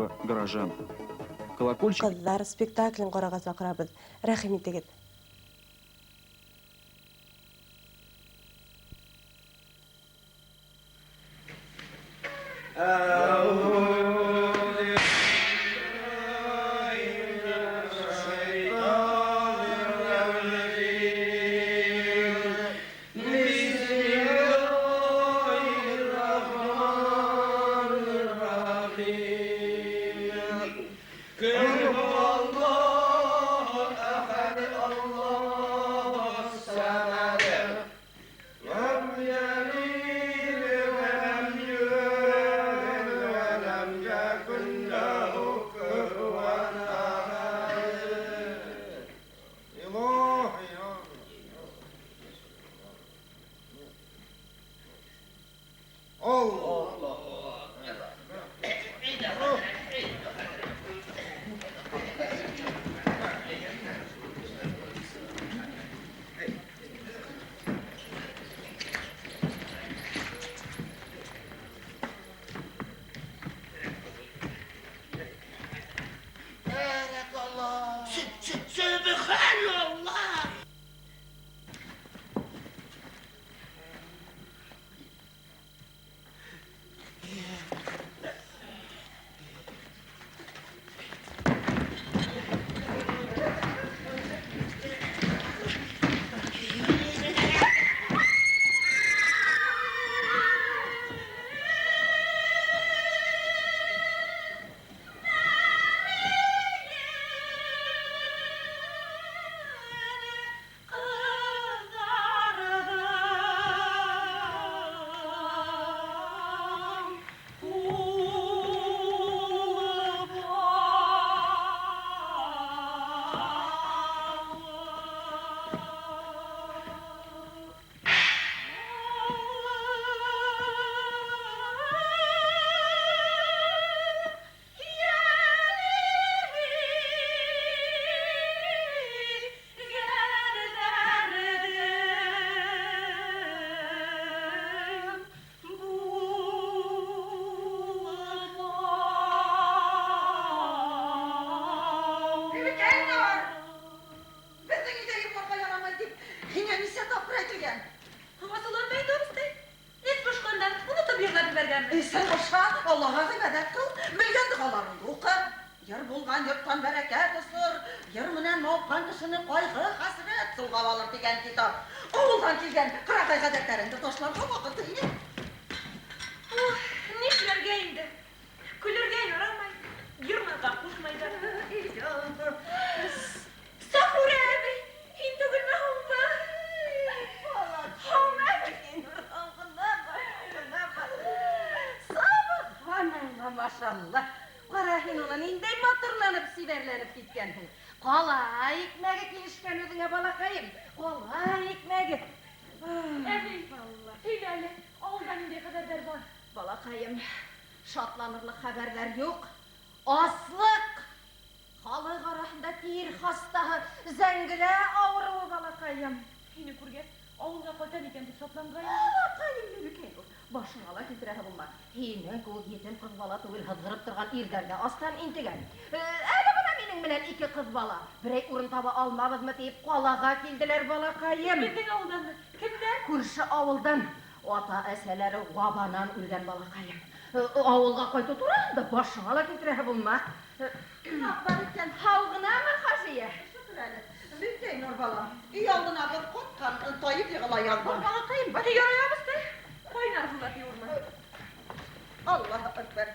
множество горожан. Колокольчик Ҡыҙҙар спектаклен ҡарарға саҡырабыҙ. Рәхим итегеҙ. Беҙҙең өйҙә йоҡларға ярамай тип, һиңә нисә тапҡыр әйтелгән? Асыуланма инде, абыстай. Эс бошҡандан онотоп йырлап ебәргәнмен. Эсең бошһа, Аллаға ғибәҙәт ҡыл, белгән доғаларыңды уҡы. Йыр булған йорттан бәрәкәт осор, йыр менән мауыҡҡан кешене ҡайғы, хәсрәт солғап алыр тигән китап. Ауылдан килгән ҡырағай ғәҙәттәреңде ташларға ваҡыт ине. Ух, нишләргә инде? Көлөргә ярамай, йырларға ҡушмайҙар. Сафура әбей, һин түгелме һуң был? Һаумы, әбей? Субханалла, машалла. Ҡара һин уны ниндәй матурланып, сибәрләнеп киткәнһең. Ҡала икмәге килешкән үҙеңә, балаҡайым. Ҡала икмәге. Әбей, һөйлә әле, ауылда ниндәй хәбәрҙәр бар? Балаҡайым, шатланырлыҡ хәбәрҙәр юҡ. Аслыҡ! Халыҡ араһында тир хастаһы, зәңгелә ауырыуы, балаҡайым. Һине күргәс, ауылға ҡайтам икән тип шатланғайным. Балаҡайым, бибекәй, башыңа ла килтерәһе булма. Һинең кеүек етем ҡыҙ бала түгел, һыҙғырып торған ирҙәргә астан интегән. Әле бына минең менән ике ҡыҙ бала. Берәй урын таба алмабыҙмы тип ҡалаға килделәр, балаҡайым. Беҙҙең ауылданмы? Кемдән? Күрше ауылдан. Ата-әсәләре вабанан үлгән, балаҡайым. Ауылға ҡайтыу тураһында башыңа ла килтерәһе булма. Бар икән. Һау ғынамы, Хажия? Шөкөр әле. Бибикәй Нур балам, өй алдына боҙ ҡатҡан, тайып йығыла яҙған. Балаҡайым, бар. Ярай, абыстай. Ҡайнар һыулап йыуырмын. Аллаһу әкбәр.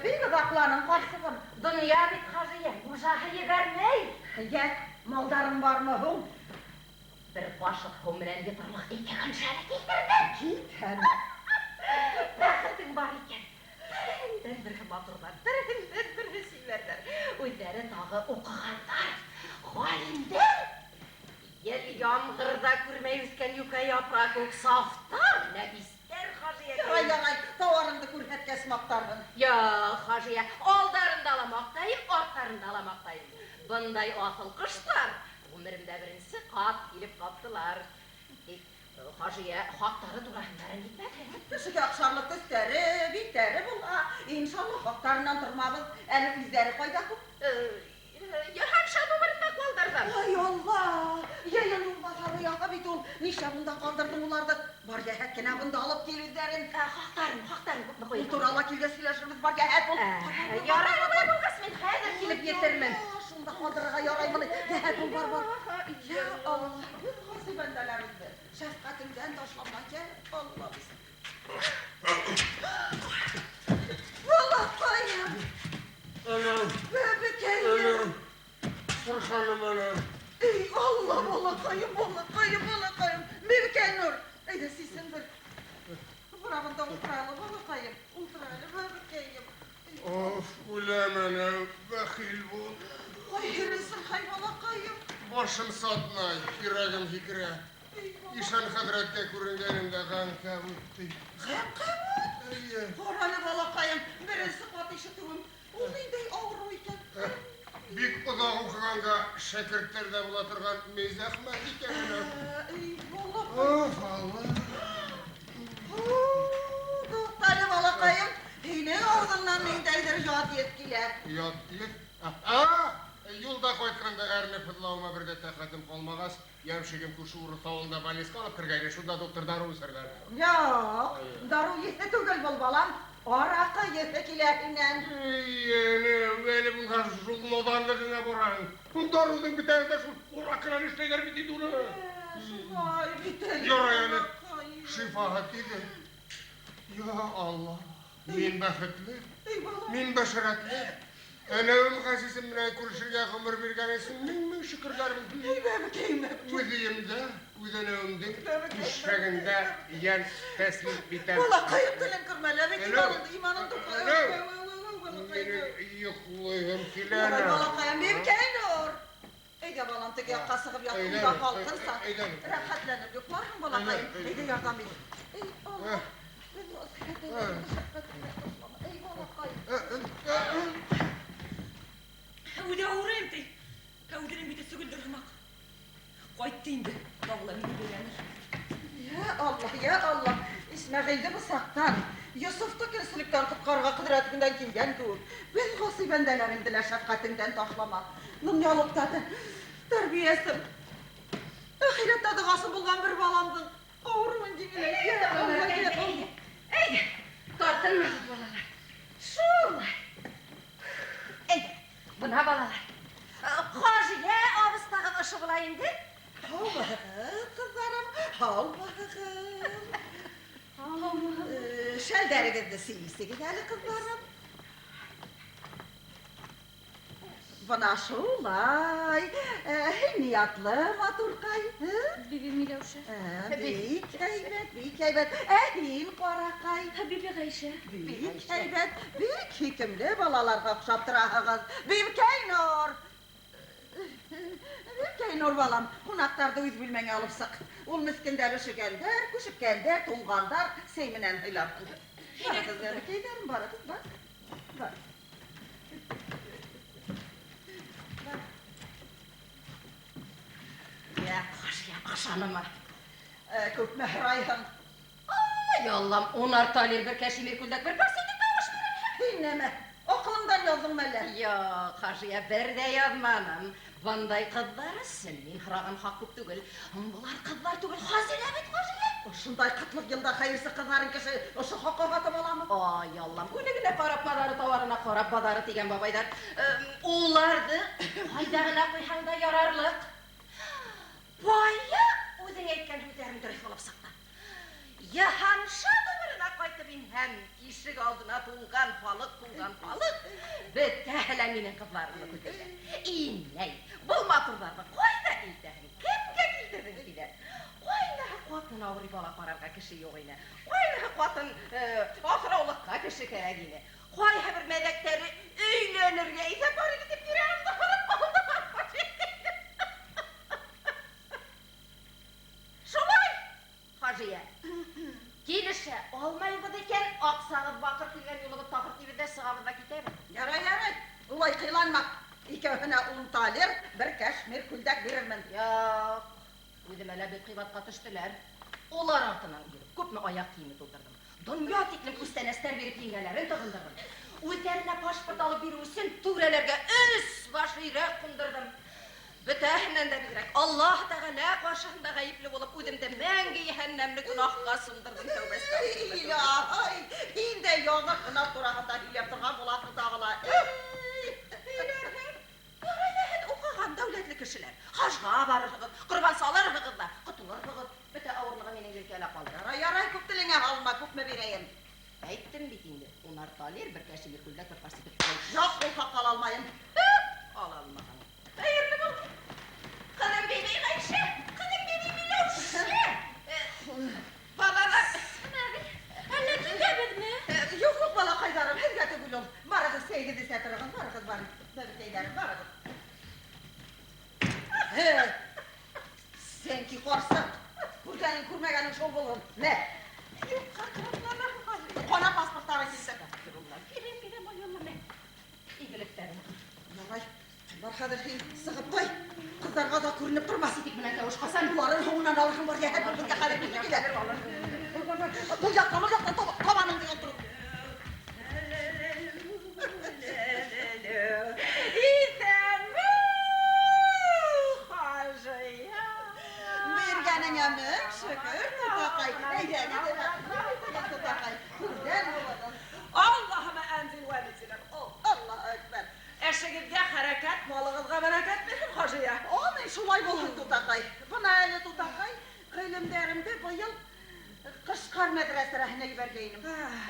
Бик оҙаҡланың, ҡарсығым. Донъя бит, Хажия, хужаһы ебәрмәй. Йә, малдарың бармы һуң? Бер ҡашыҡ һыу менән йоторлоҡ ике көншәне килтерҙем. Китһәм. Бәхетең бар икән. Береһенән береһе матурҙар, береһенән береһе сибәрҙәр. Үҙҙәре тағы уҡығандар, ғалимдәр. Ел ямғырҙа күрмәй үҫкән йүкә япраҡ кеүек сафтар, нәфистәр, Хажия. Ярай, ярай, тауарыңды күрһәткәс маҡтарһың. Юҡ, Хажия, алдарында ла маҡтайым, арттарында ла маҡтайым. Бындай аҫыл ҡоштар ғүмеремдә беренсе ҡат килеп ҡаптылар. Тик Хажия хаҡтары тураһында рәнйетмәҫһең. Кешегә оҡшарлыҡ төҫтәре, биттәре була. Иншалла хаҡтарынан тормабыҙ. Әле үҙҙәре ҡайҙа күп. Йыһанша номерында ҡалдырҙым. Ай Алла! Йыйын юлбаҫары яғы бит ул. Нишләп унда ҡалдырҙың уларҙы? Бар йәһәт кенә бында алып кил үҙҙәрен. Хаҡтарын, хаҡтарын күпме Ул ҡуйған? турала килгәс һөйләшербеҙ, бар йәһәт бул. Ярай, улай булғас мин хәҙер килеп етермен. Шунда ҡалдырырға яраймыни? Йәһәт бул, бар, бар. Я Алла, беҙ ғаси бәндәләреңде шәфҡәтеңдән ташлама, я Алла. Балаҡайым! Анам, Бәбекәйем! анам. Сырханым анам. Ey Allah balaqayım, balaqayım, balaqayım. Бәбекәй Нур, әйҙә сисен бер. Бына бында ултыралы, балаҡайым, ултыралы, бәбекәйем. Of, үләм анам, бәхил бул. Ай, ерен сырхай, балаҡайым. Башым сатнай, йөрәгем һикерә. Ey, бала- Ишан хәҙрәткә күренгәнемдә ғәнкәбүт ти. Ғәнкәбүт? Эйе. Ҡарале, балаҡайым, беренсе ҡат ишетеүем. Ул ниндәй ауырыу икән? Бик оҙаҡ уҡығанға шәкерттәрҙә була торған мизәхмәт икән анам. Ey, балаҡайым. Of, Алла. Туҡтале, балаҡайым, һинең ауыҙыңнан ниндәйҙер ят еҫ килә. Ят еҫ? Юлда ҡайтҡанда әрнеп һыҙлауыма бер ҙә тәҡәтем ҡалмағас, йәмшегем күрше урыҫ ауылында больницаға алып кергәйне, шунда доктор дарыу эсергән. Юҡ, дарыу еҫе түгел был, балам. Араҡы еҫе килә һинән. Эй, әле булһа шул наҙанлығыңа бараң. Дарыуҙың бөтәһен дә шул араҡынан эшләйҙәр бит инде уны. Шулай бит әле. Ярай әле. Шифаһы тиҙе. Я Алла, мин бәхетле, Эй, балам. мин бәшәрәтле. Әнәүем ғәзизем менән күрешергә ғүмер биргән өсөн мең-мең шөкөрҙәр булһын. Эй, бәбекәйем, бәбекәйем. Үҙ өйөмдә, үҙ әнәүемдең түшәгендә йән тәслим итәм. Балаҡайым, телең көрмәлә бит, Әнәү. иманыңды, иманыңды. Әнәү. Балаҡайым. Минең йоҡлайһым килә. Ярай, балаҡайым, бәбекәй Нур. Әйҙә, балам, теге яҡҡа сығып ят, Әйҙә, унда һалҡынса. әйҙә. Рәхәтләнеп йоҡларһың, балаҡайым. Әйҙә, Әйҙә, ярҙам ит. Эй, Алла. Эй, балаҡайым. Үҙе ауырыйым ти. Ә үҙенең бите сөгөлдөр һымаҡ. Ҡайтты инде. Тағы ла мине бәйләнер. Я Алла, я Алла. Исмәғилде бысаҡтан, Йософто көнсөлөктән ҡотҡарырға ҡөҙрәтеңдән килгән кеүек. Беҙ ғаси бәндәләреңде лә шәфҡәтеңдән ташлама. Донъялыҡта да тәрбиәсем, әхирәттә доғасы булған бер баламдың ауырыуын еңеләйт. Я Алла, я Алла. Әйҙә, тартынмағыҙ, балалар. Шулай. Әйҙә, бына балалар. Хажия абыстағыҙ ошо була инде. Һаумыһығыҙ, ҡыҙҙарым, һаумыһығыҙ. Шәлдәрегеҙҙе сисегеҙ әле, ҡыҙҙарым. Бына шулай. Һин ниәтле, матурҡай. Биби Миләүшә. Бик һәйбәт, бик һәйбәт. Ә һин, ҡараҡай. Биби Ғәйшә. Бик һәйбәт, бик һөйкөмлө балаларға оҡшап тораһығыҙ. Бибикәй Нур. Бибикәй Нур, балам, ҡунаҡтарҙы үҙ бүлмәңә алып сыҡ. Ул меҫкендәр өшөгәндәр, күшеккәндәр, туңғандар, сәй менән һыйлап ҡуй. Барығыҙ, бәбекәйҙәрем, барығыҙ, бар. Бар. Йә, Хажия, ашанымы? Күпме һорайһың? Ай, Аллам, унар талир бер кәшимир күлдәк, бер парсетик тауыш бирәм. Һин нәмә, аҡылыңдан яҙҙыңмы әллә? Юҡ, Хажия, бер ҙә яҙманым. Бындай ҡыҙҙар өсөн мин һораған хаҡ күп түгел. Былар ҡыҙҙар түгел, хазинә бит, хазинә. Ошондай ҡытлыҡ йылда хәйерсе ҡыҙҙарын кеше ошо хаҡҡа һатып аламы? Ай, Аллам, үлегенә ҡарап баҙары, тауарына ҡарап баҙары тигән бабайҙар. Уларҙы ҡайҙа ғына ҡуйһаң да ярарлыҡ. Бая үҙең әйткән һүҙҙәрең дөрөҫ булып сыҡты. Йыһанша номерына ҡайтып инһәм, ишек алдына тулған халыҡ, тулған халыҡ. Бөтәһе лә минең ҡыҙҙарымды көтәләр. Инәй, был матурҙарҙы ҡайҙа илтәһең? Кемгә килтерҙең тиҙәр? Ҡайнаһы ҡатын ауырый бала ҡарарға кеше юҡ ине. Ҡайнаһы ҡатын аҫраулыҡҡа кеше кәрәк ине. Ҡайһы бер мәҙәктәре өйләнергә иҫәп бар ине тип йөрәгемде һырып алды. Шулай, Хажия. Килешә алмайбыҙ икән, аҡсағыҙ баҡыр килгән юлығыҙ таҡыр тибеҙ ҙә сығабыҙ ҙа китәбеҙ. Ярай, ярай, улай ҡыйланма. Икәүһенә ун талир, бер кәшмир күлдәк бирермен. Юҡ, үҙемә лә бик ҡыйбатҡа төштөләр. Улар артынан йөрөп, күпме аяҡ кейеме тултырҙым. Донъя тиклем күстәнәстәр биреп еңгәләрен тығындырҙым. Үҙҙәренә паспорт алып биреү өсөн түрәләргә 3 баш өйрәк ҡундырҙым. Бөтәһенән дә бигерәк Аллаһ Тәғәлә ҡаршыһында ғәйепле булып үҙемде мәңге йәһәннәмле гонаһҡа сумдырҙым, тәүбә әстәғфирулла. Ай, һин дә яңы гына тураһында һөйләп торған булаһың тағы ла. Һөйләрһең. Ярай ҙа һеҙ уҡыған дәүләтле кешеләр. Хажға барырһығыҙ, ҡорбан салырһығыҙ ҙа, ҡотолорһоғоҙ. Бөтә ауырлығы минең елкәлә ҡалыр. Ярай, ярай, күп телеңә һалма, күпме бирәйем? Әйттем бит инде. Унар талир, бер кәшемир күлдәк, бер парса бит. Юҡ, ул хаҡ ала алмайым. Ала алмаһаң. Хәйерле бул. Ҡыҙым Биби Ғәйшә, ҡыҙым Биби Миләүшә. Балалар. Әллә китәбеҙме? Юҡ, юҡ, балаҡайҙарым, һеҙгә түгел ул. Барығыҙ, сәйегеҙҙе эсә тороғоҙ, барығыҙ, барығыҙ. Бәбекәйҙәрем, барығыҙ. Сәнки ҡарсыҡ, күргәнең күрмәгәнең шул булһын. Мә. Юҡҡа ҡыратланам. Ҡана паспорттары килсә. Бирәм, бирәм, айолла, мә. Игелектәрем. Ярай, бар хәҙер һин сығып ҡуй. Ҡыҙҙарға ла күренеп тормаҫ. Ситек менән тауыш ҡасан? Уларын һуңынан алырһың бар, йәһәт бер беҙгә хәҙер бит килә. Был яҡтан, был яҡтан табаныңды ялтырып. Иҫәнме, Хажия. Биргәнеңә мең шөкөр, тутаҡай. Әйҙәгеҙ, әйҙәгеҙ, тутаҡай. Күрҙән булығыҙ. Аллаһыма әнзил вә нузилә. Аллаһу әкбәр. Эшегеҙгә хәрәкәт, малығыҙға бәрәкәт бирһен, Хажия. Амин, шулай булһын, тутаҡай. Бына әле, тутаҡай, ғилемдәремде быйыл Ҡышҡар мәҙрәсәһенә ебәргәйнем.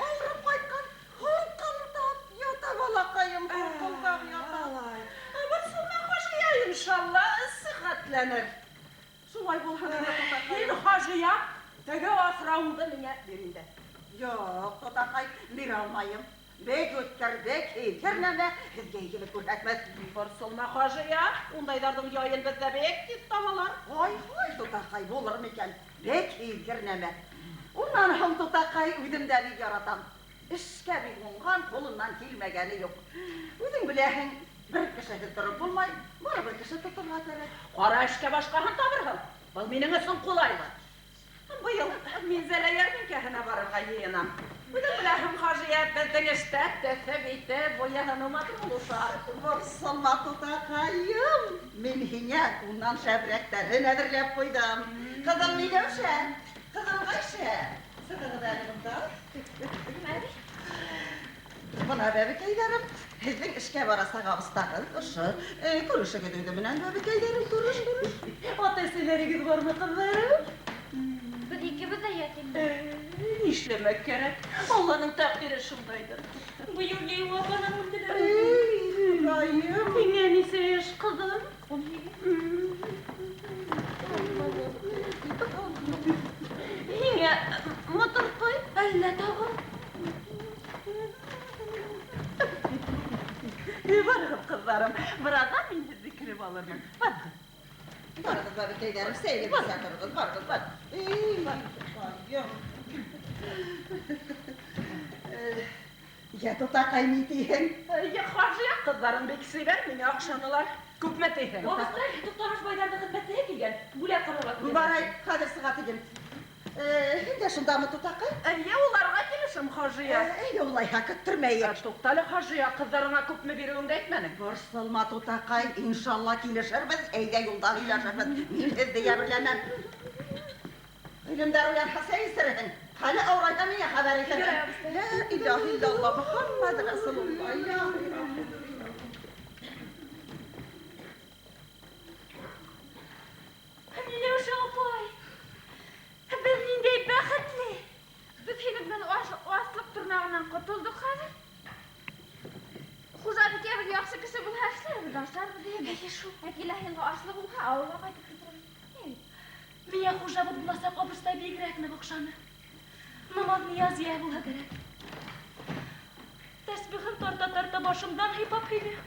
Ауырып ҡайтҡан, һурҡылдап ята балаҡайым, һурҡылдап ята. Алай. Борсолма, Хажия, иншалла, сихәтләнер. Шулай булһын инде, тутаҡай. Һин, Хажия, теге аҫрауыңды миңә бир инде. Юҡ, тутаҡай, бирә алмайым. Бик үткер, бик һиҙгер нәмә, һеҙгә игелек күрһәтмәҫ. Борсолма, Хажия, ундайҙарҙың яйын беҙҙә бик тиҙ табалар. Ай, һай, тутаҡай, булыр микән? Бик һиҙгер нәмә. Унан һуң, тутаҡай, үҙем дә бик яратам. Эшкә бик уңған, ҡулынан килмәгәне юҡ. Үҙең беләһең, бер кешеһеҙ тороп булмай, барыбер кеше тоторға кәрәк. Ҡара эшкә башҡаһын табырһың. Был минең өсөн ҡулайлы. Быйыл Минзәлә йәрминкәһенә барырға йыйынам. Үҙең беләһең, Хажия, беҙҙең эштә төҫө бите, буяһы матур булыу шарт. Борсолма, тутаҡайым, мин һиңә унан шәберәктәрен әҙерләп ҡуйҙым. Ҡыҙым Миләүшә, ҡыҙым Ғәйшә, сығығыҙ әле бында. Бына, бәбекәйҙәрем, һеҙҙең эшкә барасаҡ абыстағыҙ ошо. Күрешегеҙ үҙе менән, бәбекәйҙәрем, күреш, күреш. Ата-әсәләрегеҙ бармы, ҡыҙҙарым? Беҙ икебеҙ ҙә ятим. Нишләмәк кәрәк? Алланың тәҡдире шундайҙыр. Быйыл йәйеү апанан үлделәр. Эй, Хоҙайым! Һиңә нисә йәш, ҡыҙым? 18. Һиңә матурҡай, әллә тағы? Барығыҙ, ҡыҙҙарым, бераҙҙан мин һеҙҙе кереп алырмын. Барығыҙ. Барығыҙ, бәбекәйҙәрем, сәйегеҙ эсә тороғоҙ. Барығыҙ, бар. Эй, Хоҙайым! Йә, тутаҡай, ни тиһең? Йә, Хажия, ҡыҙҙарың бик сибәр, миңә оҡшанылар. Күпме тиһең? Абыстай, Туҡтамыш байҙарҙың хеҙмәтсеһе килгән. Бүләк ҡарарға килгән. Барай, хәҙер сыға тигем. Һин дә шундамы, тутаҡай? Эйе, уларға килешем, Хажия. Әйҙә, улайһа, көттөрмәйек. Туҡтале, Хажия, ҡыҙҙарыңа күпме биреүеңде әйтмәнең. Борсолма, тутаҡай, иншалла килешербеҙ, әйҙә юлда һөйләшербеҙ. Мин һеҙҙе йәберләмәм. Ғилемдәр уянһа, сәй эсерһең. Хәле ауырайһа, миңә хәбәр итерһең. Лә илаһа иллаллаһ, Мөхәммәд Расулуллаһ. Миләүшә апай, беҙ ниндәй бәхетле. Беҙ һинең менән аслыҡ тырнағынан ҡотолдоҡ хәҙер. Хужабикәбеҙ яҡшы кеше булһа, эшләрбеҙ, ашарбыҙ, эйе. Эйе шул. Ә киләһе йылға аслыҡ булһа, ауылға ҡайтып китербеҙ. Эйе. Миңә хужабыҙ буласаҡ абыстай бигерәк ныҡ оҡшаны. Намаҙ ниязия булһа кәрәк. Тәсбихын тарта-тарта башымдан һыйпап һөйләй.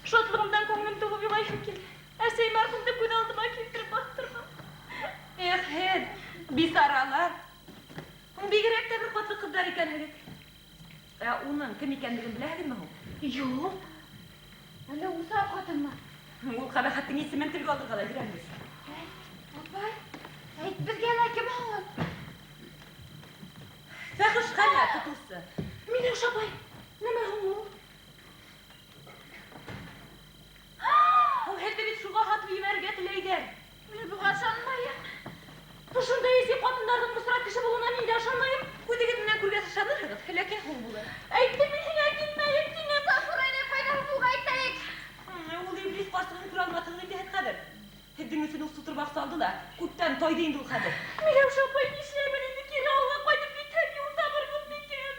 Шатлығымдан күңелем тулып илайһым килде. Әсәй мәрхүмде күҙ алдыма килтереп баҫтырған. Эх, һеҙ, бисаралар. Бигерәк тә бер ҡатлы ҡыҙҙар икәнһегеҙ. Ә уның кем икәнлеген беләһегеҙме һуң? Юҡ. Әллә уҫал ҡатынмы? Ул ҡәбәхәттең исемен телгә алырға ла ерәнбеҙ. Әй, апай, Әйт беҙгә лә, кем һуң ул? Фәхишхана тотоусы. Миләүшә апай, нәмә һуң ул? Һуң һеҙҙе бит шуға һатып ебәрергә теләйҙәр. Мин быға ышанмайым. Ошондай исе ҡатындарҙың бысраҡ кеше булыуына мин дә ышанмайым. Күҙегеҙ менән күргәс ышанырһығыҙ, ләкин һуң булыр. Әйттем мин һиңә килмәйем тинем. Сафура инәй ҡайҙа һуң уға әйтәйек. Ул иблис ҡарсығын күрә алмаҫһығыҙ инде һеҙ хәҙер. Һеҙҙең өсөн ул сутырбаҡ салды ла, күптән тойҙо инде ул хәҙер. Миләүшә апай, нишләймен инде, кире ауылға ҡайтып китһәм, юл табырбыҙ микән?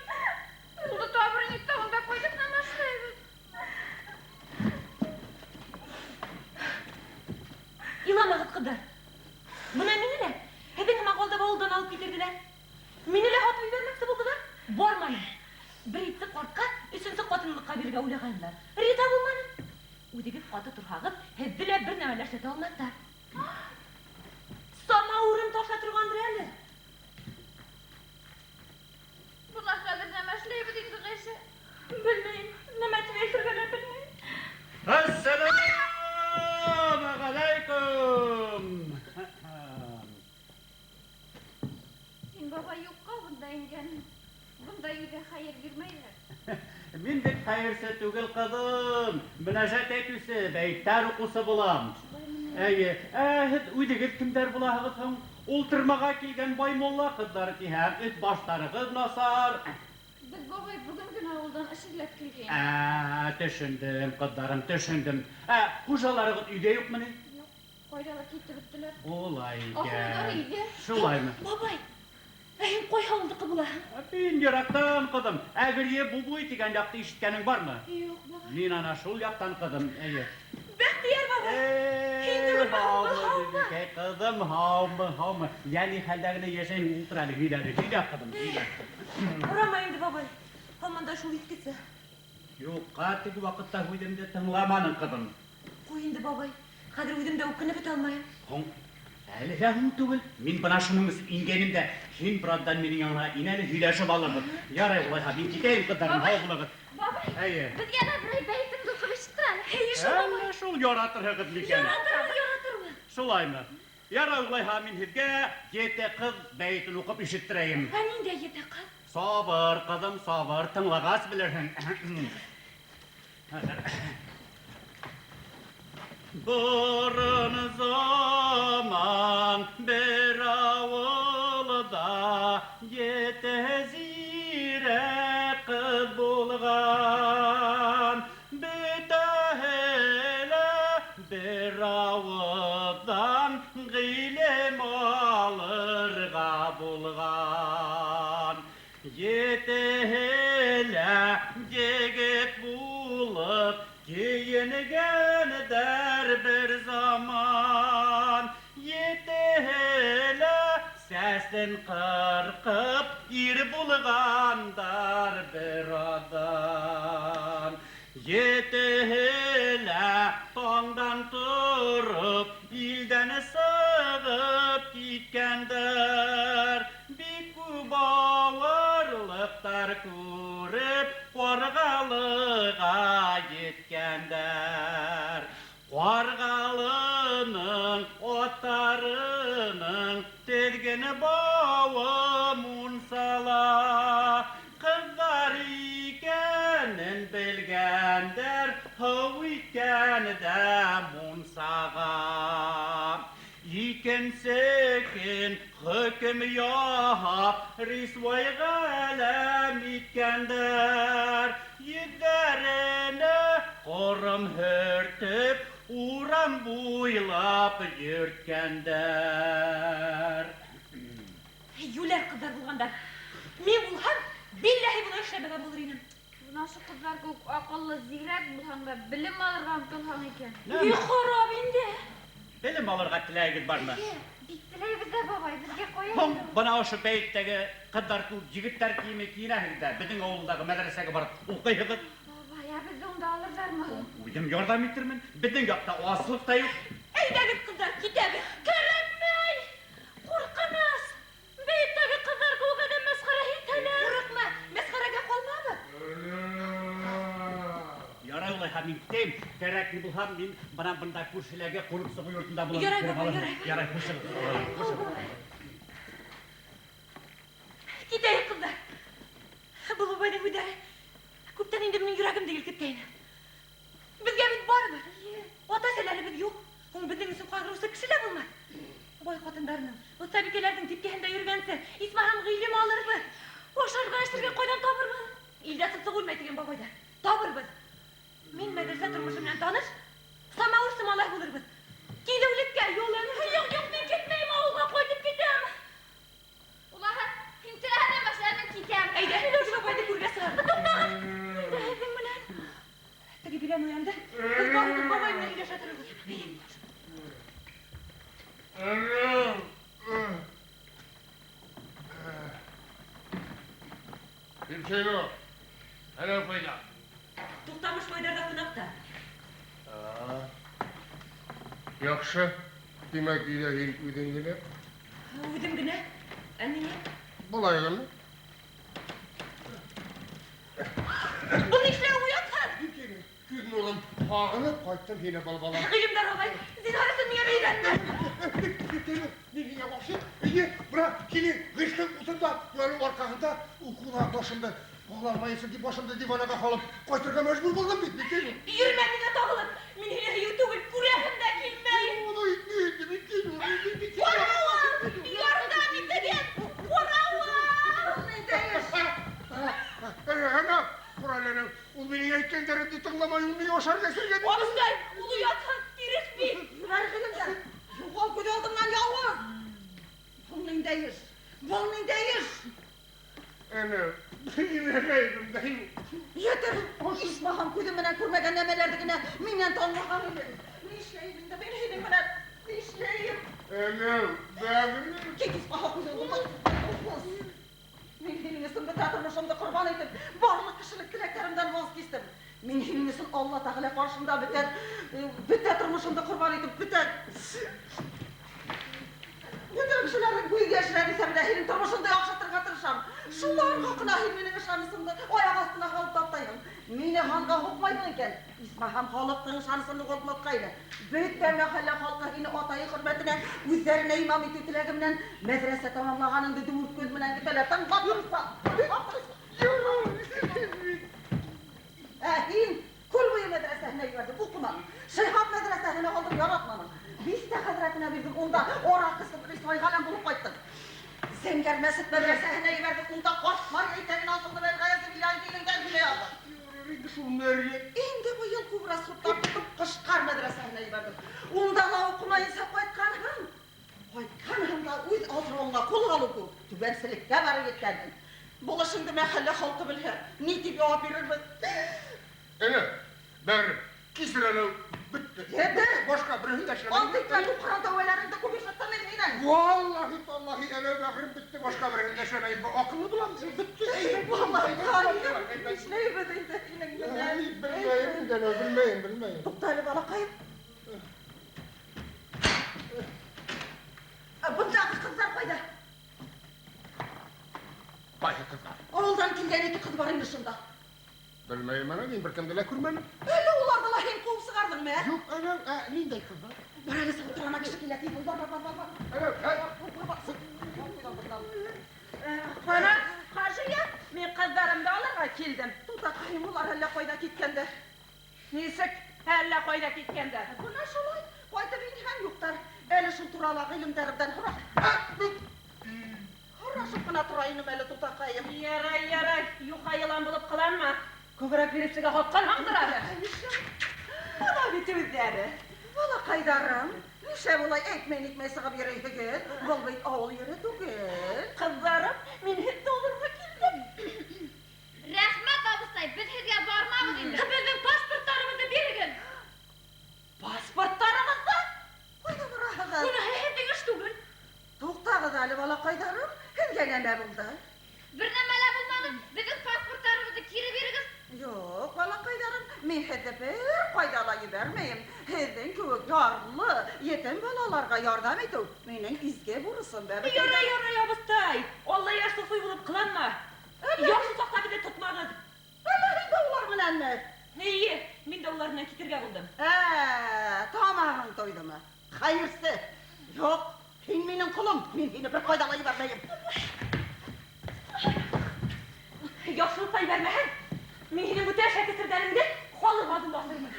Юлды табыр инек тә, унда ҡайтып нәмә эшләйбеҙ? Иламағыҙ, ҡыҙҙар. Бына мине лә һеҙҙең һымаҡ алдап ауылдан алып китерҙеләр. Мине лә һатып ебәрмәксе булдылар. Барманым. Беренсе ҡартҡа, өсөнсө ҡатынлыҡҡа бирергә уйлағайнылар. Риза булманым. Үҙегеҙ ҡаты торһағыҙ, һеҙҙе лә бер нәмә лә эшләтә алмаҫтар. Самауырын таша торғандыр әле. Бына хәҙер нәмә эшләйбеҙ инде, Ғәйшә? Белмәйем, нәмә тип әйтергә лә белмәйем. Әссәләмү ғәләйкүм. Һин, бабай, юҡҡа бында ингәнһең. Бында өйҙә хәйер бирмәйҙәр. Мин бит хәйерсе түгел, ҡыҙым. Мөнәжәт әйтеүсе, бәйеттәр уҡыусы булам. Эйе, һеҙ үҙегеҙ кемдәр булаһығыҙ һуң? Ултырмаға килгән бай мулла ҡыҙҙары тиһәм, эт баштарығыҙ насар. Беҙ, бабай, бөгөн генә ауылдан эш эҙләп килгәйнек. Төшөндөм, ҡыҙҙарым, төшөндөм. Хужаларығыҙ өйҙә юҡмы ни? Юҡ, ҡайҙалыр китеп бөттөләр. Улай икән. Ахырҙар өйҙә. Шулаймы? Бабай, ә һин ҡайһы ауылдыҡы булаһың? Мин йыраҡтан, ҡыҙым. Әгерйе Бубуй тигән яҡты ишеткәнең бармы? Юҡ, бабай. Мин ана шул яҡтан, ҡыҙым. Эйе. Бәхтиәр бабай. Һин түгелме? Һаумы, бибекәй, ҡыҙым, һаумы, һаумы. Йә, ни хәлдә генә йәшәйһең, ултыр әле, һөйлә әле, һөйлә, ҡыҙым, һөйлә. Һорама инде, бабай. Һаман да шул иҫкесә. Юҡҡа теге ваҡытта һүҙемде тыңламаның, ҡыҙым. Ҡуй инде, бабай. Хәҙер үҙем дә үкенеп бөтә алмайым. Һуң, әле лә һуң түгел. Мин бына шуның өсөн ингәнем дә, һин бераҙҙан минең янға ин әле, һөйләшеп алырбыҙ. Ярай, улайһа, мин китәйем, ҡыҙҙарым, һау булығыҙ. Бабай, Эйе. беҙгә лә берәй бәйетеңде уҡып ишеттер әле. Эйе, шул, бабай. Әллә шул яратырһығыҙ микән? Яратырбыҙ, яратырбыҙ. Шулаймы? Ярай, улайһа, мин һеҙгә ете ҡыҙ бәйетен уҡып ишеттерәйем. Ә ниндәй ете ҡыҙ? Сабыр, ҡыҙым, сабыр, тыңлағас белерһең. Борон заман бер ауылда ете зирәк ҡыҙ булған. Бөтәһе лә бер ауыҙҙан ғилем алырға булған. Етеһе лә егет булып кейенгәндәр бер заман. Етеһе лә сәсен ҡырҡып ир булғандар бер аҙҙан. Етеһе лә таңдан тороп илдән сығып киткәндәр. Бик күп ауырлыҡтар күреп Ҡарғалыға еткәндәр. Ҡарғалының аттарының теҙген бауы мунсала. Ҡыҙҙар икәнен белгәндәр, һыу иткән дә мунсаға. Икенсе көн хөкөм яһап, рисвай ғәләм иткәндәр. Йөҙҙәренә ҡором һөртөп, урам буйлап йөрөткәндәр. Йүләр ҡыҙҙар булғандар. Мин булһам, билләһи бына эшләмәгән булыр инем. Бына ошо ҡыҙҙар кеүек аҡыллы, зирәк булһаң да, белем алырға ынтылһаң икән. Нәмә? Ни харап инде. Белем алырға теләгегеҙ бармы? Эйе, бик теләйбеҙ ҙә, бабай, беҙгә ҡайҙа? Һуң, бына ошо бәйеттәге ҡыҙҙар кеүек егеттәр кейеме кейенәһегеҙ ҙә, беҙҙең ауылдағы мәҙрәсәгә барып уҡыйһығыҙ. Бабай, ә беҙҙе унда алырҙармы? Үҙем ярҙам итермен. Беҙҙең яҡта аслыҡ та юҡ. Әйҙәгеҙ, ҡыҙҙар, китәбеҙ. Кәрәкмәй! Ҡурҡыныс! Бәйеттәге ҡыҙҙар кеүек әҙәм мәсхәрә итәләр. Ҡурҡма, мәсхәрәгә ҡалмабыҙ. Ярай улайһа, Алайһа мин китәйем. Кәрәк ни булһа, мин бына бында күршеләге ҡуныҡ сығыу йортонда булам. Ярай, бабай, ярай. Ярай, хушығыҙ. Хушығыҙ. Китәйек, ҡыҙҙар. Был бабайҙың һүҙҙәре күптән инде минең йөрәгемде елкеткәйне. Беҙгә бит барыбер. Ата-әсәләребеҙ юҡ. Һуң беҙҙең өсөн ҡайғырыусы кеше лә булмаҫ. Бай ҡатындарының, оҫтабикәләрҙең типкеһендә йөрөгәнсе, исмаһам ғилем алырбыҙ. Ашарға, эсергә ҡайҙан табырбыҙ? Илдә сыҡсыҡ үлмәй тигән бабайҙар. Табырбыҙ. Мин мәҙрәсә тормошо менән таныш, самауырсы малай булырбыҙ. Килеүлеккә юлын. Юҡ, юҡ, мин китмәйем, ауылға ҡайтып китәм. Улаһы, һин теләһәң нәмә мин китәм. Әйҙә, Миләүшә бабайҙы күргә сығарҙы. Туҡтағыҙ. Мин дә һеҙҙең менән. Теге бирән уянды. Беҙ барыбыҙ бабай менән һөйләшә торорбоҙ. Бибикәйнур, әле ҡайҙа? Туҡтамыш байҙарҙа ҡунаҡта. Яҡшы. Тимәк, өйҙә һин үҙең генә? Үҙем генә. Ә ниңә? Былай ғына. Был нишләү уятһын? Бибикәйнур, күҙ нурым, һағынып ҡайттым һине, был балам. Ғилемдар ағай, зинһар өсөн миңә бәйләнмә. Бибикәйнур, мин һиңә ғашиҡ. Эйе, бына һинең ғишҡың утында, уның арҡаһында уҡыуҙа башымды ҡалмайынса тип башымды диванаға һалып ҡайтырға мәжбүр булдым бит, Бибикәйнур. Йөрөмә миңә тағылып. Мин һине һөйөү түгел, күрәһем дә килмәй. Улай итмә инде, Бибикәйнур, Бибикәйнур. Ҡарауыл! Ярҙам итегеҙ! Ҡарауыл! Ана, ҡурайленең, ул минең әйткәндәремде тыңламай, ул мине ашарға эсергә бит. Абыстай, ул оятһыҙ, тиреш бит. Ебәр ғилемдәр. Юғал күҙ алдымдан, яуыз. Был ниндәй эш? Был ниндәй эш? Әнә, минең ғәйебем дә юҡ. Етер, исмаһам күҙем менән күрмәгән нәмәләрҙе генә минән танымаған ине. Нишләйем инде мин һинең менән? Нишләйем? Әнә, бәғерем. Кит, исмаһам күҙ алдымдан. Мин һинең өсөн бөтә тормошомдо ҡорбан итеп, барлыҡ кешелек теләктәремдән ваз кистем. Мин һинең өсөн Алла Тәғәлә ҡаршында бөтә тормошомдо ҡорбан итеп, бөтә кешеләрҙең күҙ йәшләре иҫәбенә һинең тормошоңдо яҡшыртырға тырышам. Шулар хаҡына һин минең ышанысымды аяҡ аҫтына һалып таптайһың. Мине һанға һуҡмайһың икән. Исмаһам халыҡтың ышанысын юғалтмаҫҡайны. Бөтә мәхәллә халҡы һине атайы хөрмәтенә үҙҙәренә имам итеү теләге менән мәҙрәсә тамамлағаныңды дүрт күҙ менән көтәләр. Тыңлап торса, тыңлап торса. Ә һин Күл буйы мәҙрәсәһенә ебәрҙем, уҡыманың. Шиһап мәҙрәсәһенә алдым, яратманың. Бистә хәҙрәтенә бирҙем, унда араҡ эсеп, рисвай ғаләм булып ҡайттың. Зәңгәр мәсет мәҙрәсәһенә ебәрҙем, унда ҡашмар әйтәген асылды, бәлғәйәсе билләһи тилеңдән һөйләй алды. Инде быйыл күп расходтар тотоп, Ҡышҡар мәҙрәсәһенә ебәрҙем. Унда ла уҡымайынса ҡайтҡанһың. Ҡайтҡанһың да үҙ азрауыңа ҡул һалыу кеүек түбәнселеккә барып еткәнһең. Был эшеңде мәхәллә халҡы белһә, ни тип яуап бирербеҙ? Әнә, бәғерем, кисер әле бөттө. Етер! Башҡа береһен дә эшләмәйем. Ант иткән Ҡөрьән тәүбәләреңде күп ишеттем мин һинән. Валлаһи таллаһи, әле бәғерем бөттө, башҡа береһен дә эшләмәйем. Аҡыллы булам, бөттө. Валлаһи, нишләйбеҙ инде һинең менән? Белмәйем инде, әле, белмәйем, белмәйем. Туҡта әле, балаҡайым. Бындағы ҡыҙҙар ҡайҙа? Ҡайһы ҡыҙҙар? Ауылдан килгән ике ҡыҙ бар инде шунда. Белмәйем ана, мин бер кемде лә күрмәнем. Әллә уларҙы ла һин ҡыуып сығарҙыңмы, ә? Юҡ, әнә, ниндәй ҡыҙҙар? Бар әле сығып тор, ана кеше килә, тиҙ бул, бар, бар, бар, бар. Әнә, ә. Ҡара, Хажия, мин ҡыҙҙарымды алырға килдем. Тутаҡайым, улар әллә ҡайҙа киткәндәр. Нисек әллә ҡайҙа киткәндәр? Бына шулай, ҡайтып инһәм юҡтар. Әле шул турала ғилемдәремдән һора. Һорашып ҡына тора инем әле, тутаҡайым. Ярай, ярай, юха йылан булып ҡыланма. Күберәк биреп сыға һатҡанһыңдыр әле. Бына бит үҙҙәре. Балаҡайҙарым, нишләп улай әйтмәй-нитмәй сығып йөрөйһөгөҙ? Был бит ауыл ере түгел. Ҡыҙҙарым, мин һеҙҙе алырға килдем. Рәхмәт, абыстай, беҙ һеҙгә бармабыҙ инде. Беҙҙең паспорттарыбыҙҙы бирегеҙ. Паспорттарығыҙҙы? Ҡайҙа бараһығыҙ? Уныһы һеҙҙең эш түгел. Туҡтағыҙ әле, балаҡайҙарым, һеҙгә нәмә булды? Бер нәмә лә булманы. Беҙҙең паспорттарыбыҙҙы кире бирегеҙ. Юҡ, балаҡайҙарым, мин һеҙҙе бер ҡайҙа ла ебәрмәйем. Һеҙҙең кеүек ярлы, етем балаларға ярҙам итеү минең изге бурысым, бәбәкәй. Ярай, ярай, абыстай. Алла яр суфый булып ҡыланма. Яҡшы саҡта беҙҙе тотмағыҙ. Әллә һин дә улар менәнме? Эйе, мин дә улар менән. булдым. Тамағың туйҙымы? Хәйерсе. Юҡ, һин минең ҡолом. Мин һине бер ҡайҙа ла ебәрмәйем. Яҡшылыҡҡа ебәрмәһәң, мин һинең бүтә шәкесерҙәреңде халыҡ алдында аҫырмын.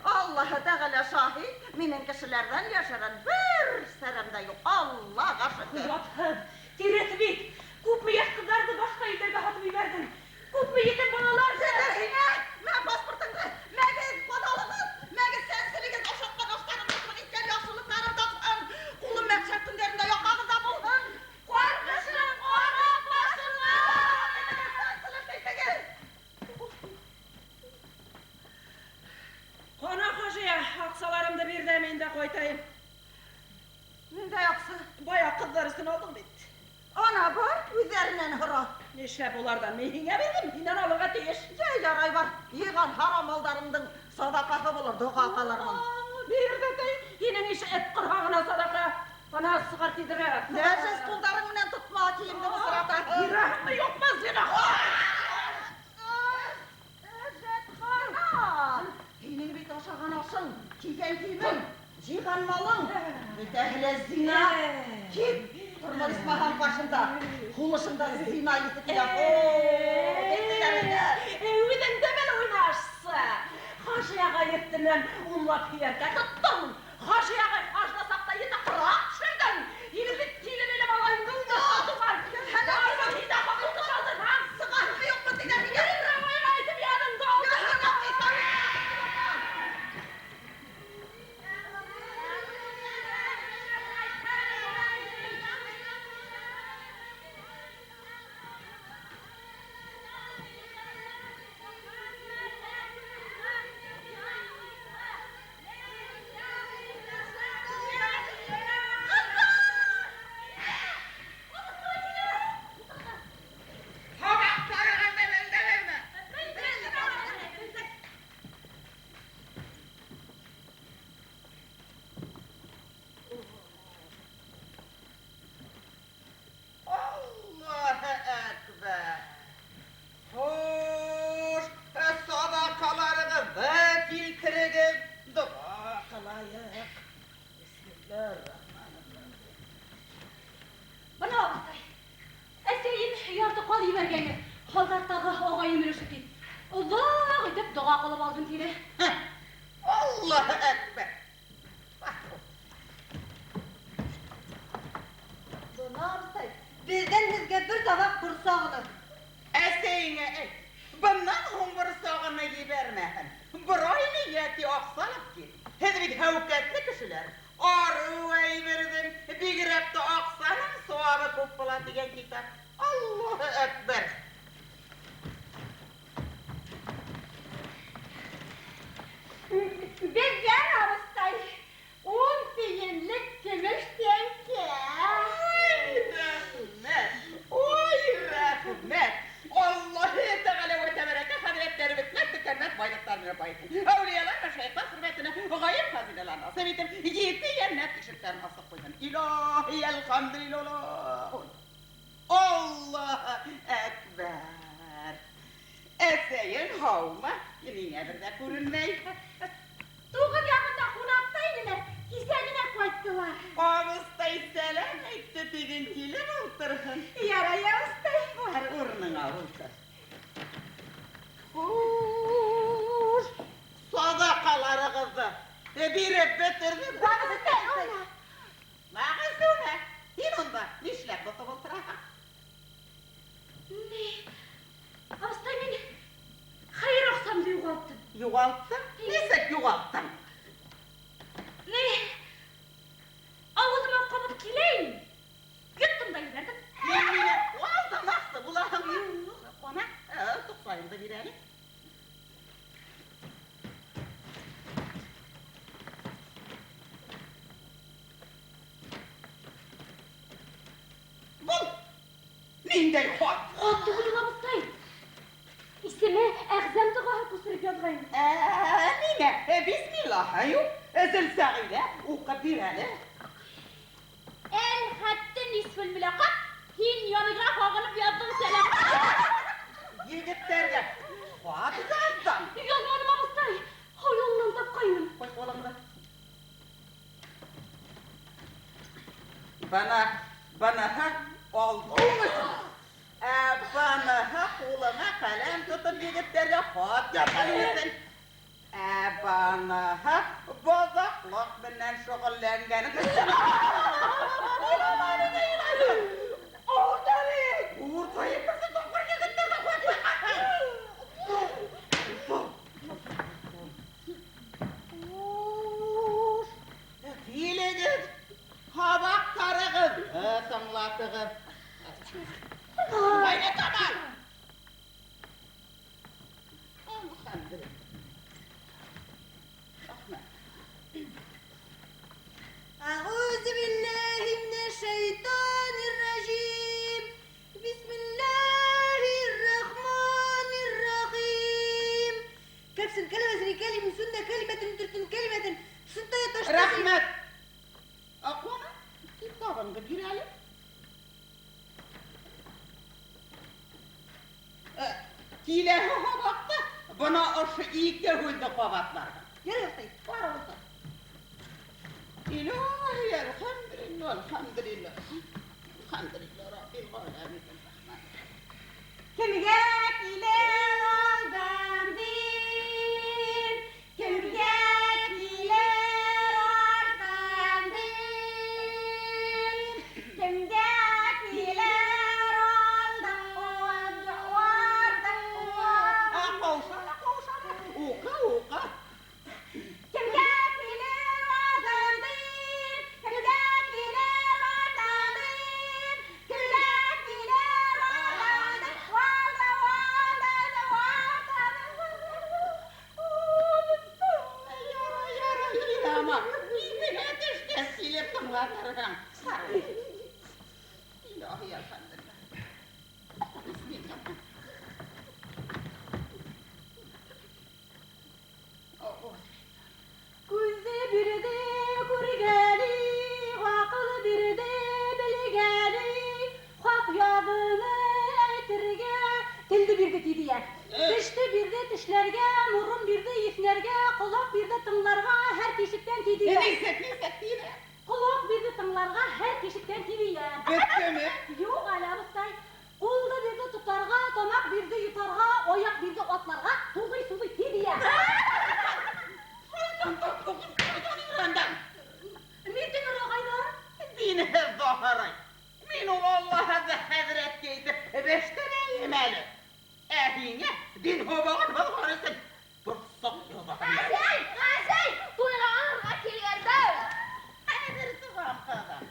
Аллаһы Тәғәлә шаһит, минең кешеләрҙән йәшерән бер серем дә юҡ. Аллаға шөкөр. Оятһыҙ, тиреҫ бит. Күпме йәш ҡыҙҙарҙы башҡа илдәргә һатып ебәрҙең. Күпме етем балаларҙы. Етер һиңә! Мә паспортыңды, мәгеҙ ҡаҙалығыҙ, мәгеҙ сәнселегеҙ, ашатҡан аштарым, дуҫлыҡ иткән яҡшылыҡтарым тапһын. Ҡулым мәхшәр көндәрендә яҡағыҙҙа булһын. Ҡарғышың ҡара башыңа! Сәнселеп әйтегеҙ. Ҡана Хажия, аҡсаларымды бир ҙә мин дә ҡайтайым. Ниндәй аҡса? Бая ҡыҙҙар өсөн алдың бит. Ана бар, үҙҙәренән һора. Нишләп уларҙан? Мин һиңә бирҙем, һинән алырға тейеш. Йә, ярай бар, йыйған харам малдарыңдың саҙаҡаһы булыр, доға ҡылырмын. Бир ҙә тей, һинең ише эт ҡорһағына саҙаҡа. Ана сығар тиҙерәк. Нәжес ҡулдарың менән тотма, кейемде бысратаһың. Йөрәгеңме юҡмы, зинаһар? Әжәтхана! Һинең бит ашаған ашың, кейгән кейемең, йыйған малың, бөтәһе лә зина. Кип, тормор исмаһам ҡаршында, һулышыңда зина еҫе килә. Үҙеңде бел уйнашсы. Хажи ағай өҫтөнән унлап һөйәркә тоттоң. Хажи ағай хажда саҡта ете ҡыраҡ төшөрҙөң. Һинең бит килен эле малайыңдың да һатылған. Һин дә хаҡыңды алдырһаң. Сығаһыңмы юҡмы тигән һиңә? Ағайға әйтеп яныңда алдырһаң. Аллаһы әкбәр! Хуш, саҙаҡаларығыҙҙы килтерегеҙ, доға ҡылайыҡ. Бисмиллаһир-рахманир-рахим. Бына абыстай, әсәйем ярты ҡал ебәргәйне, һалдаттағы ағайым өлөшө тип. Оҙаҡ итеп доға ҡылып алһын тине. Аллаһы әкбәр! Бына абыстай, беҙҙән һеҙгә бер табаҡ ҡурсағыны. Әсәйеңә әйт, бынан һуң борсағыны ебәрмәһен. Борайны йәки аҡса алып кил. Һеҙ бит һәүкәтле кешеләр. Арыу әйберҙең, бигерәк тә аҡсаның сауабы күп була тигән китап. Аллаһы әкбәр! Беҙҙән абыстай 10 тейенлек көмөш тәңкә. Ай, рәхмәт! Ой, рәхмәт! Аллаһы Тәғәлә вә Тәбәрәкә хәҙрәттәре бөтмәҫ төкәнмәҫ байлыҡтар менән байытһын. Әүлиәләр мәшәйехтәр хөрмәтенә ғайып хазиналарын насип итеп, ете йәннәт ишектәрен асып ҡуйһын. Илаһи әлхәмдүлиллаһ. Аллаһы әкбәр! Әсәйең һаумы? Миңә бер ҙә күренмәй. Туғыҙ яғында ҡунаҡта инеләр, кисә генә ҡайттылар. Абыстай сәләм әйтте тигән килеп ултырһын. Ярай, абыстай. Бар урыныңа ултыр. Хуш, саҙаҡаларығыҙҙы биреп бөтөрҙөм. Абыстай, Мәғәсүмә, һин унда нишләп боҫоп ултыраһың? Ни? Абыстай, мин хәйер аҡсамды юғалттым. Юғалттың? Нисек юғалттың? Ни? Ауыҙыма ҡабып киләйем. Йоттом да ебәрҙем. Мин мине алдамаҡсы булаһыңмы? Ҡана, туҡсайыңды бир әле. Был ниндәй хат? Хат түгел ул, абыстай. Исеме Әғзәм доғаһы күсереп яҙғайны. Нимә? Бисмиллаһ, юҡ. Зөлсәғиҙә, уҡып бир әле. Әл-хәтте нисфел мөләҡәт, һин яныңа һағынып яҙҙың сәләм. Егеттәргә хат яҙҙың. Яҙманым, абыстай. Хыялынан тапҡайным. Быныһы алдың өсөн. Ә быныһы ҡулыңа ҡәләм тотоп егеттәргә хат яҙған өсөн. Ә быныһы боҙоҡлоҡ менән шөғөлләнгән өсөн. Килегеҙ, һабаҡтарығыҙ тыңлатығыҙ. Ҡайҙа табан? أعوذ بالله من الشيطان الرجيم. بسم الله الرحمن الرحيم. كبس كلمة سن كلمة سنة كلمة ترتن كلمة سنة تشتري. رحمة. أقوم كتابا قدير عليه. Киләһе һабаҡта бына ошо ике һүҙҙе ҡабатларһың. Ярай, барығыҙ. İlahi, elhamdülillah, elhamdülillah. Elhamdülillah, Rabbil alemin. Kimgә килер алдан дин, кемгә килер арттан дин, кемгә килер алдан арттан. Ҡаушама, ҡаушама. Уҡы, уҡы. Кемгә килер алдан дин, кемгә килер арттан дин, кемгә килер алдан дин, алдан, алдан, алдан. Ярай, ярай, илама. Иҫеңә төшкәс килеп тыңлатырһың. İlahi, elhamdülillah. Bismillah. Күҙҙе бирҙе күргәне, аҡыл бирҙе белгәне, хаҡ яҙыны әйтергә, телде бирҙе тиҙиә. Теште бирҙе тешләргә, морон бирҙе еҫнәргә, ҡолаҡ бирҙе тыңларға, һәр тишектән тиҙиә. Нисек, нисек тине? Ҡолаҡ бирҙе тыңларға, һәр тишектән тиҙиә. Бөттөмө? Юҡ әле, абыстай. Ҡулды бирҙе тотарға, тамаҡ бирҙе йотарға, аяҡ бирҙе атларға, һуҙый-һуҙый тиҙиә. Ҡайҙан таптығыҙ, ҡайҙан өйрәндең? Миртимер ағайҙар. Динһеҙ заһырый. Мин ул Аллаһыҙҙы хәҙрәткә әйтеп бәштәрәйем әле. Ә һиңә дин һабағын боҙған өсөн торсоҡ язаһын. Әсәй, әсәй, туйға алырға килгәндәр. Хәҙер торам, ҡыҙым.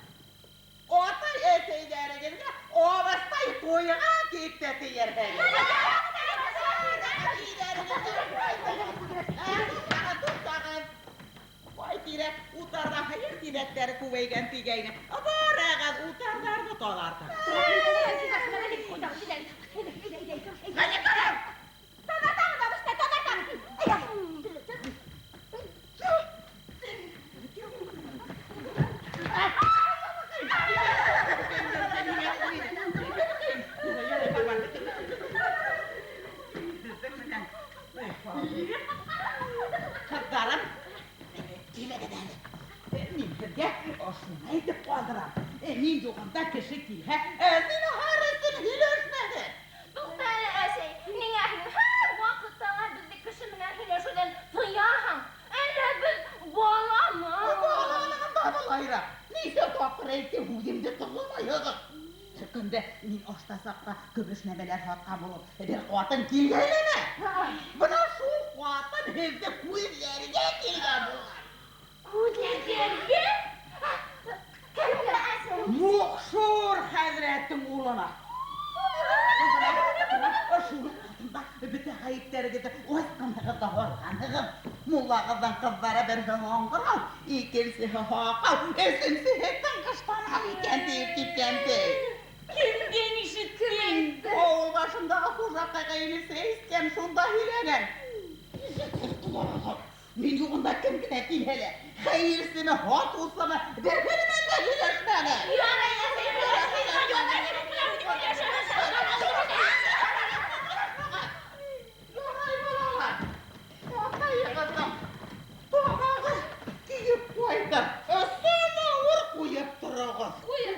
Атай әсәйҙәрегеҙгә абыстай туйға китте тиерһегеҙ. Бай тирәк утарҙа һыйыр тиҙәктәре күбәйгән тигәйне. Барығыҙ утарҙарҙы таҙартығыҙ. Ғәли ҡарам! Таҙартабыҙ, абыстай, таҙартабыҙ. Ҡыҙҙарым, килегеҙ әле. Мин һеҙгә ошоно әйтеп ҡалдырам. Мин юғында кеше килһә, зинһар өсөн һөйләшмәгеҙ. Туҡта әле, әсәй, ниңә һин һәр ваҡытта ла беҙҙе кеше менән һөйләшеүҙән тыяһың? Әллә беҙ баламы? Балалығым да былайыраҡ. Нисә тапҡыр әйтте, һүҙемде тыңламайһығыҙ. Шул көндә мин ашта саҡта көмөш нәмәләр һатҡан булып, бер ҡатын килгәйнеме? Бына шул ҡатын һеҙҙе күҙләргә килгән булған. Күҙләргә? Кемгә, әсәй? Муҡшур хәҙрәттең улына. Шул ҡатында бөтә ғәйептәрегеҙҙе асҡанһығыҙ ҙа һатҡанһығыҙ. Муллағыҙҙың ҡыҙҙары береһе һаңғырау, икенсеһе һаҡау, өсөнсөһө тыңҡыштанау икән тиеп киткән ти. Кемдән ишеттең? Ауыл башындағы хужа ҡағайнысы Эскән шунда һөйләгән. Мин юғында кем генә килһә лә, хәйерсеме, һатыусымы, береһе менән дә һөйләшмәне. Ярай, әсәй, Ярай, балалар. Атайығыҙҙың тамағы кийеп ҡуйҙы. Самауыр ҡуйып тороғоҙ. Ҡуйып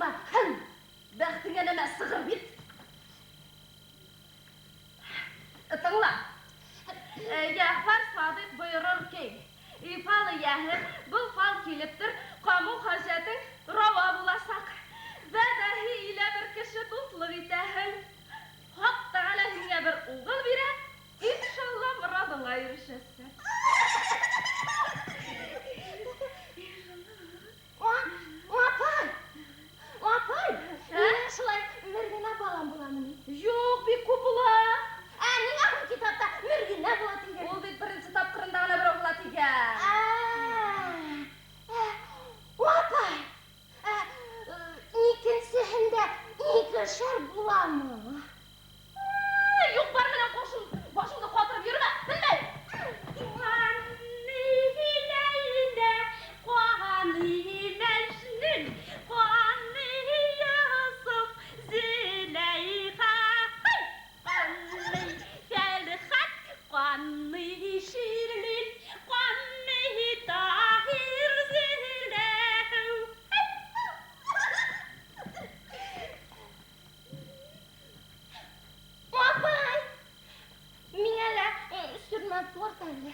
Булма, һын. Бәхтеңә нәмә сығыр бит. Тыңла. Йәғфәр Садыҡ бойорор ки, фал эйәһе, был фал килептер, ҡамыу хәжәтең рауа буласаҡ. Бәҙәһи илә бер кеше дуҫлыҡ итәһең. Хаҡ Тәғәлә һиңә бер уғыл бирә, иншалла морадыңа ирешәсең. Апай, апай, минең шулай бер генә балам буламы ни? Юҡ, бик күп була. Ә ниңә һуң китапта бер генә була тигән? Ул бит беренсе тапҡырында ғына берәү була тигән. Апай, икенсеһендә икешәр буламы? Юҡ бар менән ҡошом, башымды ҡатырып йөрөмә, белмәй. Апай, миңә лә сөрмә торт әле.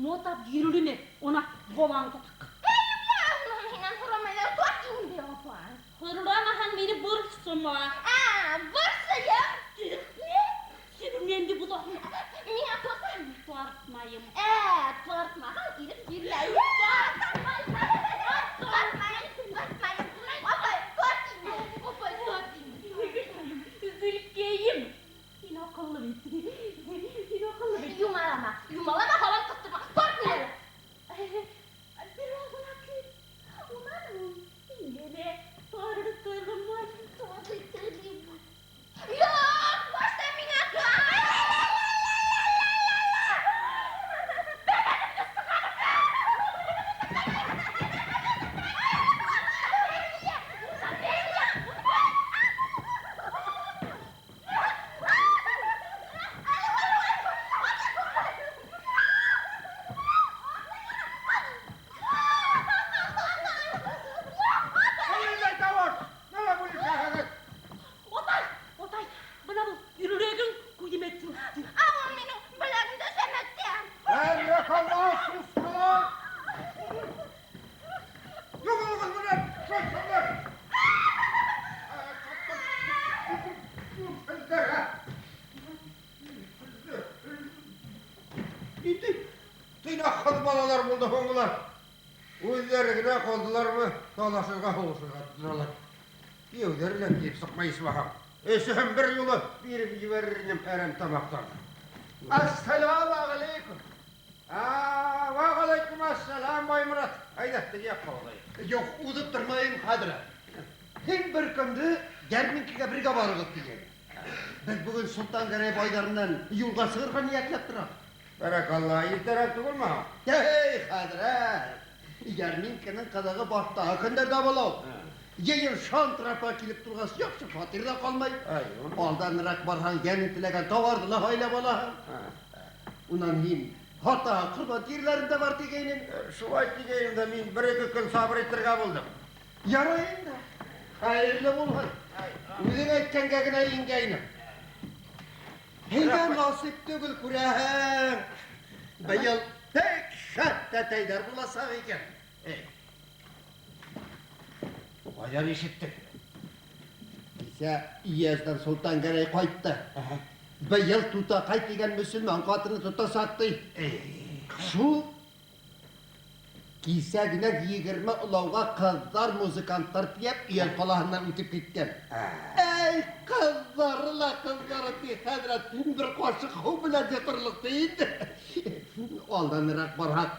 Мотап йөрөрмө, она балаңды тыҡ. Һинән һорамайҙар, торт инде, апай. Һорамаһаң мине борсома. Борсойом. Сөрмәмде боҙаһың. Миңә торт әле. Тартмайым. Тартмаһаң килеп бирмәйем. Тартмайым, тартмайым. Апай, торт инде. Апай, торт инде. Зөлкәйем. Һин аҡыллы бит. Һин аҡыллы бит. Юмалама, юмалама, һалам ҡыҫтырма. Торт инде. Бер аҙ ғына көт. Унан һиңә лә тартырмын. Юҡ, башта миңә торт. Ниндәй тауыш? Нәмә бүлешәһегеҙ? Атай, атай, бына был йөрәгең күҙемә төрттө. Ул минең беләгемде сәмәтте. Бәрәкалла, сусҡалар! Юғалығыҙ менән, шайтандар! Ниндәй тыйнаҡһыҙ балалар булды һуң улар? Үҙҙәре генә ҡалдылармы, талашырға, һуғышырға тотоналар. Кейәүҙәре лә килеп сыҡмай исмаһам. Өсөһөн бер юлы биреп ебәрер инем әрәм тамаҡтан. Ассаламу алейкум. Ва алейкум ассалам, Баймұрат. Әйҙә, теге яҡҡа алайыҡ. Юҡ, уҙып тормайым, хәҙрәт. Һин бер көндө йәрминкәгә бергә барығыҙ тигән. Беҙ бөгөн Солтангәрәй байҙарынан юлға сығырға ниәтләп торабыҙ. Бәрәкалла, иртәрәк түгелме? Эй, хәҙрәт, йәрминкәнең ҡыҙығы баштағы көндәрҙә була ул. Йыйын шантырапа килеп торғас, яҡшы фатир ҙа ҡалмай. Алданыраҡ барһаң, йәнең теләгән тауарҙы ла һайлап алаһың. Унан һин хата ҡорбан тиреләрен дә бар тигәйнең. Шулай тигәйнем дә мин бер-ике көн сабыр итергә булдым. Ярай инде. Хәйерле булһын. Үҙең әйткәнгә генә ингәйнем. Һиңә насип түгел, күрәһең. Быйыл бик шәп тәтәйҙәр буласаҡ икән. Ҡайҙан ишеттең? Кисә Ияздан Солтангәрәй ҡайтты. Быйыл тутаҡай тигән мөсөлмән ҡатыны тотасаҡ ти. Шул кисә генә 20 олауға ҡыҙҙар, музыканттар тейәп Өйәл ҡалаһынан үтеп киткән. Эй, ҡыҙҙары ла ҡыҙҙары ти, хәҙрәт, бер ҡашыҡ һыу белән йоторлоҡ ти инде. Алданыраҡ барһаҡ,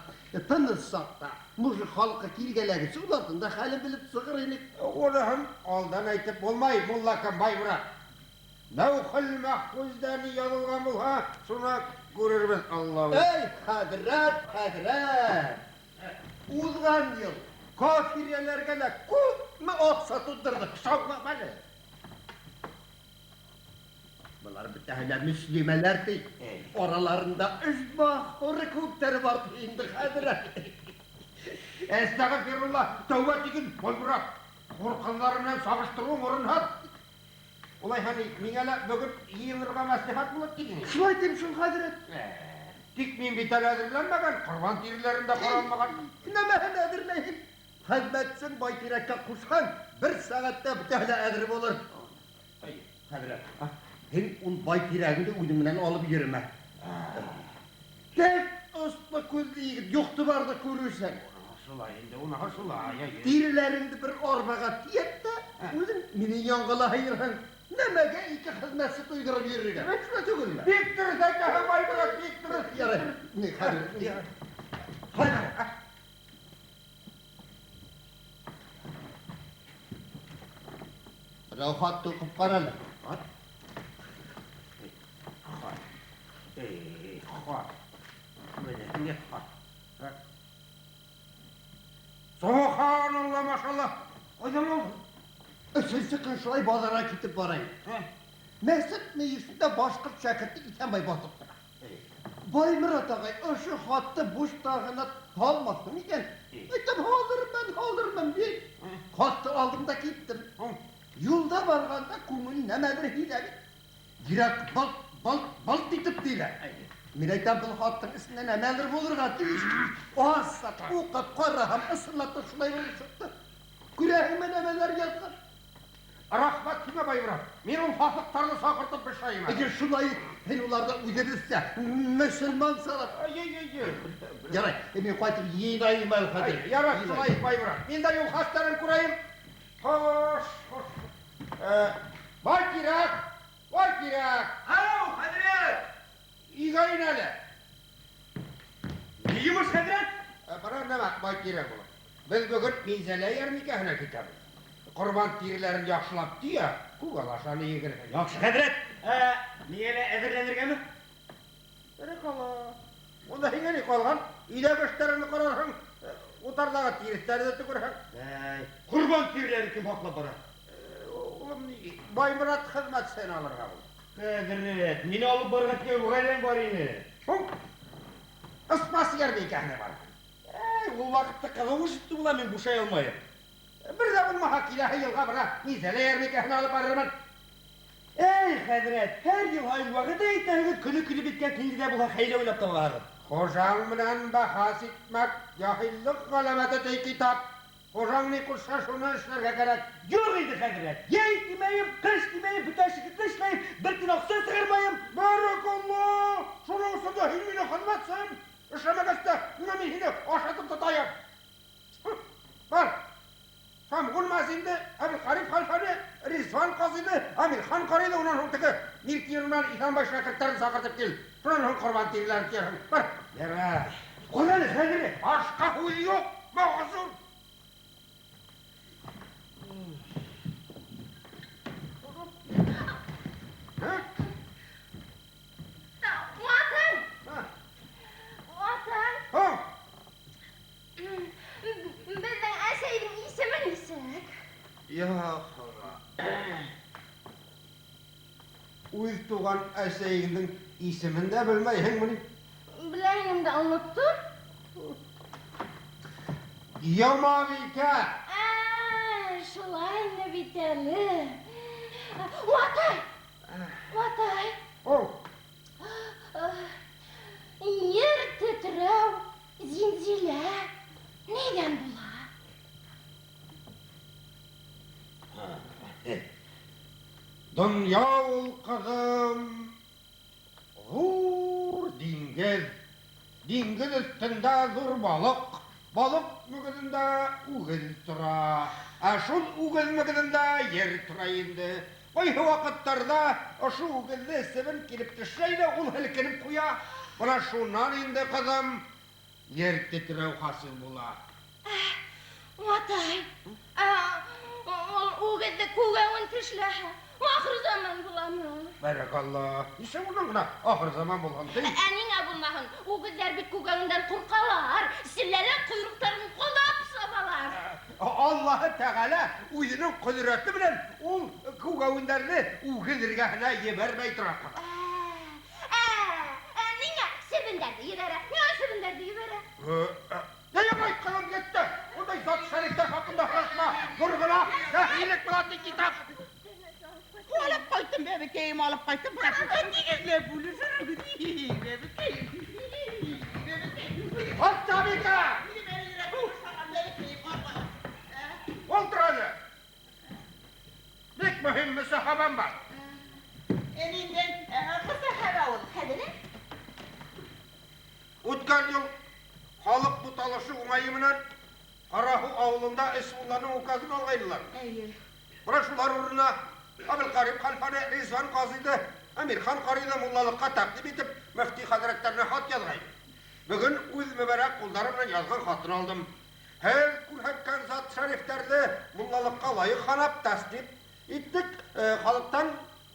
тыныс саҡта мужик халҡы килгәләгенсе уларҙың да хәлен белеп сығыр инек. Уныһын алдан әйтеп булмай, муллакым Баймұрат. Ләүхел мәхфүздә ни яҙылған булһа, шуны күрербеҙ, Алла бойорһа. Эй, хәҙрәт, хәҙрәт! Уҙған йыл кафирәләргә лә күпме аҡса тултырҙыҡ, шаулама әле. Былар бөтәһе лә мөслимәләр ти. Араларында өс бахыры күптәре бар ти инде, хәҙрәт. Әстәғфирулла, тәүбә тиген, Баймұрат. Хур ҡыҙҙары менән сағыштырыуың урынһыҙ. Улайһа ни, миңә лә бөгөн йыйынырға мәслихәт булыр тиһең. Шулай тим шул, хәҙрәт. Тик мин бит әле әҙерләнмәгән, ҡорбан тиреләрен дә ҡаралмаған. Нәмәһен әҙерләйһең? Хеҙмәтсең Байтирәккә ҡушһаң, бер сәғәттә бөтәһе лә әҙер булыр. Хәҙрәт, һин ул Байтирәгеңде үҙең менән алып йөрөмә. Тик осло күҙле егет, юҡты барҙы күрерһең. Шулай инде, уныһы шулай. Тиреләреңде бер арбаға тейәп тә, үҙең минең янға ла һыйырһың. Нәмәгә ике хеҙмәтсе туйҙырып йөрөргә? Шулай түгелме? Бик дөрөҫ әйтәһең, Байморат, бик дөрөҫ. Ярай, ни, хәҙер. Хәҙер. Рәүхатты уҡып ҡара әле. Хат? Хат. Эй, хат. Менә ни хат. Субханалла, машалла. Ҡайҙан алдың? Өсөнсө көн шулай баҙарға китеп барайым. Мәсет мөйөшөндә башҡорт шәкерте Иҫәнбай баҫып тора. Байморат ағай, ошо хатты бушта ғына һалмаҫһың икән. Әйтәм, һалырмын, һалырмын бит. Хатты алдым да киттем. Юлда барғанда күңел нәмәлер һиҙә бит. Йөрәк былт, былт, былт итеп тибә. Мин әйтәм, был хаттың эсендә нәмәлер булырға тейеш. Асып, уҡып ҡараһам, ысынлап та шулай булып сыҡты. Күрәһеңме нәмәләр яҙған? Рәхмәт һиңә, Байморат. Мин ул фасыҡтарҙы саҡыртып бешәйем. Әгәр шулай ит, һин уларҙы үҙебеҙсә мөселмансалап. Ай-ай-ай. Ярай, мин ҡайтып йыйынайым әле хәҙер. Ярай, шулай ит, Байморат. Мин дә юл хәстәрен күрәйем. Хош, хош. Байтирәк, Байтирәк. Ау, хәҙрәт! Өйгә ин әле. Ни йомош, хәҙрәт? Бына нәмә, Байтирәк улым. Беҙ бөгөн Минзәлә йәрминкәһенә китәбеҙ. Ҡорбан тиреләрен яҡшылап төйә, күк алашаны егерһең. Яҡшы, хәҙрәт. Миңә лә әҙерләнергәме? Бәрәкалла. Унда һиңә ни ҡалған? Өйҙәге эштәреңде ҡарарһың, утарҙағы тиреҫтәрҙе төкөрһөң. Әй, ҡорбан тиреләрен кем һаҡлап бара? Улым, Байморат хеҙмәтсеһен алырға булдыҡ. Хәҙрәт, мине алып барырға тигән вәғәҙәң бар ине. Һуң, Ыспас йәрминкәһенә барһың. Әй, ул ваҡытта ҡыҙыу эш була, мин бушай алмайым. Бер ҙә булмаһа, киләһе йылға бына Минзәлә йәрминкәһенә алып барырмын. Эй, хәҙрәт, һәр йыл һайын вәғәҙә итәһегеҙ, көнө килеп еткәс, ниндәй ҙә булһа хәйлә уйлап табаһығыҙ. Хужаң менән бәхәс итмәк яһиллыҡ ғәләмәте ти китап. Хужаң ни ҡушһа, шуны эшләргә кәрәк. Юҡ инде, хәҙрәт. Йәй тимәйем, ҡыш тимәйем, бөтә эшегеҙҙе эшләйем, бер тин аҡса сығармайым. Бәрәкалла! Шуның өсөн дә һин мине хеҙмәтсем. Эшләмәгәс тә, ниңә мин һине ашатып тотайым? Бар. Шамғун мәзинде, Әбелхариф хәлфәне, Ризван ҡазыйҙы, Әмирхан ҡарыйҙы, унан һуң теге Миртимер менән Иҫәнбай шәкерттәрен саҡыртып кил. Шунан һуң ҡорбан тиреләрен төйәрһең. Бар. Ярай. Ҡара әле, хәҙрәт. Башҡа һүҙ юҡ, мәғзур. Ватан! Ватан! Һуң! Беҙҙең әсәйҙең исеме нисек? Я Хоҙа. Үҙ туған әсәйеңдең исемен дә белмәйһеңме ни? Беләһең дә оноттом. Йомабикә! Шулай инде бит әле. Ватай! Ватай! Оу! Ер тетрәү, зинзилә ниҙән була? Донъя ул, ҡыҙым, ҙур диңгеҙ. Диңгеҙ өҫтөндә ҙур балыҡ, балыҡ мөгөҙөндә үгеҙ тора. Ә шул үгеҙ мөгөҙөндә ер тора инде. Ҡайһы ваҡыттарҙа ошо үгеҙҙе себен килеп төшә ҙә ул һелкенеп ҡуя. Бына шунан инде, ҡыҙым, ер тетрәү хасил була. Атай, ул үгеҙҙе күгәүен тешләһә, ахыр заман буламы? Бәрәкалла, нисә унан ғына ахыр заман булһын ти? Ә ниңә булмаһын? Үгеҙҙәр бит күгәүендән ҡурҡалар, селләләп ҡойроҡтарын ҡолап сабалар. Аллаһы Тәғәлә үҙенең ҡөҙрәте менән ул күгәүендәрҙе үгеҙ эргәһенә ебәрмәй тора. Ниңә себендәрҙе ебәрә? Ниңә себендәрҙе ебәрә? Нәйем әйтҡәнем етте? Ундай зат шәрифтәр хаҡында һорашма. Ҙур ғына дәһилек була ти китап. Алып ҡайттым, бәбекәйем, алып ҡайттым. Тигеҙләп бүлешербеҙ. Бәбекәйем. Оҫтабикә! Ултыр әле. Бик мөһим мөсәхәбәм бар. Ниндәй мөсәхәбә ул, хәҙрәт? Үткән йыл халыҡ буталышы уңайы менән Ҡараһыу ауылында өс мулланың указын алғайнылар. Эйе. Бына шулар урынына Әбелҡариб хәлфәне, Ризван ҡазыйҙы, Әмирхан ҡарыйҙы муллалыҡҡа тәҡдим итеп, мөфти хәҙрәттәренә хат яҙғайны. Бөгөн үҙ мөбәрәк ҡулдары менән яҙған хатын алдым. Һеҙ күрһәткән зат шәрифтәрҙе муллалыҡҡа лайыҡ һанап тәсдиҡ иттек, халыҡтан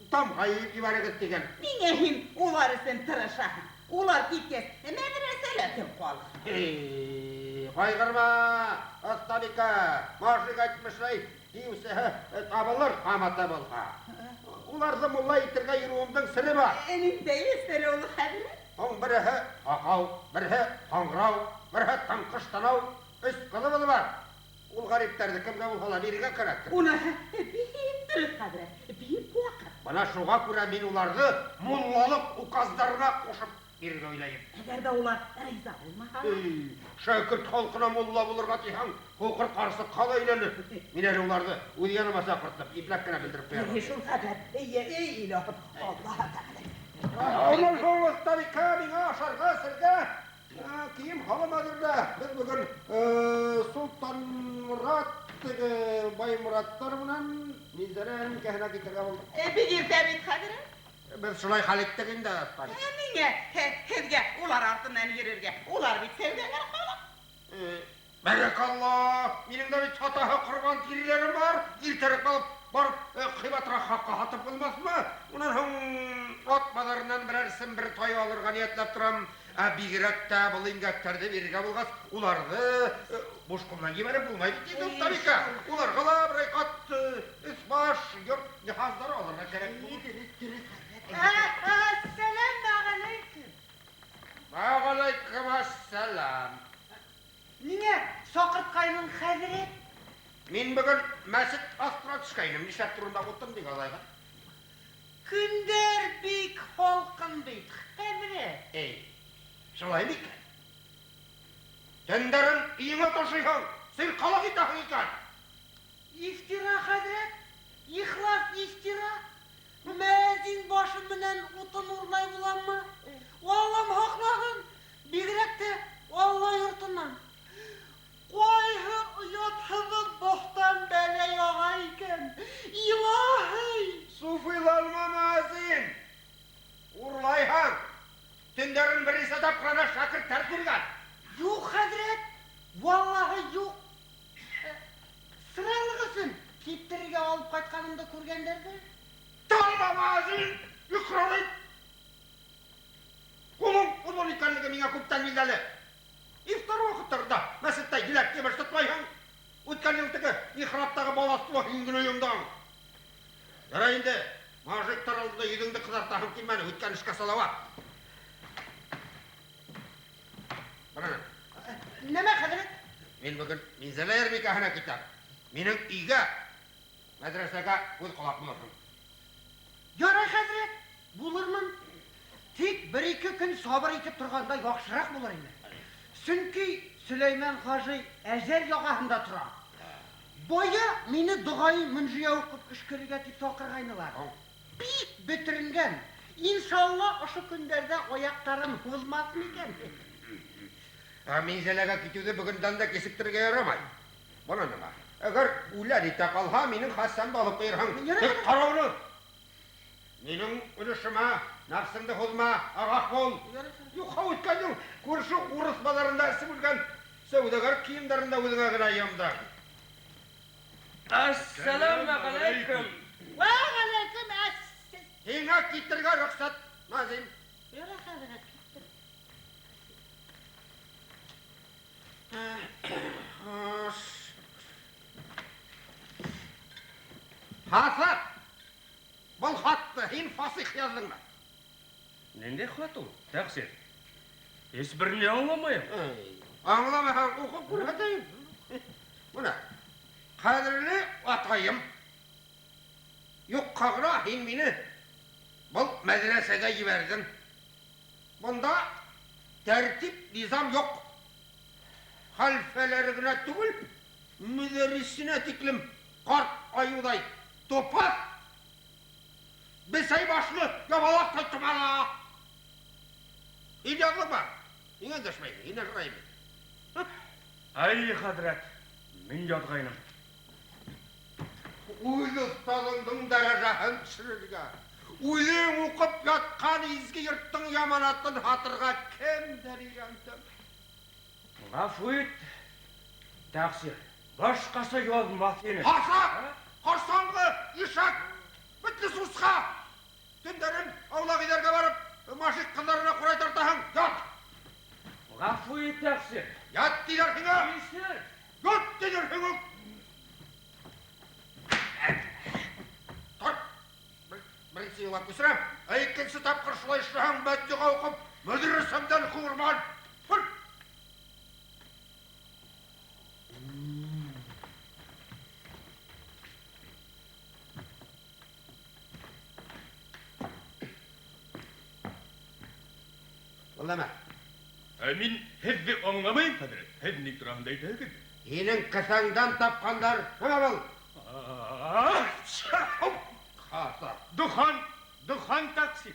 тамға йыйып ебәрегеҙ тигән. Ниңә һин улар өсөн тырышаһың? Улар киткәс, мәҙрәсәлә кем ҡалыр? Ҡайғырма, оҫтабикә, мажик әйтмешләй, тиеүсеһе табылыр, ҡаматы булһа. Уларҙы мулла итергә йөрөүемдең сере бар. Ниндәй сере ул, хәҙрәт? Һуң береһе һаҡау, береһе ҡаңғырау, береһе тыңҡыш танау, өс ҡыҙыбыҙ бар. Ул ғәриптәрҙе кемгә булһа ла бирергә кәрәктер. Уныһы бик дөрөҫ, хәҙрәт, бик ваҡыт. Бына шуға күрә мин уларҙы муллалыҡ указдарына ҡушып бирергә уйлайым. Әгәр ҙә улар риза булмаһа? Шәкерт халҡына мулла булырға тиһәң, һуҡыр ҡарсыҡҡа ла өйләнер. Мин әле уларҙы үҙ яныма саҡыртып, ипләп кенә белдереп ҡуярмын. Эй, шул хәҙрәт, эй, эй, илаһым, Аллаһы тәғәлә. Унан һуң оҫтабикә миңә ашарға, эсергә кейем һалым әҙерлә. Беҙ бөгөн Солтанморат теге Баймораттар менән Минзәлә никәһенә китергә булдыҡ. Бик иртә бит, хәҙрәт. Беҙ шулай хәл иттек инде, оҫтабикә. Ниңә һеҙгә улар артынан йөрөргә? Улар бит сәүҙәгәр халыҡ. Бәрәкалла, минең дә бит һатаһы ҡорбан тиреләрем бар. Иртәрәк алып барып, ҡыйбатыраҡ хаҡҡа һатып булмаҫмы? Унан һуң ат баҙарынан берәрсен бер тай алырға ниәтләп торам. Ә бигерәк тә был имгәктәрҙе бирергә булғас, уларҙы буш ҡул менән ебәреп булмай бит инде, оҫтабикә. Уларға ла берәй ҡат өҫ-баш, йорт йыһаздары алырға кәрәк булыр. Әссәләмәғәләйкүм. Вәғәләйкүм әссәләм. Ниңә саҡыртҡайның, хәҙрәт? Мин бөгөн мәсет аҫтына төшкәйнем, нишләп турында ултырҙым тиң алайға. Көндәр бик һалҡын бит, хәҙрәт. Эй, шулай микән? Төндәрен өйөңә ташыйһың, сирҡалаҡ итәһең икән. Ифтира, хәҙрәт, ихлас ифтира. Мәзин башы менән утын урлай буламмы? Аллам һаҡлаһын, бигерәк тә Алла йортонан. Ҡайһы оятһыҙҙың бохтан бәлә яға икән? Илаһи! Суфиланма, мәзин! Урлайһың! Төндәрен бер нисә тапҡыр ана шәкерттәр күргән. Юҡ, хәҙрәт, валлаһы юҡ. Сыралыҡ өсөн киптерергә алып ҡайтҡанымды күргәндәрҙер. Талма, мәзин! Иҡрар ит! Ҡулың оҙон икәнлеге миңә күптән билдәле. Ифтар ваҡыттарында мәсеттә еләк емеш тотмайһың. Үткән йыл теге михрабтағы балаҫты ла һин генә йомдоң. Ярай инде, мажиктар алдында йөҙөңдө ҡыҙартаһың килмәне, үткән эшкә салауат. Бына. Нәмә, хәҙрәт? Мин бөгөн Минзәлә йәрминкәһенә китәм. Минең өйгә, мәҙрәсәгә күҙ ҡолаҡ булырһың. Ярай, хәҙрәт, булырмын. Тик бер-ике көн сабыр итеп торғанда яҡшыраҡ булыр ине. Сөнки Сөләймән хажи әжәл яғаһында тора. Бая мине доғайы мөнжиә уҡып өшкөрөргә тип саҡырғайнылар. Бик бөтөрөнгән. Иншалла, ошо көндәрҙә аяҡтарым һуҙмаҫ микән? Ә Минзәләгә китеүҙе бөгөндән дә кисектерергә ярамай. Бына нәмә. Әгәр үлә итә ҡалһа, минең хәссәмде алып ҡуйырһың. Ярай. Тик ҡара уны. Минең өлөшөмә нәфсеңде һуҙма, ағаҡ бул. Юҡһа үткән йыл күрше урыҫ баҙарында эсеп үлгән сәүҙәгәр кейемдәрен дә үҙеңә генә йомдоң. Әссәләмәғәләйкүм. Вәғәләйкүм әссәләм. Һиңә китергә рөхсәт, Назим. Ярай, хәҙрәт, киттем. Хасан, был хатты һин фасих яҙҙыңмы? Ниндәй хат ул, тәҡсир? Һис бер ни аңламайым. Аңламаһаң, уҡып күрһәтәйем. Бына, Ҡәҙерле атайым, юҡҡа ғына һин мине был мәҙрәсәгә ебәрҙең. Бында тәртип, низам юҡ. Хәлфәләре генә түгел, мөҙәррисенә тиклем ҡарт айыуҙай тупаҫ, бесәй башлы ябалаҡтай томала. Һин яҙлыҡма? Һиңә өндәшмәйем, һинән һорайым. Ай, хәҙрәт, мин яҙғайным. Үҙ оҫталыңдың дәрәжәһен төшөрөргә, үҙең уҡып ятҡан изге йорттоң яманатын һатырға кемдәр өйрәндем? Ғәфү ит, тәҡсир, башҡаса яҙмаҫ инем. Ҡаса, ҡарсаңғы, ишәк, бетле сусҡа! Төндәрен аулаҡ өйҙәргә барып, машиҡ ҡыҙҙарына ҡурай тартаһың, ят! Ғәфү ит, тәҡсир. Ят тиҙәр һиңә! Кисер! Ят тиҙәр һиңә! Тор! Беренсе йылға күсерәм, ә икенсе тапҡыр шулай эшләһәң, бәддуға уҡып, мәҙрәсәмдән ҡыуырман. Тор! Был нәмә? Ә мин һеҙҙе аңламайым, хәҙрәт. Һеҙ ни тураһында әйтәһегеҙ? Һинең кеҫәңдән тапҡандар. Нәмә был? Хата. Духан, духан такси.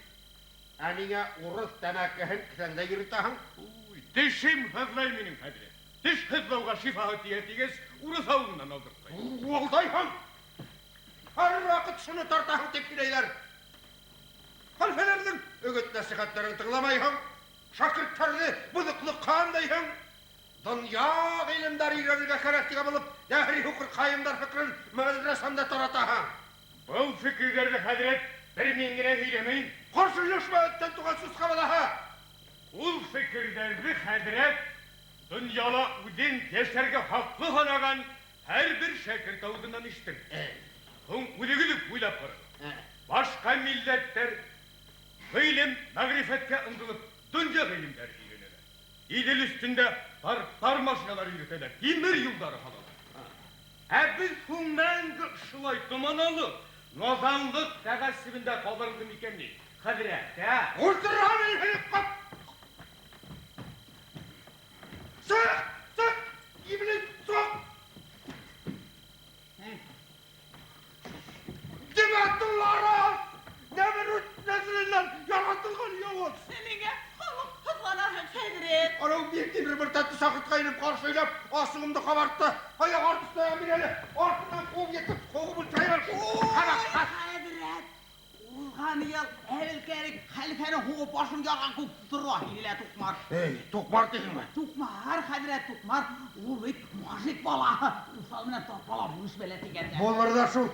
Ә ниңә урыҫ тәмәкеһен кеҫәңдә йөрөтәһең? Уй, тешем һыҙлай минең, хәҙрәт. Теш һыҙлауға шифаһы тейә тигәс, урыҫ ауылынан алдыртҡайным. Алдайһың! Һәр ваҡыт шуны тартаһың тип һөйләйҙәр. Хәлфәләрҙең өгөт-нәсихәттәрен тыңламайһың, шәкерттәрҙе боҙоҡлоҡҡа ынтайһың. Донъя ғилемдәр өйрәнергә кәрәк тигән булып, дәһри һуҡыр ҡайымдар фекерен мәҙрәсәмдә таратаһың. Был фекерҙәрҙе, хәҙрәт, бер мин генә һөйләмәйем. Ҡаршы өләшмә, эттән туған сусҡа балаһы! Ул фекерҙәрҙе, хәҙрәт, донъяла үҙен йәшәргә хаҡлы һанаған һәр бер шәкерт ауыҙынан ишеттем. Һуң үҙегеҙ үк уйлап ҡарағыҙ. Башҡа милләттәр ғилем, мәғрифәткә ынтылып, донъя ғилемдәре өйрәнәләр. Иҙел өҫтөндә пар машиналар йөрөтәләр, тимер юлдары һалалар. Ә беҙ һуң мәңге шулай томаналыҡ, наҙанлыҡ тәғәссебендә ҡалырбыҙ микән ни? Хәҙрәт, ә? Ултырһам, ҡап! Сыҡ, сыҡ, иблис, сыҡ! Димәттуллары! Нәмрүт нәҫеленән яратылған яуыз! Ниңә халыҡ һыҙланаһың, хәҙрәт? Анау Биктимер бер тәтте саҡыртҡайным, ҡаршы һөйләп, асыуымды ҡабартты. Аяҡ артыҫтая мин әле, артынан ҡыуып етеп, ҡыуып үлтерәйем. Ой, хәҙрәт! Уҙған йыл әбелкәрик хәлифәне һуғып башын ярған күк тора һине лә туҡмар. Эй, туҡмар тиһеңме? Туҡмар, хәҙрәт, туҡмар. Ул бит мажик балаһы. Уҫал менән тапала бу эш бәлә тигәндә. Булыр ҙа шул.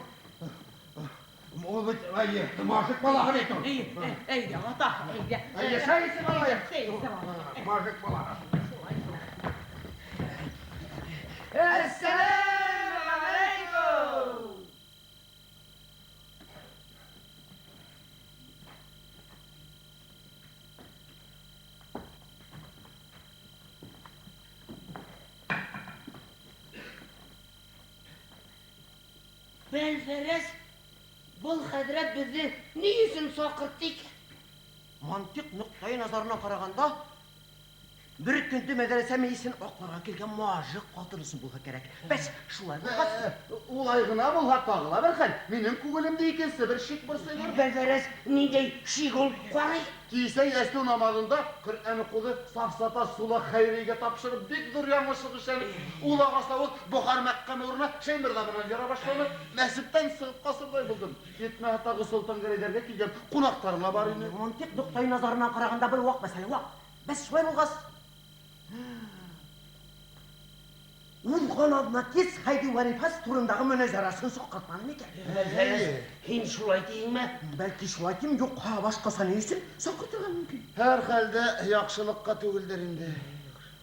Ул бит, әйе, мажик балаһы бит ул. Әйе, әйҙә, ата, әйҙә. Әйе, сәй эсеп алайыҡ. Сәй эсеп алайыҡ. Мажик балаһы. Әссәләмү алейкум! Бәлфәрәс, был хәҙрәт беҙҙе ни өсөн саҡыртты икән? Мантиҡ ноҡтайы назарынан ҡарағанда, бер көндө мәҙрәсә мейесен аҡларға килгән мажик ҡатын өсөн булһа кәрәк. Бәс, шулай булғас. Улай ғына булһа тағы ла бер хәл. Минең күңелемде икенсе бер шик борсойҙор. Бәлфәрәс, ниндәй шик ул, ҡарай? Кисә йәстү намаҙында Ҡөрьән уҡыуҙы сафсата Сула Хәйригә тапшырып, бик ҙур яңылышлыҡ эшләнек. Ул ағас ауыҙ Бохар мәҡәме урынына Шәймырҙа менән яра башланы. Мәсеттән сығып ҡасырҙай булдым. Етмәһә тағы Солтан Гәрәйҙәргә килгән ҡунаҡтар ла бар ине. Мантиҡ ноҡтайы назарынан ҡарағанда был ваҡ мәсьәлә, ваҡ. Бәс, шулай булғас, уҙған аҙна кис Хәйди Вәлифәс турындағы мөнәзәрәсен саҡыртманы микән? Бәлфәрәс, һин шулай тиеңме? Бәлки шулай тим, юҡһа башҡаса ни өсөн саҡыртырға мөмкин? Һәр хәлдә яҡшылыҡҡа түгелдер инде.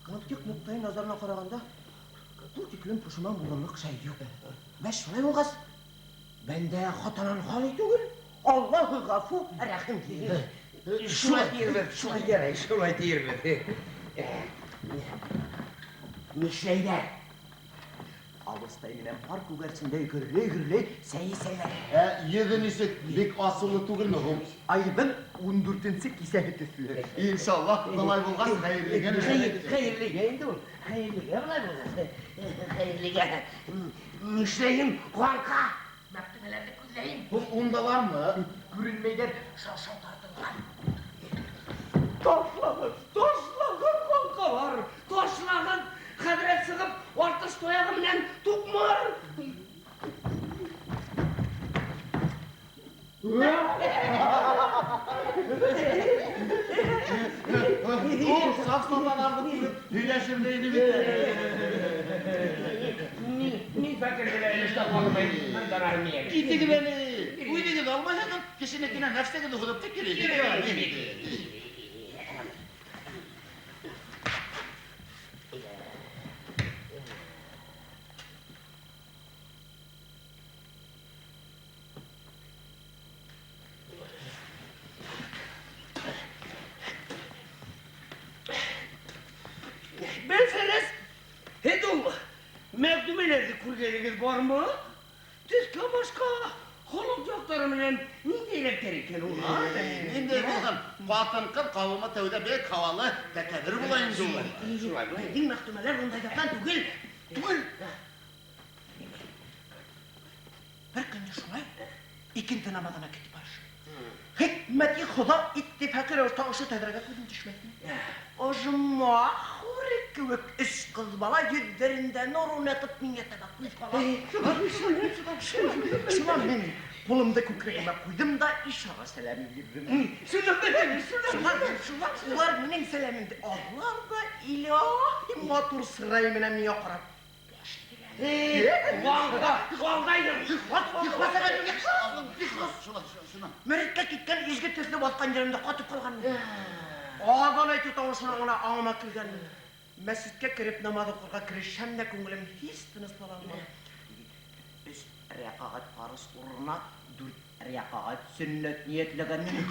Мантиҡ ноҡтайы назарынан ҡарағанда, был тиклем пошаман булырлыҡ шәй юҡ. Бәс, шулай булғас, бәндә хатанан хали түгел. Аллаһу ғәфү, рәхим тиер. Шулай тиербеҙ, шулай тиер, шулай тиербеҙ. Нишләйҙәр? Абыстай менән пар күгәрсендәй гөрләй-гөрләй сәй эсәләр. Ә йөҙө нисек, бик асыулы түгелме һуң? Айҙың 14-нсе кисәһе төҫлө. Иншаллаһ, былай булғас, хәйерлегә. Хәйерлегә инде ул. Хәйерлегә былай булғас. Хәйерлегә. Нишләйем, ҡурҡа. Мәктүмәләрҙе күҙләйем. Һуң ундалармы? Күренмәйҙәр, шаршау тартылған. Ташлағыҙ, ташлағыҙ, ҡаңҡалар, ташлағыҙ. Хәҙрәт сығып, артыш тояғы менән туҡмар. Ул саф саталарҙы күреп һөйләшер ине бит. Мин фәҡирҙе лә өлөштә ҡалмайым, бер армия. Китегеҙ әле. Үҙегеҙ алмайһығыҙ, кешенекенә нәфсегеҙҙе һуҙып та килегеҙ. Белһәгеҙ, һеҙ ул мәғдүмәләрҙе күргәнегеҙ бармы? Төҫкә башҡа холоҡ яҡтары менән ниндәйерәктәр икән улар? Ниндәй булһын, ҡатын-ҡыҙ ҡауымы тәүҙә бик һауалы, тәкәббер була инде улар. Шулай була. Беҙҙең мәғдүмәләр ундайҙарҙан түгел. Түгел. Бер көндө шулай икенде намаҙына китеп барыш. Хикмәти Хоҙа иттифаҡи рәүештә ошо тәҙрәгә күҙем төшмәҫме? Ожмах хуре кеүек өс ҡыҙ бала йөҙҙәрендә нур уйнатып миңә таба күҙ һала. Шунан мин ҡулымды күкрәгемә ҡуйҙым да ишара сәләмен бирҙем. Шунан улар минең сәләмемде алдылар ҙа илаһи матур сырай менән миңә ҡарап баш эйҙеләр. Мөрәткә киткән изге төҫлө баҫҡан еремдә ҡатып ҡалғанмын. Аҙан әйтеү тауышына ғына аңыма килгәнмен. Мәсеткә кереп намаҙ уҡырға керешһәм дә күңелем һис тыныслана алманы. 3 рәкәғәт фарыз урынына 4 рәкәғәт сөннәт ниәтләгәнмен.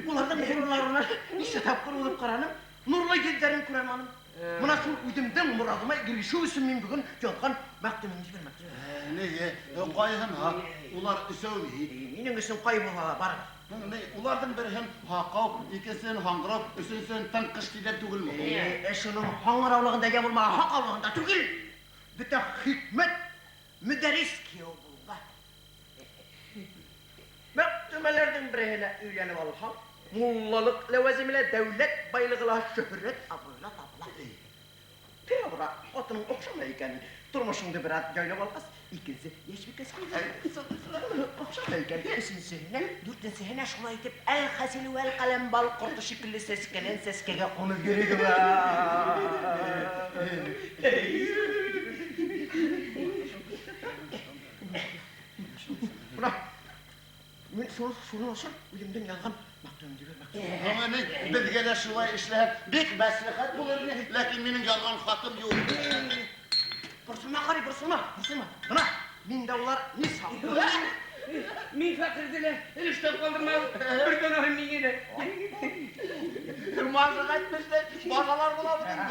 Уларҙың нурларына нисә тапҡыр уҙып ҡараным, нурлы йөҙҙәрен күрә алманым. Мына шул үҙемдең мораҙыма ирешеү өсөн мин бөгөн яҙған мәктүмемде бирмәксе. Ни, ҡайһына? Улар өсәү бит. Минең өсөн ҡай булһа ла барыбер. Ни, уларҙың береһен һаҡау, икенсеһен һаңғырау, өсөнсөһөн тыңҡыш тиҙәр түгелме? Шуның һаңғыраулығында йә булмаһа һаҡаулығында түгел. Бөтә хикмәт мөдәррис кейәү булыуҙа. Мәктүмәләрҙең береһенә өйләнеп алһаң, муллалыҡ ләүәземе лә, дәүләт байлығы ла, шөһрәт абруйы ла табыла. Тора-бара ҡатының оҡшамай икән, тормошоңдо бер аҙ яйлап алғас, икенсе йәшбикәс оҡшамай икән, өсөнсөһөнә, дүртенсеһенә шулай итеп әл-хәсил вәл-ҡәләм бал ҡорто шикелле сәскәнән сәскәгә ҡунып йөрөй. Бына мин шуның өсөн үҙемдең яҙған мәктүмемде бирмәксе. Беҙгә лә шулай эшләһәк, бик мәслихәт булыр ине, ләкин минең яҙған хатым юҡ. Борсолма, ҡарый, борсолма, борсолма. Бына миндә улар мисал. Мин фәҡирҙе лә өлөштән ҡалдырмағыҙ, бер гонаһым миңә лә. Мажыға әйтмешләй, башалар булабыҙ инде.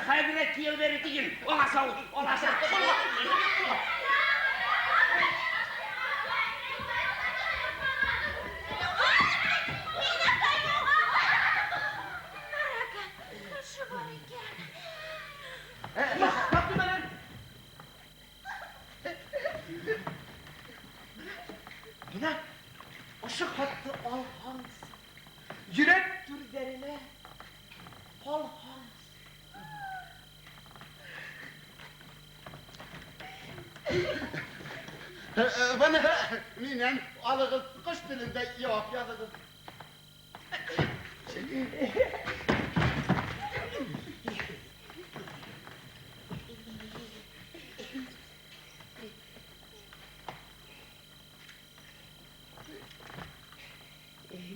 Хәҙрәт кейәүҙәре тиген, аласа ул, аласа. Бына ошо хатты алһаң, йөрәк түрҙәренә һалһаң. Бына минән алығыҙ, ҡош телендә яуап яҙығыҙ.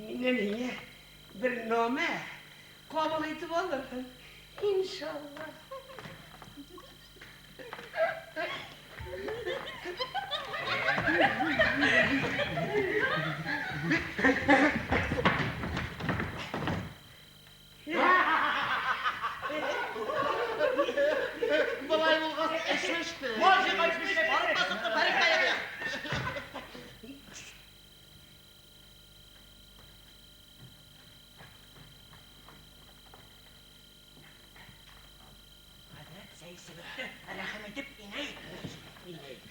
Минән һиңә бер нәмә ҡабул итеп алырһың, иншалла. Былай булғас, эш эште. Барып та сыҡты, бәрек тә Хәҙрәт, сәй бөттө. Рәхим итеп инәйек. Инәйек.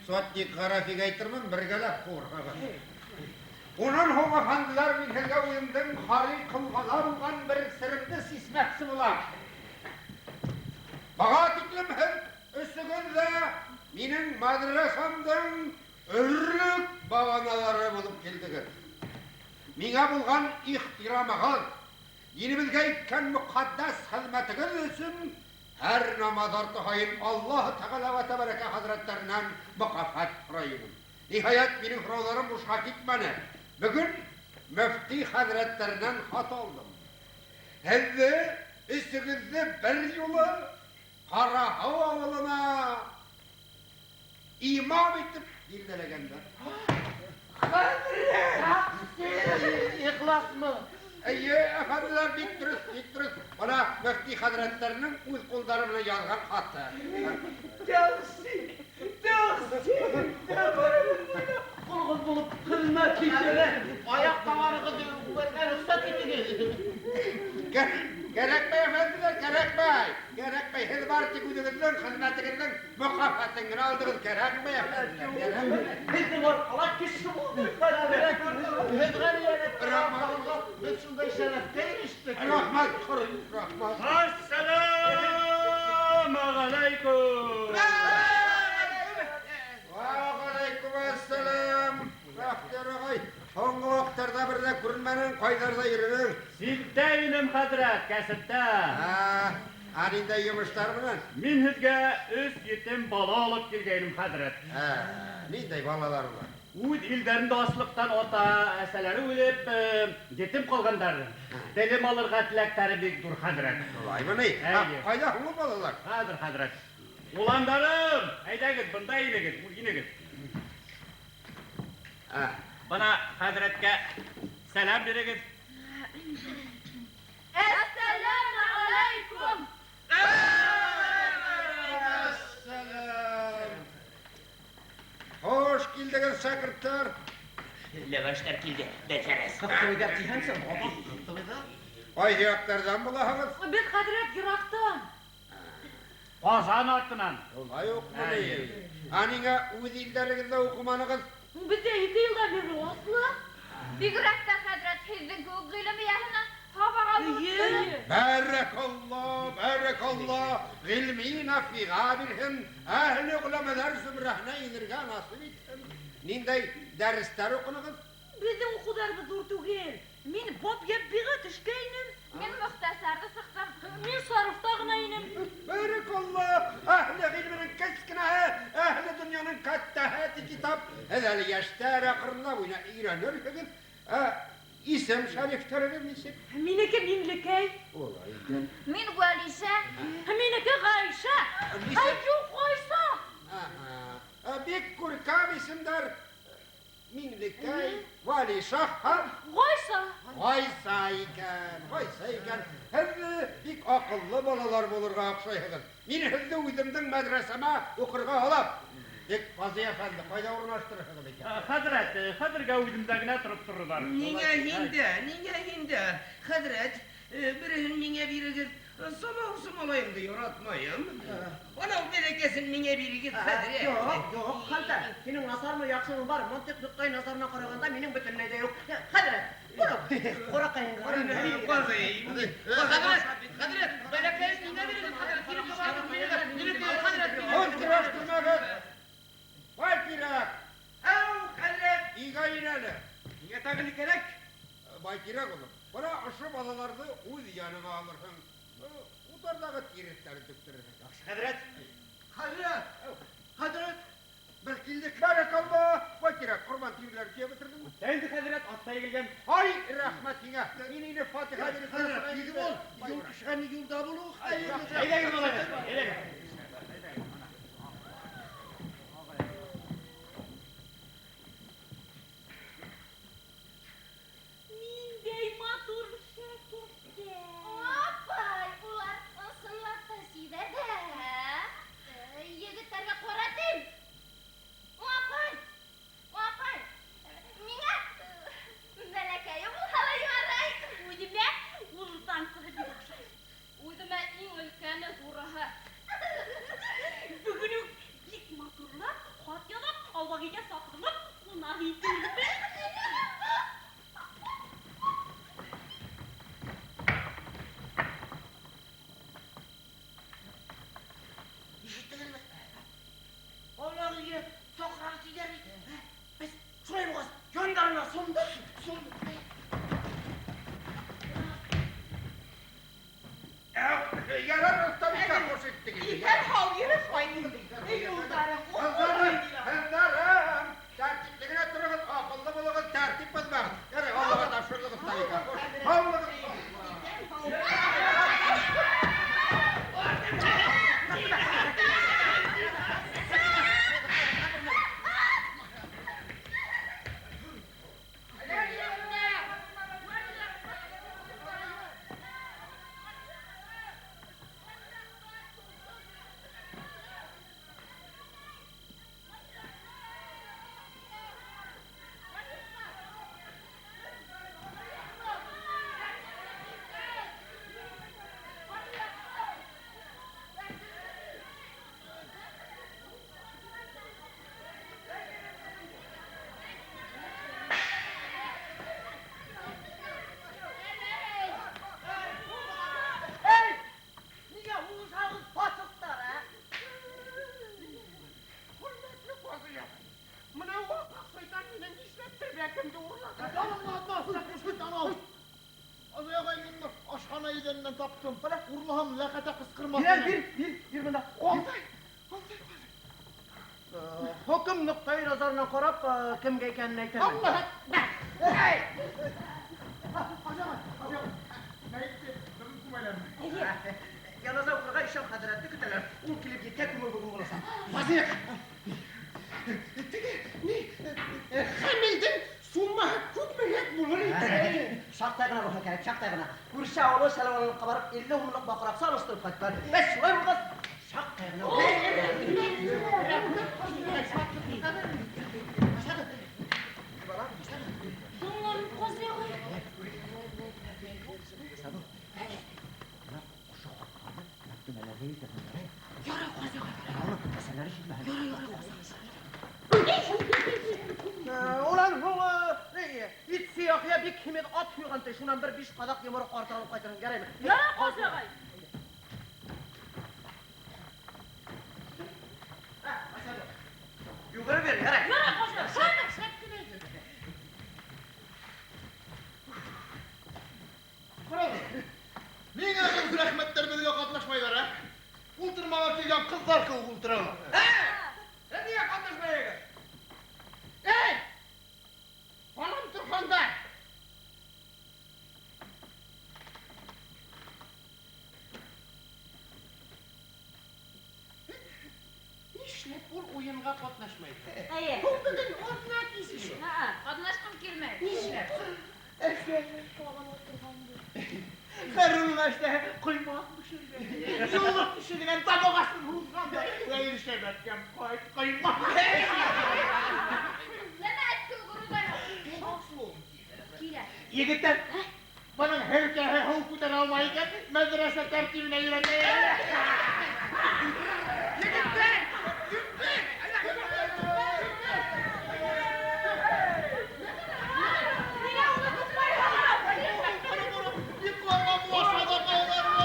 Сотник Ғарафиға әйтермен, бергәләп ҡыуырға. Унан һуң, әфәнделәр, мин һеҙгә үҙемдең хариҡылғала булған бер серемде сисмәксе булам. Баға тиклем һеҙ өсөгөҙ ҙә минең маҙрасамдың өрлөк бағаналары булып килдегеҙ. Миңә булған ихтирамығыҙ, динебеҙгә иткән мөҡәддәс хеҙмәтегеҙ өсөн һәр намаҙ арты һайын Аллаһ Тәғәлә вә Тәбәрәкә хәҙрәттәренән мөкәфәт һорайым. Ниһайәт, минең һорауларым бушҡа китмәне. Бөгөн мөфти хәҙрәттәренән хат алдым. Һеҙҙе, өсөгөҙҙө бер юлы Ҡараһыу ауылына имам итеп билдәләгәндәр. Хәҙрәт! Ихласмы? Эйе, әфәнделәр, бик дөрөҫ, бик дөрөҫ. Бына мөфти хәҙрәттәренең үҙ ҡулдары менән яҙған хаты. Тәхсин, тәхсин, ҡулығыҙ булып хеҙмәт итәләр. Аяҡ табанығыҙҙы үбәргә рөхсәт итегеҙ. Кәрәкмәй, әфәнделәр, кәрәкмәй. Кәрәкмәй, һеҙ бары тик үҙегеҙҙең хеҙмәтегеҙҙең мөкәфәтен генә алдығыҙ. Кәрәкмәй, әфәнделәр, кәрәкмәй. Һеҙҙең арҡала кеше булдыҡ. Рәхмәт. Беҙ шундай шәрәфкә ирештек. Рәхмәт, рәхмәт. Ассаламу алейкум. Ва алейкум ассалам. Бәхтияр ағай. Һуңғы ваҡыттарҙа бер ҙә күренмәнең, ҡайҙарҙа йөрөнөң? Ситтә инем, хәҙрәт, кәсептә. Ә ниндәй йомоштар менән? Мин һеҙгә 3 етем бала алып килгәйнем, хәҙрәт. Ниндәй балалар улар? Үҙ илдәрендә аслыҡтан ата әсәләре үлеп, етем ҡалғандар. Белем алырға теләктәре бик ҙур, хәҙрәт. Улаймы ни? Ҡайҙа һуң ул балалар? Хәҙер, хәҙрәт. Уландарым, әйҙәгеҙ, бында инегеҙ, инегеҙ. Бына хәҙрәткә сәләм бирегеҙ. Әссәләмү алейкум. Әссәләм. Хош килдегеҙ, шәкерттәр. Ләвәштәр килде, бәсәрәс. Ҡыҫтыбыйҙар тиһәңсе, баба, ҡыҫтыбыйҙар. Ҡайһы яҡтарҙан булаһығыҙ? Беҙ, хәҙрәт, йыраҡтан. Ҡазан артынан. Улай уҡмы ни? Ә ниңә үҙ илдәрегеҙҙә уҡыманығыҙ? Беҙҙә 2 йылдан бирле аслыҡ. Бигерәк тә, хәҙрәт, һеҙҙең кеүек ғилем эйәһенән һабаҡ алып. Бәрәкалла, бәрәкалла, ғилми нафиға бирһен, әһле ғөләмәләр зөмрәһенә инергә насип итһен. Ниндәй дәрестәр уҡынығыҙ? Беҙҙең уҡыуҙарыбыҙ ҙур түгел. Мин бап йәббиғә төшкәйнем. Мин мөхтәсәрҙе сыҡтым. Мин сарыфта ғына инем. Бәрәкалла, әһле ғилменең кескенәһе, әһле донъяның кәттәһе ти китап. Һеҙ әле йәштәр аҡрынлап уйна өйрәнерһегеҙ. Исем шәрифтәрегеҙ нисек? Минеке Миңлекәй. Улай икән. Мин Вәлисә. Минеке Ғәйшә. Ай, юҡ, Ғайса. Бик күркәм исемдәр. Миңлекәй, Вәлишә һәм Ғайса. Ғайса икән, Ғайса икән. Һеҙ бик аҡыллы балалар булырға оҡшайһығыҙ. Мин һеҙҙе үҙемдең мәҙрәсәмә уҡырға алам. Тик Фазый әфәнде, ҡайҙа урынлаштырырһығыҙ икән? Хәҙрәт, хәҙергә үҙемдә генә тороп торорҙар. Ниңә һиндә, ниңә һиндә? Хәҙрәт, береһен миңә бирегеҙ. Самау самалайымды яратмайым. Анау бәрәкәсен миңә бирегеҙ, хәҙрәт. Юҡ, юҡ, хәлфә, һинең насармы, яҡшымы бар, мантыҡ ноҡтай назарына ҡарағанда минең бөтөнләй ҙә юҡ. Хәҙрәт, ҡораҡайыңға. Ҡазый. Хәҙрәт, хәҙрәт, бәрәкәсен миңә бирегеҙ, хәҙрәт, килеп барығыҙ, минеке, хәҙрәт, минеке. Һүҙ көрәштермәгеҙ. Бай кирәк. Әү, хәҙрәт. Өйгә ин әле. Ниңә тағы ни кәрәк? Бай кирәк, улым. Бына ошо балаларҙы үҙ яныңа алырһың. Утарҙағы тиреҫтәрен түктерерһең. Яҡшы, хәҙрәт. Хәҙрәт, хәҙрәт, беҙ килдек. Бәрәкалла, бай кирәк, ҡорбан тиреләрен тейәп бөтөрҙөңмө? Үтә инде, хәҙрәт, атта егелгән. Ай, рәхмәт һиңә. Мин инде фатиха биреп Хәҙрәт, тиҙ бул. Юл кешегә ни юлда булыу хәйерле. Әйҙәгеҙ, балалар, әйҙәгеҙ. Ниндәй матур шәкерттәр. Апай, улар ысынлап та сибәрҙәр. Егеттәргә ҡара тим. Апай, апай, миңә бәләкәйе булһа ла ярай. Үҙемә уртансыһы бик оҡшай. Үҙемә иң өлкәне ҙурыһы. Бөгөн үк бик матурлап хат яҙып, аулаҡ өйгә саҡырылып, ҡунаҡ итәбеҙ. Ишеттегеҙме? Аулаҡ өйгә саҡырабыҙ тиҙәр бит. Беҙ шулай булғас, яндарына сумдыҡ, сумдыҡ. Ярар, оҫтабикә, хуш иттегеҙ. Иҫән һау йөрөп ҡайтһын. Юлдарың Ҡыҙҙарым, ҡыҙҙарым, тәртипле генә тороғоҙ, аҡыллы булығыҙ, тәртип боҙмағыҙ. Ярай, Аллаға тапшырҙыҡ, оҫтабикә. Хуш. Һаулығыҙ. иҙәненән таптым. Урлаһам, ләхәтә ҡысҡырмаҫ. Бир, бир, бир, бир бында. Ҡалтай. Хөкөм ноҡтай назарынан ҡарап, кемгә икәнен әйтермен. Аллаһ әкбәр! Эй! Яназа уҡырға ишан хәҙрәтте көтәләр. Ул килеп еткән күңел бөгөн буласаҡ. Вазир! Теге, ни, хәмилдең суммаһы күпмерәк булыр икән? Шаҡтай ғына булһа кәрәк, шаҡтай ғына. Күрше ауылы Шәләүәллыҡҡа барып, 50 һумлыҡ баҡыр аҡса алыштырып ҡайтҡан. Бәс, шулай булғас, шаҡтай ғына. Тыңлам, Ҡазый ағай. Ярай, Ҡазый ағай. Ярай, ярай, Ҡазый ағай. Унан һуң ит сияхия бик һимеҙ ат һуйған ти, шунан бер 5 ҡаҙаҡ йомороҡ артыҡ алып ҡайтырһың, яраймы? Ярай, Ҡазый ағай. Юғары бир, ярай. Ярай, Ҡазый ағай. Шәп, шәп кенә итеп. Ҡарағыҙ, ниңә был рәхмәттәр беҙгә ҡатнашмайҙар, ә? Ултырмаға килгән ҡыҙҙар кеүек ултыралар. Һеҙ ниңә ҡатнашмайһығыҙ? Эй! Балам торғанда! Нишләп ул уйынға ҡатнашмай? Әйе. Ул бөгөн аҙна кис. Ҡатнашҡым килмәй. Нишләп? Хәрулла ҡоймаҡ бешергән. Юллыҡ бешергән, табағасын һуҙған. Әй, ҡайт, ҡоймаҡ. Нәмә әткел ғорурлайһың? Килә. Егеттәр, бының һелкәһе һыу күтәрә алмай икән, мәҙрәсә тәртибенә өйрәтә. Егеттәр, Ниңә уны тотмайһың? Йоҡларға була саҙаҡалар юҡ.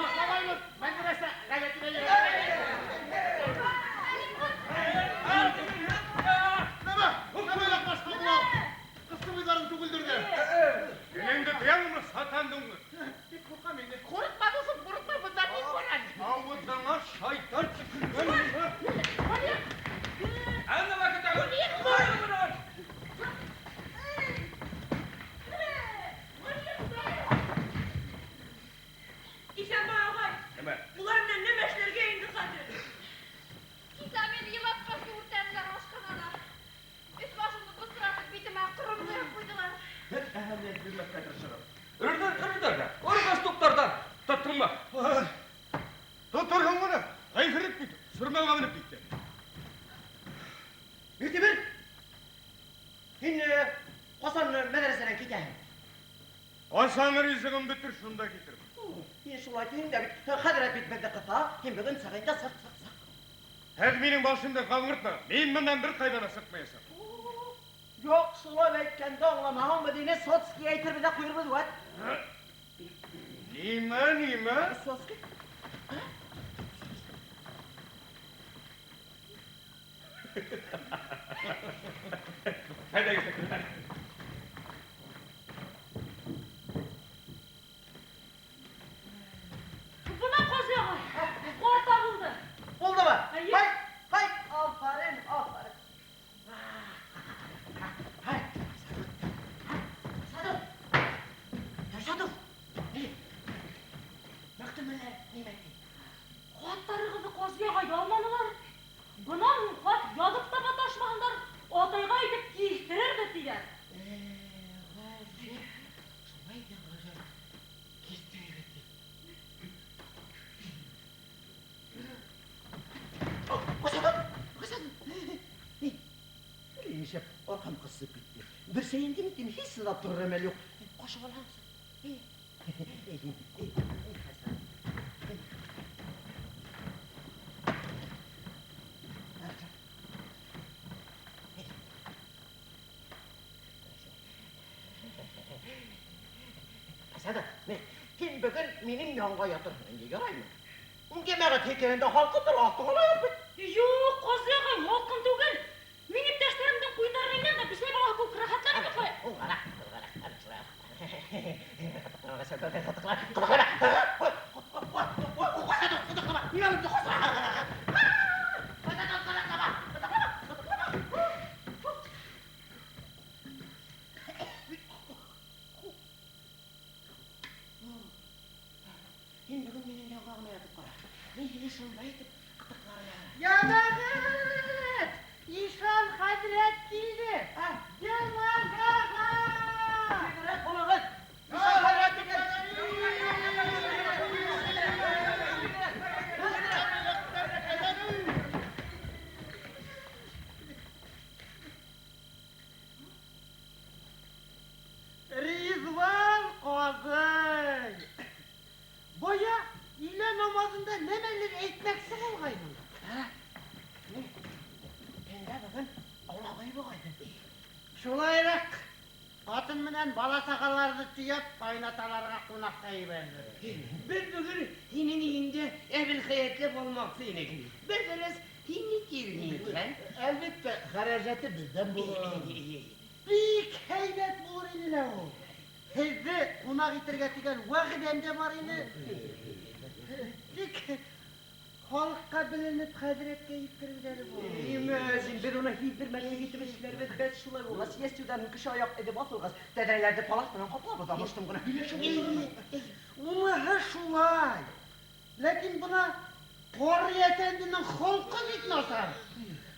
Йоҡламайбыҙ, мәҙрәсә ғәҙәтенә өйрәтә. Нәмә, нәмә яҡлашҡан була? Ҡысҡыбыйҙарын түгелдерҙе. Енеңде тояңмы, сатандыңмы? Бик ҡурҡам инде. Ҡурҡма, дуҫым, ҡурҡма, бында мин барам. Ауыҙыңа шайтан төкөргән. Исәнбай ағай, Нәмә? улар менән нәмә эшләргә инде хәҙер? Кисә мине йылатҡас үртәнеләр ашханала. Өҫ башымды бысратып, битемә ҡором ҡойоп ҡуйҙылар. Һеҙ әһәмиәт бирмәҫкә тырышығыҙ. Өрҙәр, өрҙәр ҙә, өргәс туптарҙан тоттормаҡ. Тоторһоң быны. Ғифрит бит, сырмауға менеп китте. Миртимер, һин ҡасан мәҙрәсәнән китәһең? Асан ризығын бөтөр, шунда китер. Һин шулай тиһең дә бит, хәҙрәт бит беҙҙе ҡыҫа, һин бөгөн сығын да сыҡ, сыҡ, сыҡ. Һеҙ минең башымды ҡаңғыртма, мин бынан бер ҡайҙа ла сыҡмаясаҡ. Юҡ, шулай әйткәндә аңламаһаң, беҙ һине соцкий әйтербеҙ ҙә ҡуйырбыҙ, вәт. Нимә, нимә? Соцкий? Әйҙәгеҙ. Бына Ҡазый ағай, ҡар табылды. Булдымы? Эйе. Ҡайт, ҡайт, афарин, афарин. Һай, Садыҡ, Садыҡ, Мәктүмәләр нимә ти? Хаттарығыҙҙы Ҡазый ағай алманылар. Бынан һуң хат яҙып та маташмаһындар, атайға әйтеп киҫтерербеҙ тиҙәр. Ғәжәп, шулай ҙа ғәжәп, киҫтерербеҙ ти. Ҡасағым, ҡасағым. Нишләп арҡам ҡысып китте. Бер сәйен тим итим, һис сыҙап торор әмәл юҡ. Ҡашып алһаң. Эй, эй, эй, Хәсән. Садыҡ, һин бөгөн минең янға ятырһың инде, яраймы? Йәмәғәт һикеһендә һалҡындыр, аҫтыңа ла ят бит. Юҡ, Ҡазый ағай, һалҡын түгел. Шулайыраҡ ҡатын менән бала-сағаларҙы төйәп, ҡайнаталарға ҡунаҡҡа ебәрҙе. Беҙ бөгөн һинең өйөңдә әбелхәйәтләп алмаҡсы инек. Бер берәс һин ни тиерһең икән? Әлбиттә, хәрәжәте беҙҙән булыр. Бик һәйбәт булыр ине лә ул. Һеҙҙе ҡунаҡ итергә тигән вәғәҙәм дә бар ине. Тик халыҡҡа беленеп хәҙрәткә еткереүҙәре булыр. Мәзин, беҙ уны һиҙҙермәҫлек итеп эшләрбеҙ. Беҙ шулай булғас, йәстүҙән кеше аяҡ эҙе баҫылғас, тәҙрәләрҙе палаҫ менән ҡаплабыҙ ҙа мыштым ғына һөйләшеп. Уныһы шулай. Ләкин бына Ҡарый әфәнденең холҡо бик насар.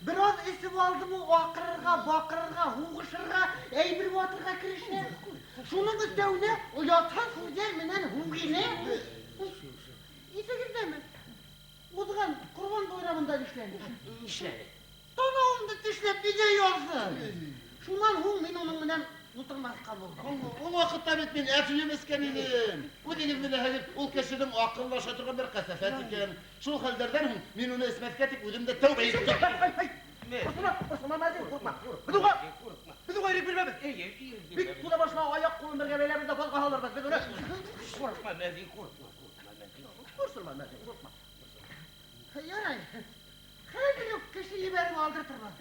Бер аҙ эсеп алдымы, аҡырырға, баҡырырға, һуғышырға, әйбер ватырға керешә. Шуның өҫтәүенә оятһыҙ һүҙҙәр менән һүгенә. Иҫегеҙҙәме? Уҙған Ҡорбан байрамында нишләне? Нишләне? Танауымды тешләп өйҙә яҙҙы. Шунан һуң мин уның менән ултырмаҫҡа булдым. Ул ваҡытта бит мин әфием эскән инем. Үҙегеҙ беләһегеҙ, ул кешенең аҡыллаша торған бер ҡәсәфәт икән. Шул хәлдәрҙән һуң мин уны эсмәҫкә тип үҙем дә тәүбә иттем. Ҡурҡма, ҡурҡма, Мәзин, ҡурҡма. Беҙ уға ирек бирмәбеҙ. Бик тула башына аяҡ ҡулын бергә бәйләбеҙ ҙә баҙға һалырбыҙ. Беҙ уны Ҡурҡма, Мәзин, ҡурҡма, ҡурҡма, Мәзин. Борсолма, Мәзин, ҡурҡма. Ярай. Хәҙер үк кеше ебәреп алдыртырбыҙ.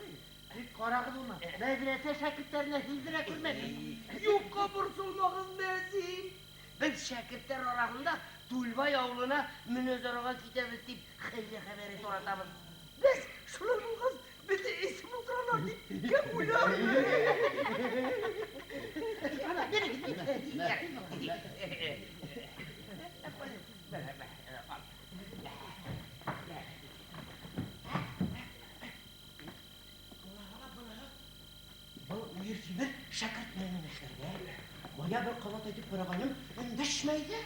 Тик ҡарағыҙ уны, мәҙрәсә шәкерттәренә һиҙҙерә күрмәгеҙ. Юҡҡа борсолмағыҙ, Мәзин. Беҙ шәкерттәр араһында Түлбай ауылына мөнәзәрәгә китәбеҙ тип хәйлә хәбәре таратабыҙ. Беҙ шулай булғас, беҙҙе эсеп ултыралар тип кем уйлар? Ана, бирегеҙ, бирегеҙ. Был Миртимер шәкерт менән эшләргә. Бая бер ҡабат әйтеп ҡарағайным, өндәшмәй ҙә.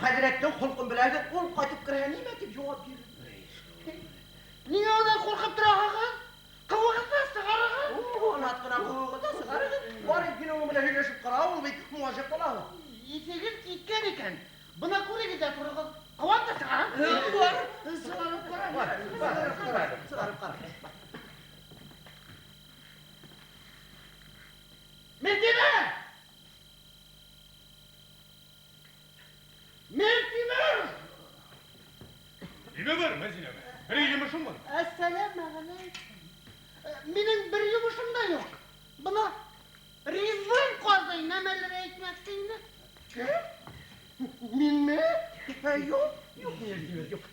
Хәҙрәттең холҡон беләһегеҙ, ул ҡайтып керһә нимә тип яуап бирер? Ниңә унан ҡурҡып тораһығыҙ? Ҡыуығыҙ ҙа сығарығыҙ. Анат ҡына ҡыуығыҙ ҙа сығарығыҙ. Барып һин уның менән һөйләшеп ҡара, ул бит муажиҡ балаһы. Иҫегеҙ киткән икән. Бына күрегеҙ ҙә тороғоҙ. Ҡыуам да сығарам. Бар, сығарып ҡара. Бар, сығарып ҡара. Сығарып ҡара. Миртимер! Миртимер! Нимә бар, Мәзин ағай? Бер йомошоң бар? Әссәләмәғәләйкүм. Минең бер йомошом да юҡ. Бына Ризван ҡазый нәмәлер әйтмәксе ине. Кем? Минме? Юҡ, юҡ, Миртимер, юҡ.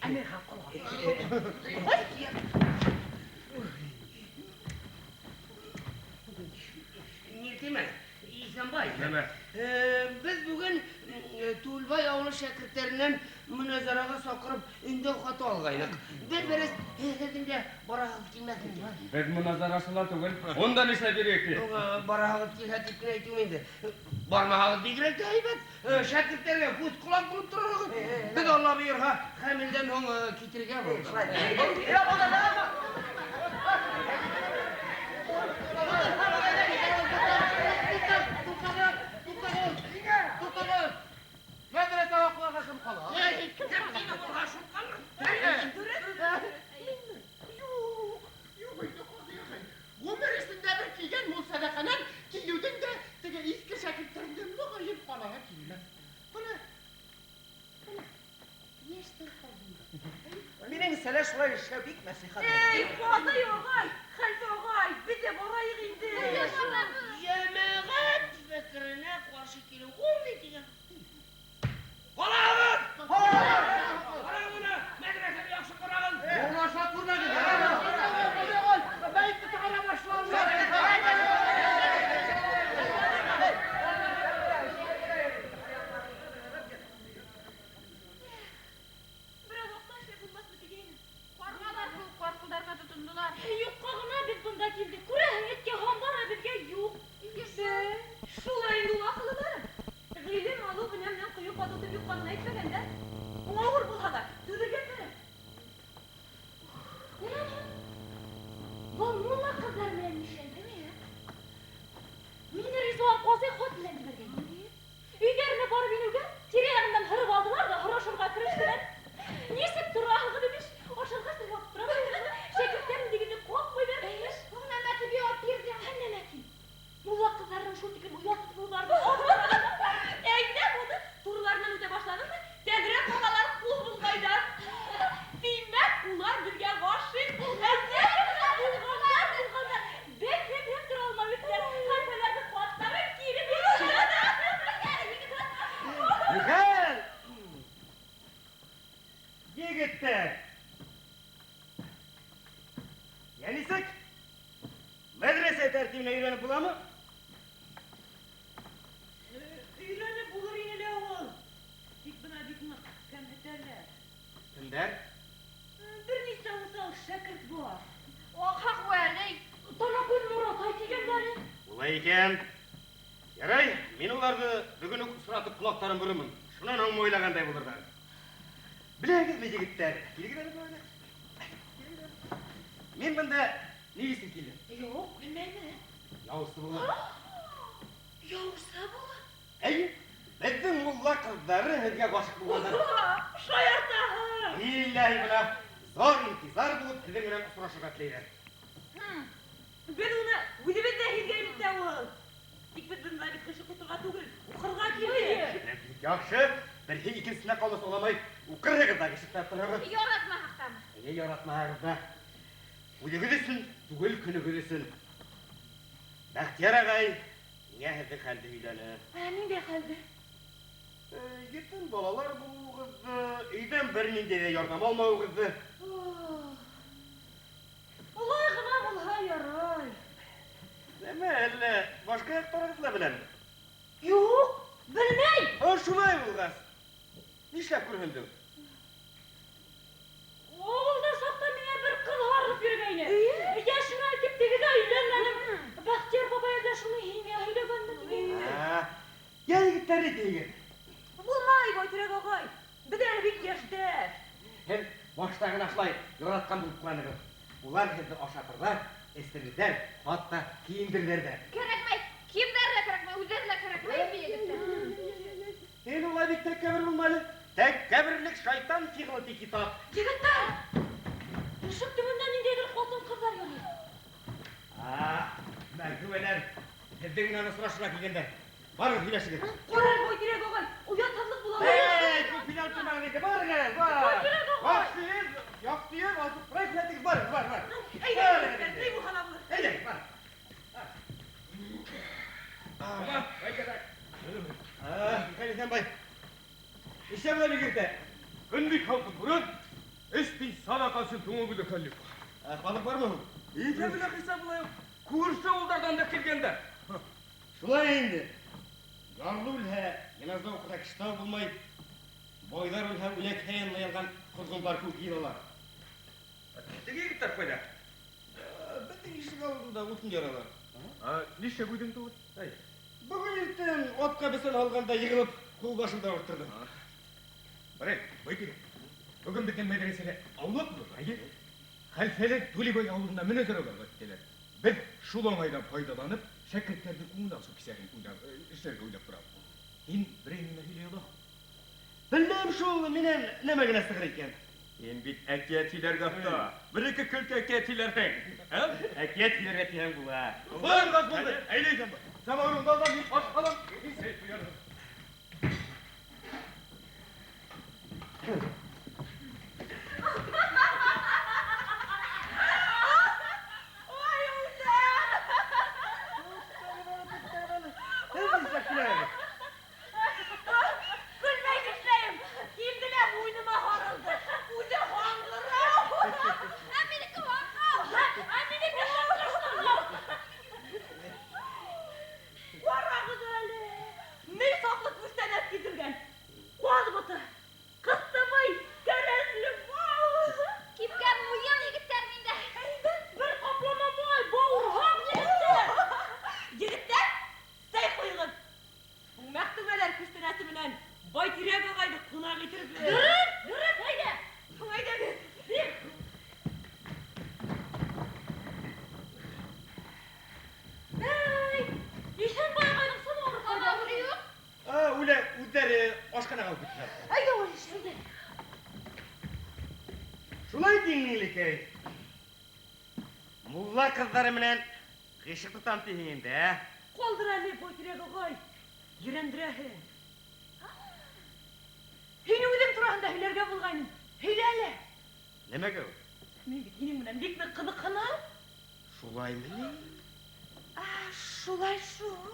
Әмирхан ҡолға. Миртимер, Иҫәнбай. Нәмә? Беҙ бөгөн Түлбай ауылы шәкерттәренән мөнәзәрәгә саҡырып өндәү хаты алғайныҡ. Беҙ берәс һеҙҙең дә бараһығыҙ килмәҫме тип. Беҙ мөнәзәрәсылар түгел. Унда нишләп йөрөйөк ти? Бараһығыҙ килһә тип кенә әйтеүем инде. Бармаһағыҙ бигерәк тә һәйбәт. Шәкерттәргә күҙ ҡолаҡ булып торорһоғоҙ. Беҙ Алла бойорһа, хәмелдән һуң китергә булдыҡ. Мәҙрәсә һаҡларға кем ҡала? Кем тине булһа, шул ҡалыр. Юҡ, юҡ инде, ҡазый ағай. Ғүмер эсендә бер килгән мул сәҙәҡәнән килеүҙең дә теге иҫке шәкерттәрҙең моғайын ҡалаға килмәҫ. Бына, бына, йәштәр ҡалды. Минең сәлә шулай эшләү бик мәслихәт. Эй, ҡазый ағай, хәлфә ағай, беҙ ҙә барайыҡ инде. Йәмәғәт фекеренә ҡаршы килеү ул ни тигән? Ҡалағыҙ! Ҡарағыҙ уны, мәҙрәсәне яҡшы ҡарағыҙ. Урлаша күрмәгеҙ. Мәйетте сығара башланы. Берәү аҡса эшләп булмаҫмы тигәйнем. Ҡарғалар кеүек ҡарҡылдарға тотондолар. Юҡҡа ғына беҙ бында килдек. Күрәһең, эткә һамбар, ә беҙгә юҡ. Шулай инде ул аҡыллыларым. Ғилем алыу энә менән ҡойоп атыу тип юҡҡа ғына әйтмәгәндәр. Ауыр булһа ла түҙергә кәрәк. Унан һуң был мулла ҡыҙҙар менән нишләнде, ә? Мине Ризван ҡазый хат менән ебәргән. Өйҙәренә барып инеүгә тирә-яғымдан һырып алдылар ҙа һорашырға керештеләр. Нисек тораһығыҙ имеш? Ашарға һорап торам. Шәкерттәрем дигәндә ҡаҡмайҙар. Я нисек? Мәҙрәсә тәртибенә өйрәнеп буламы? Өйрәнеп булыр ине лә ул. Тик бына бик нык кәмһетәләр. Кемдәр? Бер нисә уҫал шәкерт бар. Ахаҡ Вәли, Танакүҙ Моратай тигәндәре. Улай икән. Ярай, мин уларҙы бөгөн үк осратып ҡолаҡтарын борормон. Шунан һуң уйлағандай булырҙар. Беләһегеҙме, егеттәр? Килегеҙ әле былай. Мин бында ни өсөн килдем? Юҡ, белмәйем. Яусы булып. Яусы булып? Әйе, беҙҙең мулла ҡыҙҙары һеҙгә ғашиҡ булғандар. Шаяртаһың! Билләһи бына, зор интизар булып һеҙҙең менән осрашырға теләйҙәр. Беҙ уны үҙебеҙ ҙә һиҙгәйнек тә ул. Тик беҙ бында бит ғишыҡ тоторға түгел, уҡырға килдек. Бик яҡшы, береһе икенсеһенә ҡалмаҫ оламай, уҡырһығыҙ ҙа ғишыҡтап торһоғоҙ. Яратмаһаҡ тамы? Әйе, яратмаһағыҙ ҙа. Үҙегеҙ өсөн түгел, көнөгөҙ өсөн. Бәхтияр ағай миңә һеҙҙең хәлде һөйләне. Ә, ниндәй хәлде? Етем балалар булыуығыҙҙы, өйҙән бер ниндәй ҙә ярҙам алмауығыҙҙы. Улай ғына булһа ярай. Нәмә, әллә башҡа яҡтарығыҙҙы ла беләме? Юҡ, белмәй. Ә, шулай булғас, нишләп күрһенде? Ауылда саҡта миңә бер ҡыҙ һарылып йөрөгәйне. Йәшенә тип тегегә өйләнмәнем. Бәхтияр бабай ҙа шуны һиңә һөйләгәнме тигәйне. Йә, егеттәр, ни тиһегеҙ? Булмай, Байтирәк ағай. Беҙ әле бик йәштәр. Һеҙ башта ғына шулай яратҡан булып ҡыланығыҙ. Улар һеҙҙе ашатырҙар, эстерерҙәр, хатта кейендерҙәр ҙә. Кәрәкмәй, кейемдәр ҙә кәрәкмәй, үҙҙәре лә кәрәкмәй, егеттәр. Һин улай бик тәкәббер булма әле. Тәкәбберлек шайтан фиғылы ти китап. Егеттәр, ишек төбөндә ниндәйҙер ҡатын-ҡыҙҙар йөрөй. Мәрхүмәләр, һеҙҙең менән осрашырға килгәндәр. Барығыҙ, һөйләшегеҙ. Ҡарар, Байтирәк ағай, оятһыҙлыҡ була. Эй, күп һөйләп тормағыҙ инде, барығыҙ әле, бар. Байтирәк ағай. Яҡшы йөҙ, яҡты йөҙ, асып ҡарайһың, барығыҙ, бар, бар. Әйҙә, егеттәр, ни булһа ла булыр. Әйҙә, бар. Михаил Иҫәнбай, нишләп улай бик иртә? Көн бик һалҡын күреп, эш тей саҙаҡасы түңегеҙҙе хәл юҡ. Халыҡ бармы һуң? Иҫәбе лә хисабы ла юҡ. Күрше ауылдарҙан да килгәндәр. Шулай инде. Ярлы үлһә, йыназа уҡырға кеше табып булмай. Байҙар үлһә, үләкһә янына янған ҡоҙғондар кеүек йыйылалар. Теге егеттәр ҡайҙа? Беҙҙең ишек алдында утын яралар. Нишләп үҙең түгел? Әй, бөгөн иртән атҡа бесән һалғанда йығылып, ҡул башымды ауырттырҙым. Бәрәй, Байтирәк, бөгөн беҙҙең мәҙрәсәлә аулаҡ булыр, әйе? Хәлфәләр Түлебай ауылына мөнәзәрәгә киттеләр. Беҙ шул уңайҙан файҙаланып, шәкерттәрҙең күңел асыу кисәһен эшләргә уйлап торабыҙ. Һин берәй нимә һөйләй алаһың? Белмәйем шул, минән нәмә генә сығыр икән. Һин бит әкиәт һөйләргә оҫта. Бер-ике көлкө әкиәт һөйләрһең. Ә? Әкиәт һөйләргә тиһәң була. Бар, бар, булды. Әйҙә, Иҫәнбай. Самауырыңды ал да, мин аш алам. Мин сәй ҡуярым. Ой, үләм! Көлмәй нишләйем? Кейемде лә муйыныма һарылды. Үҙе һаңғырау. Ә минеке һаҡау. Ә минеке шыңғырау. Ҡарағыҙ әле. Ни саҡлы күстәнәс килтергән. Ҡаҙ бото, ҡыстыбый, кәрәзле бал. Кипкән муйыл егеттәр миндә. Әйбәт бер ҡаплама май, бауырһаҡ егеттәр. Егеттәр, сәй ҡуйығыҙ. Мәхтүмәләр күстәнәсе менән Байтирәк ағайҙы ҡунаҡ итербеҙ. Дөрөҫ, дөрөҫ, әйҙә. Әйҙәгеҙ. Бәй, Иҫәнбай ағайҙың самауыры ҡайҙа? Самауыры юҡ. Үлә, үҙҙәре ашханаға алып киттеләр. Әйҙә, ул эшләйҙе. Шулай тиң, Миңлекәй. Мулла ҡыҙҙары менән ғишыҡ тотам тиһең инде, ә? Ҡалдыр әле, Байтирәк ағай. Ерәндерәһең. Һин үҙең тураһында һөйләргә булғайның. Һөйлә әле. Нәмәгә ул? Мин бит һинең менән бик ныҡ ҡыҙыҡһынам. Шулаймы ни? Шулай шул.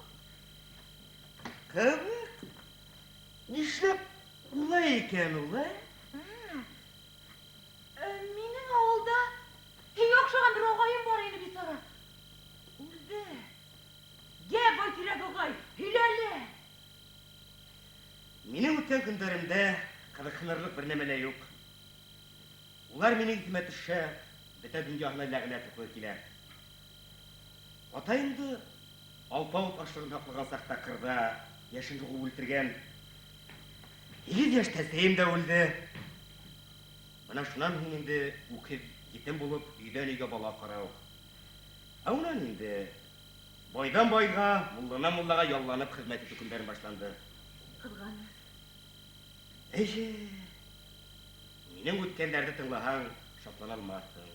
Ҡыҙыҡ. Нишләп улай икән ул, ә? Минең ауылда һиңә оҡшаған бер ағайым бар. үткән көндәремдә ҡыҙыҡһынырлыҡ бер нәмә лә юҡ. Улар минең иҫемә төшһә, бөтә донъяһына ләғнәт уҡығы килә. Атайымды алпауыт ашлығын һаҡлаған саҡта ҡырҙа йәшен һуғып үлтергән. 8 йәштә әсәйем дә үлде. Бына шунан һуң инде үкһеҙ етем булып өйҙән өйгә бала ҡарау. Ә унан инде байҙан байға, мулланан муллаға ялланып хеҙмәт итеү көндәрем башланды. Ҡыҙғаныс. Эйе, минең үткәндәрҙе тыңлаһаң, шатлана алмаҫһың.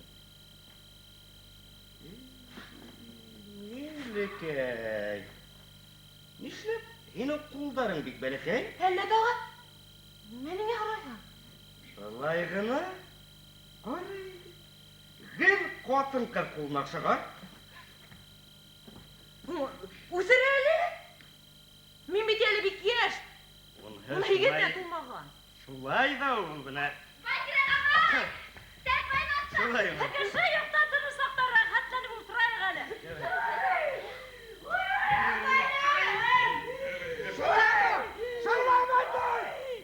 Миңлекәй, нишләп һинең ҡулдарың бик бәләкәй? Әллә тағы? Мә ниңә һорайһың? Былай ғына. Ҡарай, гел ҡатын-ҡыҙ ҡулына оҡшаған. Үҫер әле. Мин бит әле бик йәш. 18 ҙә тулмаған. Шулай ҙа ул бына. Шулаймы? Кеше юҡта тыныс саҡта рәхәтләнеп ултырайыҡ әле.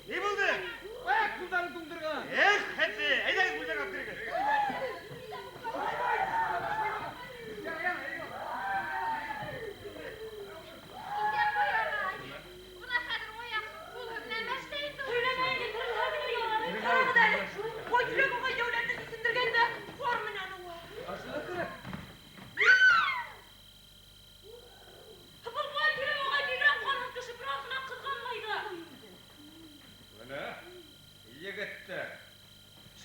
Ни булды? Эх, ҡулдарын туңдырған. Эх, хәтле, әйҙәгеҙ бүлмәгә алып керегеҙ.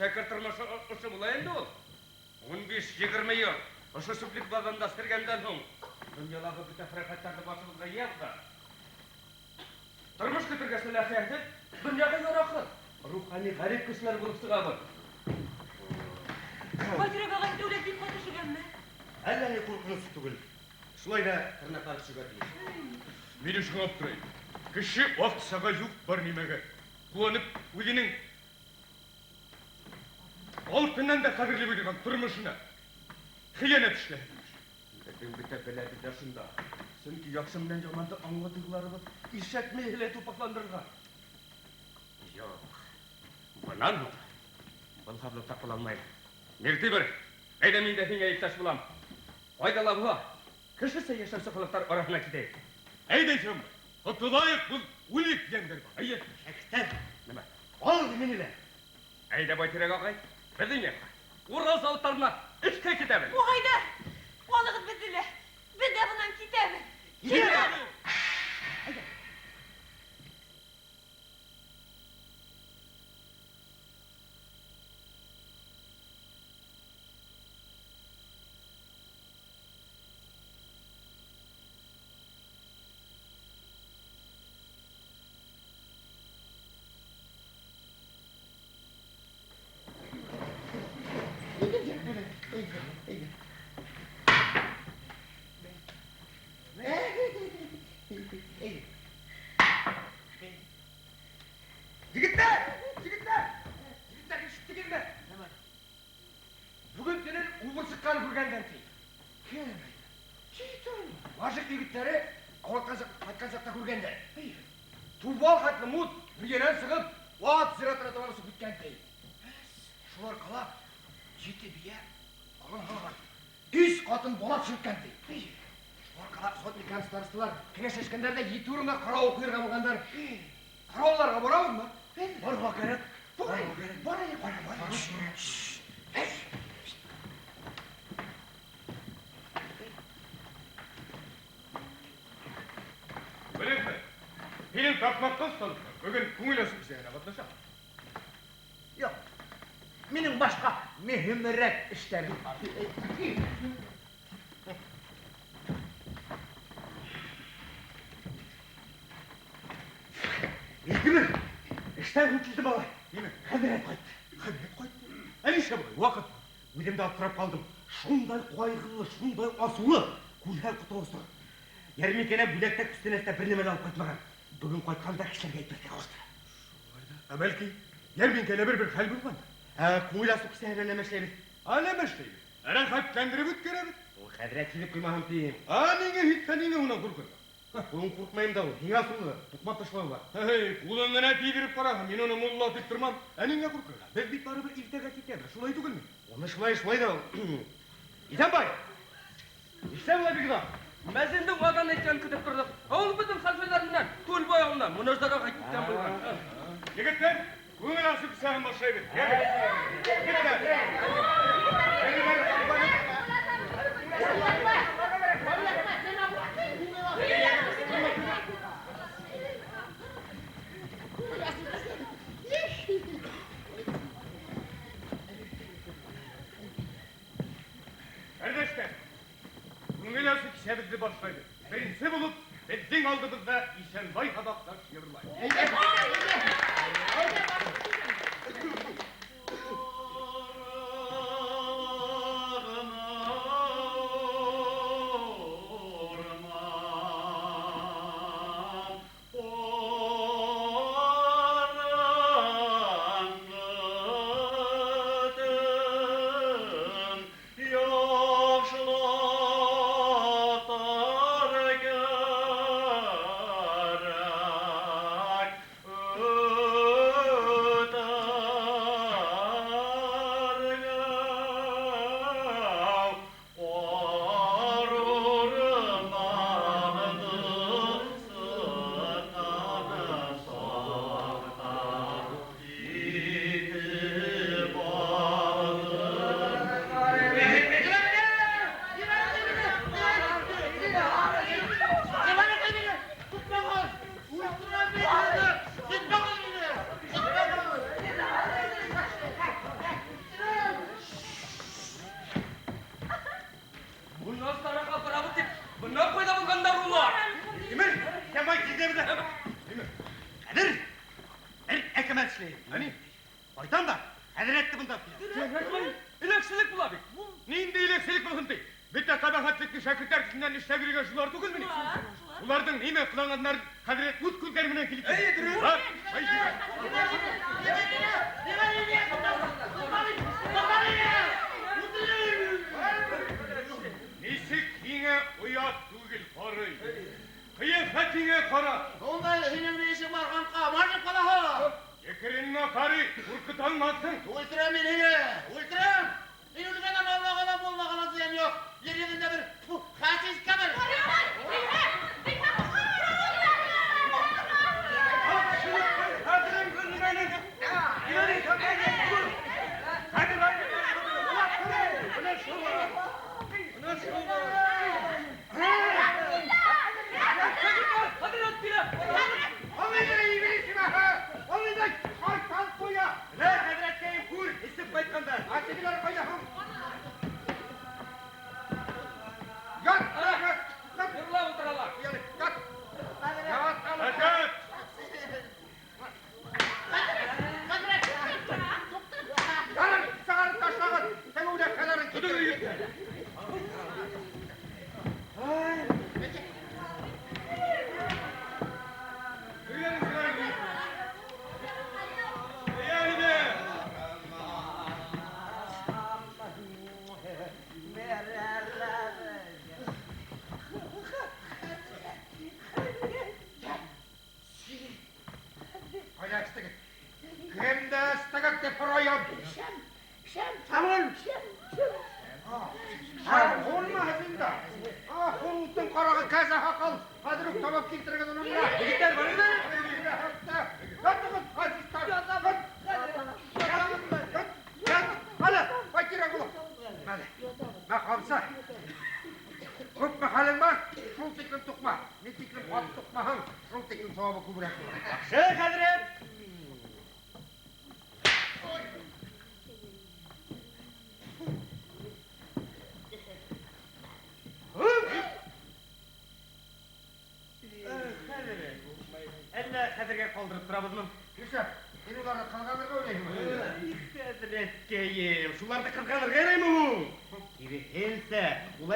Шәкерт тормошо ошо була инде ул. 15-20 йыл ошо сүплек баҙарында сергәндән һуң донъялағы бөтә фәрәхәттәрҙе башыбыҙға йыйҙыҡ та. Тормош көтөргә сәләхиәтһеҙ, донъяға яраҡһыҙ, рухани ғәрип кешеләр булып сығабыҙ. Байтирәк ағай дәүләт бик ҡаты төшөгәнме? Әллә ни ҡурҡыныс түгел. Шулай ҙа тырнаҡтар төшөгә тейеш. Мин шуңа аптырайым. Кеше аҡсаға юҡ бар нимәгә ҡыуанып үҙенең алтыннан да ҡәҙерле булған тормошона хыянат эшләһен. Беҙҙең бөтә бәләбеҙ ҙә шунда. Сөнки яҡшы менән яманды аңлатыуларыбыҙ ишәк мейеһе лә тупаҡландырған. Юҡ, бынан һуң был һаблыҡта ҡала алмайым. Миртимер, әйҙә мин дә һиңә иптәш булам. Ҡайҙа ла була, кешесә йәшәүсе халыҡтар араһына китәйек. Әйҙә, Исәнбай, ҡотолайыҡ был үлек йәндәрҙән. Эйе, шәкерттәр, нимә, ал мине лә. Әйҙә, Байтирәк ағай, беҙҙең яҡҡа, Урал заводтарына эшкә китәбеҙ. Ағайҙа, алығыҙ беҙҙе лә, беҙ ҙә бынан китәбеҙ. Китәбеҙ! Егеттәр! Егеттәр! Егеттәр, ишеттегеҙме? Бөгөн төнөн убыр сыҡҡанын күргәндәр ти. Кем әйтә? Башыҡ егеттәре ҡайтҡан саҡта күргәндәр. Тубал хәтле мут эргәнән сығып, ат зиратына табан осоп киткән ти. Шулар ҡала ете бейә ҡалын һалған. 3 ҡатын бала төшөрткән ти. Шулар ҡала сотник һәм старосталар кәңәшләшкәндәр ҙә ете урынға ҡарауыл ҡуйырға булғандар. Ҡарауылларға барабыҙмы? Барырға кәрәк. Бар, бар, бар, бар. Беләһеңме, һинең таҡмаҡҡа оҫталыҡтар бөгөн күңел асыу кисәһенә ҡатнаша. Юҡ, минең башҡа мөһимерәк эштәрем бар. Миртимер, эштән килде малай. Нимә? Хәҙрәт ҡайтты. Хәҙрәт ҡайтты? Ә нишләп улай? Ваҡыт. Үҙем дә аптырап ҡалдым. Шундай ҡайғылы, шундай асыулы. Күҙҙәр ҡотолосор. Йәрминкәнән бүләктә күстәнәстә бер нәмә лә алып ҡайтмаған. Бөгөн ҡайтҡанда кешеләргә әйтмәҫкә ҡушты. Шулай ҙа. Ә бәлки йәрминкәлә бер-бер хәл булғандыр? Ә, күңел асыу кисәһенә нәмә эшләйбеҙ? Ә нәмә эшләйбеҙ? Рәхәтләндереп үткәрәбеҙ. Ул хәҙрәт һиҙеп ҡуймаһын тием. Ә ниңә һиҙһә, ниңә унан ҡурҡырға? Ҡулың ҡурҡмайым да ул, һиңә асыулы, туҡмап ташлауы бар. Эй, ҡулың ғына тейҙереп ҡараһын, мин уны мулла тип тормам. Ә ниңә ҡурҡырға? Беҙ бит барыбер иртәгә китәбеҙ, шулай түгелме? Уны шулай, шулай ҙа ул. Иҫәнбай! Нишләп улай бик оҙаҡ? Мәзиндең аҙан әйткәнен көтөп торҙоҡ. Ә ул беҙҙең хәлфәләр менән Түлбай ауылына мөнәжәтҡә киткән булған. Егеттәр, күңел асып кисәһен башлайбыҙ. Ҡәрҙәштәр, күңел асыу кисәбеҙҙе башлайбыҙ. Беренсе булып, беҙҙең алдыбыҙҙа Иҫәнбай һабаҡташ йырлай.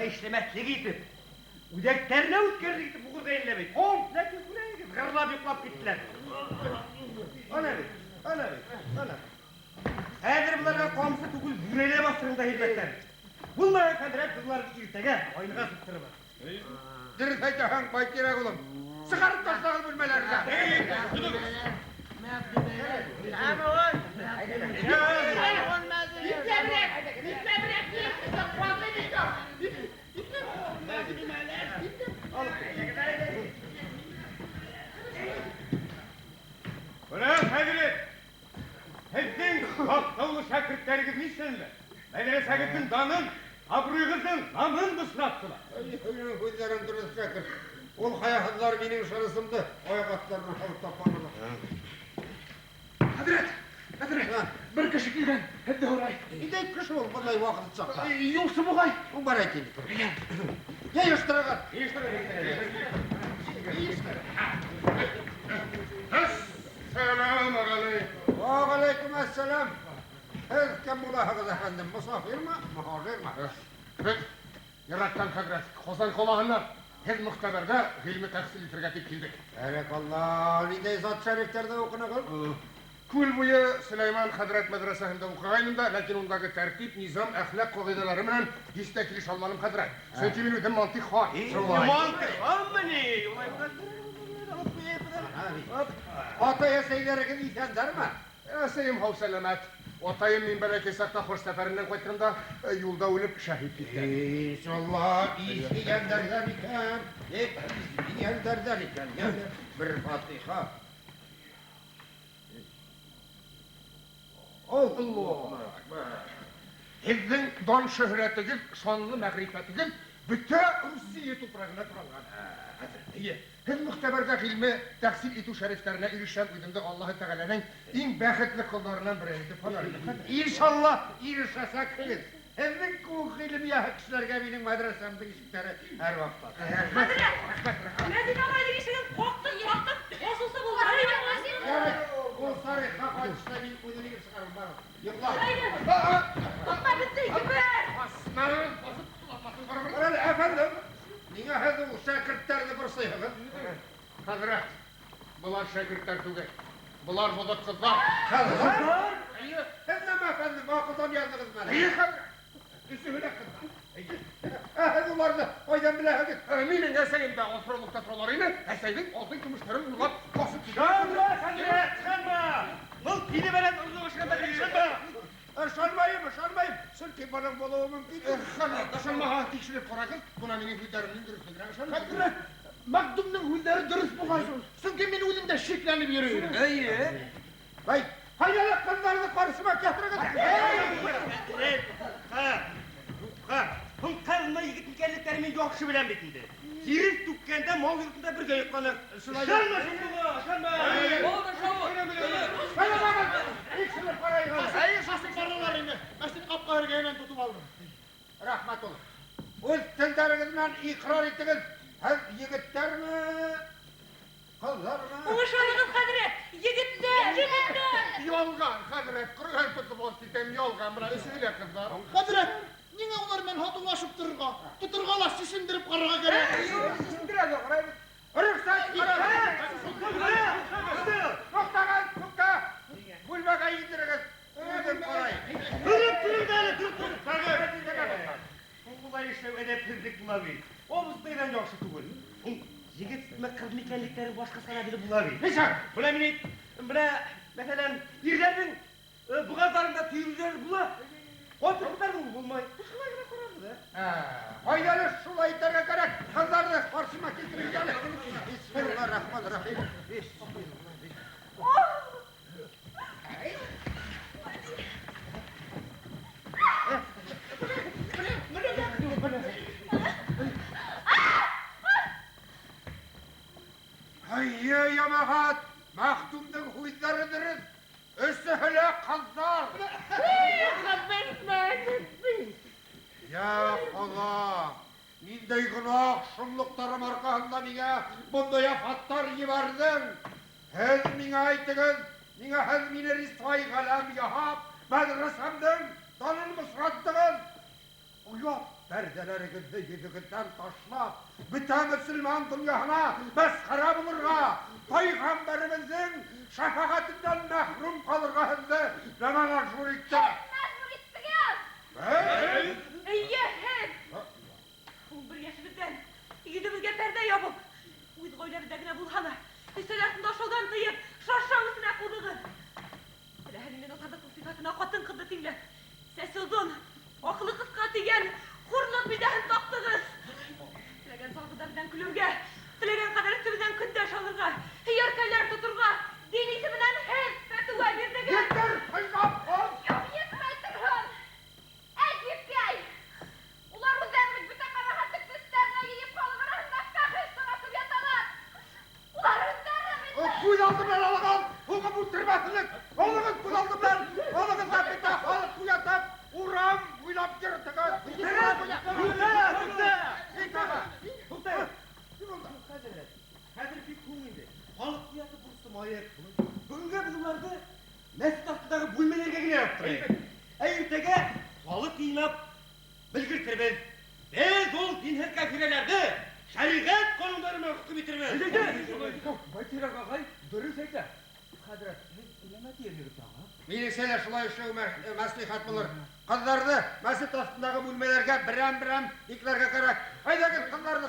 Эшләмәҫлек итеп, үҙәктәренә үткәрлек итеп уҡырға бит. Ләкин күрәһегеҙ, ғырлап йоҡлап киттеләр. Ана бит, ана бит, ана. Хәҙер быларға ҡамсы түгел, бүрәнә баҫтырып та һирмәҫтәр. Булмаһа, хәҙрәт, быларҙы иртәгә айныға сыҡтырырбыҙ. Дөрөҫ әйтәһең, бай кәрәк, улым. Сығарып ташлағыҙ бүлмәләргә. Бына, хәҙрәт, һеҙҙең маҡтаулы шәкерттәрегеҙ нишләнеләр? Мәҙрәсәгеҙҙең данын, абруйығыҙҙың намын бысраттылар. Һинең һүҙҙәрең дөрөҫ, шәкерт. Ул хаяһыҙҙар минең ышанысымды аяҡ аҫтарына һалып тапманылар. Хәҙрәт, хәҙрәт, бер кеше килгән, һеҙҙе һорай. Ниндәй кеше ул бындай ваҡыт саҡта? Юлсы буғай. Ул бар әйтейем. Йыйыштырығыҙ. Әссәләмү ғәләйкүм. Вә ғәләйкүм әссәләм. Һеҙ кем булаһығыҙ, әфәндем? Мосафирмы, мөһажирмы? Беҙ йыраҡтан, хәҙрәт, Ҡазан ҡалаһынан һеҙ мөхтәбәрҙә ғилме тәхсил итергә тип килдек. Бәрәкалла, ниндәй зат шәрифтәрҙә уҡынығыҙ? Күл буйы Сөләйман хәҙрәт мәҙрәсәһендә уҡығайным да, ләкин ундағы тәртип, низам, әхлаҡ ҡағиҙәләре менән һис тә килешә алманым, хәҙрәт. Сөнки мин үҙем мантыйҡ хан. Мантыйҡханмы ни? Атай-әсәйҙәрегеҙ иҫәндәрме? Әсәйем һау сәләмәт. Атайым мин бәләкәй саҡта хож сәфәреннән ҡайтҡанда юлда үлеп шәһит киткән. Иншалла, изге икән, изге икән. Йәне бер фатиха. Аллаһу акбар. Һеҙҙең дан шөһрәтегеҙ, шанлы мәғрифәтегеҙ бөтә Русия тупрағына таралған. Хәҙрәт, эйе, һеҙ мөхтәбәрҙә ғилме тәхсил итеү шәрифтәренә ирешкән үҙемде Аллаһы Тәғәләнең иң бәхетле ҡолдарынан береһе итеп һанар инем. Иншалла, ирешәсәкһегеҙ. Һеҙҙең кеүек ғилем эйәһе кешеләргә минең мәҙрәсәмдең ишектәре һәр ваҡытта. Хәҙрәт, Мәҙинә ағайҙың ишеген ҡаҡтыҡ, ҡаҡтыҡ, асыусы булды. Ярай, ул тарихҡа ҡайтышта мин үҙем инеп сығарым, барығыҙ. Йоҡла. Тотма беҙҙе, ебәр! Басмағыҙ, баҫып ҡолатмаҫын барыбер. Әле, әфәндем, ниңә һеҙ ул шәкерттәрҙе борсойһоғоҙ? Хәҙрәт, былар шәкерттәр түгел. Былар боҙоҡ ҡыҙҙар. Ҡыҙҙар? Эйе. Һеҙ нәмә, әфәндем, аҡылдан яҙҙығыҙмы әле? Эйе, хәҙрәт. Өсөһө лә ҡыҙҙар. Эйе. Ә һеҙ уларҙы ҡайҙан беләһегеҙ? Минең әсәйем дә асраулыҡта торалар ине. Әсәйҙең алтын көмөштәрен урлап басып китә. Ышанма, хәҙрәт, ышанма! Был тиле менән оҙоҡ эшләмәгән, ышанма! Ышанмайым, ышанмайым. Сөнки бының булыуы мөмкин. Хәҙрәт, ышанмаһа тикшереп ҡарағыҙ. Бына минең һүҙҙәремдең дөрөҫлөгөнә ышанмайым. Хәҙрәт, Мәхдүмдең һүҙҙәре дөрөҫ буғай шул. Сөнки мин үҙем дә шикләнеп йөрөйөм. Эйе. Бай, ҡайҙа ҡыҙҙарҙы ҡаршыма килтерегеҙ? Хәҙрәт, юҡҡа, юҡҡа. Һуң ҡыҙмы егет икәнлектәрен мин яҡшы беләм бит инде. Тирес түккәндә мал йортонда бергә йоҡланыҡ. Ышанма шул, ышанма. Тикшереп ҡарайығыҙ. Әйе, шашып баралар ине. Мәсен ҡапҡа эргәһенән тотоп алдым. Рәхмәт, улым. Үҙ телдәрегеҙ менән иҡрар итегеҙ. Һеҙ егеттәрме, ҡыҙҙармы? Уңышалығыҙ, хәҙрәт, егеттәр, егеттәр. Ялған, хәҙрәт, Ҡөрьән тотоп алып китәм, ялған, бына өсөһө лә ҡыҙҙар. Хәҙрәт, ниңә улар менән һатыулашып торорға? Тоторға ла сисендереп ҡарарға кәрәк. Сисендерә лә ҡарайбыҙ. Рөхсәт, туҡтағыҙ, туҡта. Бүлмәгә индерегеҙ. Үҙем ҡарайым. Тороп, тороп әле, тороп, тороп. Хәҙрәт, улай эшләү әҙәпһеҙлек була бит. Абыстайҙан яҡшы түгел. Һуң егетме, ҡыҙмы икәнлектәрен башҡаса ла белеп була бит. Нисек? Бына мин әйт, бына, мәҫәлән, ирҙәрҙең боғаҙҙарында төйөрҙәр була. Ҡатын-ҡыҙҙарҙың булмай. Шулай ғына ҡарабыҙ, ә? Ҡайҙа әле шулай итергә кәрәк? Ҡыҙҙарҙы ҡаршыма килтерегеҙ әле. Бисмиллаһир-рахманир-рахим. Әйе, йәмәғәт, Мәхдүмдең һүҙҙәре дөрөҫ. Өсөһө лә ҡыҙҙар. Йә Хоҙа, ниндәй гонаһ шомлоҡтарым арҡаһында миңә бындай афаттар ебәрҙең? Һеҙ миңә әйтегеҙ, ниңә һеҙ мине рисвай ғәләм яһап, мәҙрәсәмдең данын бысраттығыҙ? Оят пәрҙәләрегеҙҙе йөҙөгөҙҙән ташлап, бөтә мөсөлман донъяһына мәсхәрә булырға, пәйғәмбәребеҙҙең шәфәғәтенән мәхрүм ҡалырға һеҙҙе нәмә мәжбүр итте? Мәжбүр иттегеҙ! Һеҙ? Эйе, һеҙ! Ул бер йәшебеҙҙән Әзерлек. Алығыҙ күҙ алды менән, алығыҙ да бөтә халыҡ уятып, урам буйлап йөрөтөгөҙ. Туҡта! Хәҙрәт, хәҙер бик һуң инде. Халыҡ уятып борсомайыҡ. Бөгөнгә беҙ уларҙы мәсет аҫтындағы бүлмәләргә генә яптырайыҡ. Ә иртәгә халыҡ йыйнап белгертербеҙ. Беҙ ул динһеҙ кафирәләрҙе шәриғәт ҡанундары менән хөкөм итербеҙ. Байтирәк ағай дөрөҫ әйтә. Хәҙрәт, һеҙ нимә тиерһегеҙ тағы? Минеңсә лә шулай эшләү мәслихәт булыр. Ҡыҙҙарҙы мәсет аҫтындағы бүлмәләргә берәм-берәм бикләргә кәрәк. Әйҙәгеҙ, ҡыҙҙарҙы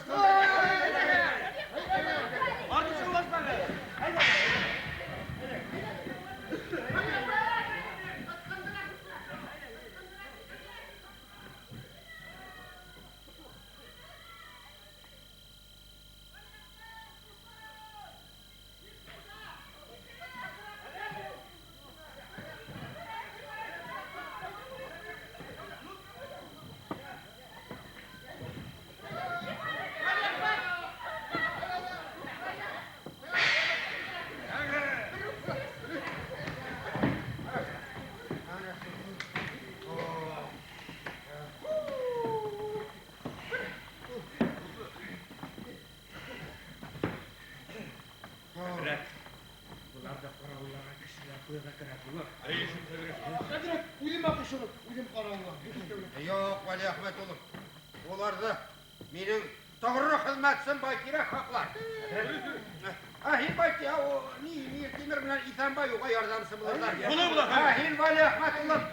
Хәҙрәт, быларҙы ҡарауылларға кешеләр ҡуйырға кәрәк булыр. Хәҙрәт, үҙемә ҡушылып, үҙем ҡарауыллар. Юҡ, Вәлиәхмәт улым. Уларҙы минең тоғро хеҙмәтсем Байтирәк һаҡлар. Ә һин Байтирәк, ни, Миртимер менән Иҫәнбай уға ярҙамсы булырҙар. Була, була, Ә һин, Вәлиәхмәт улым,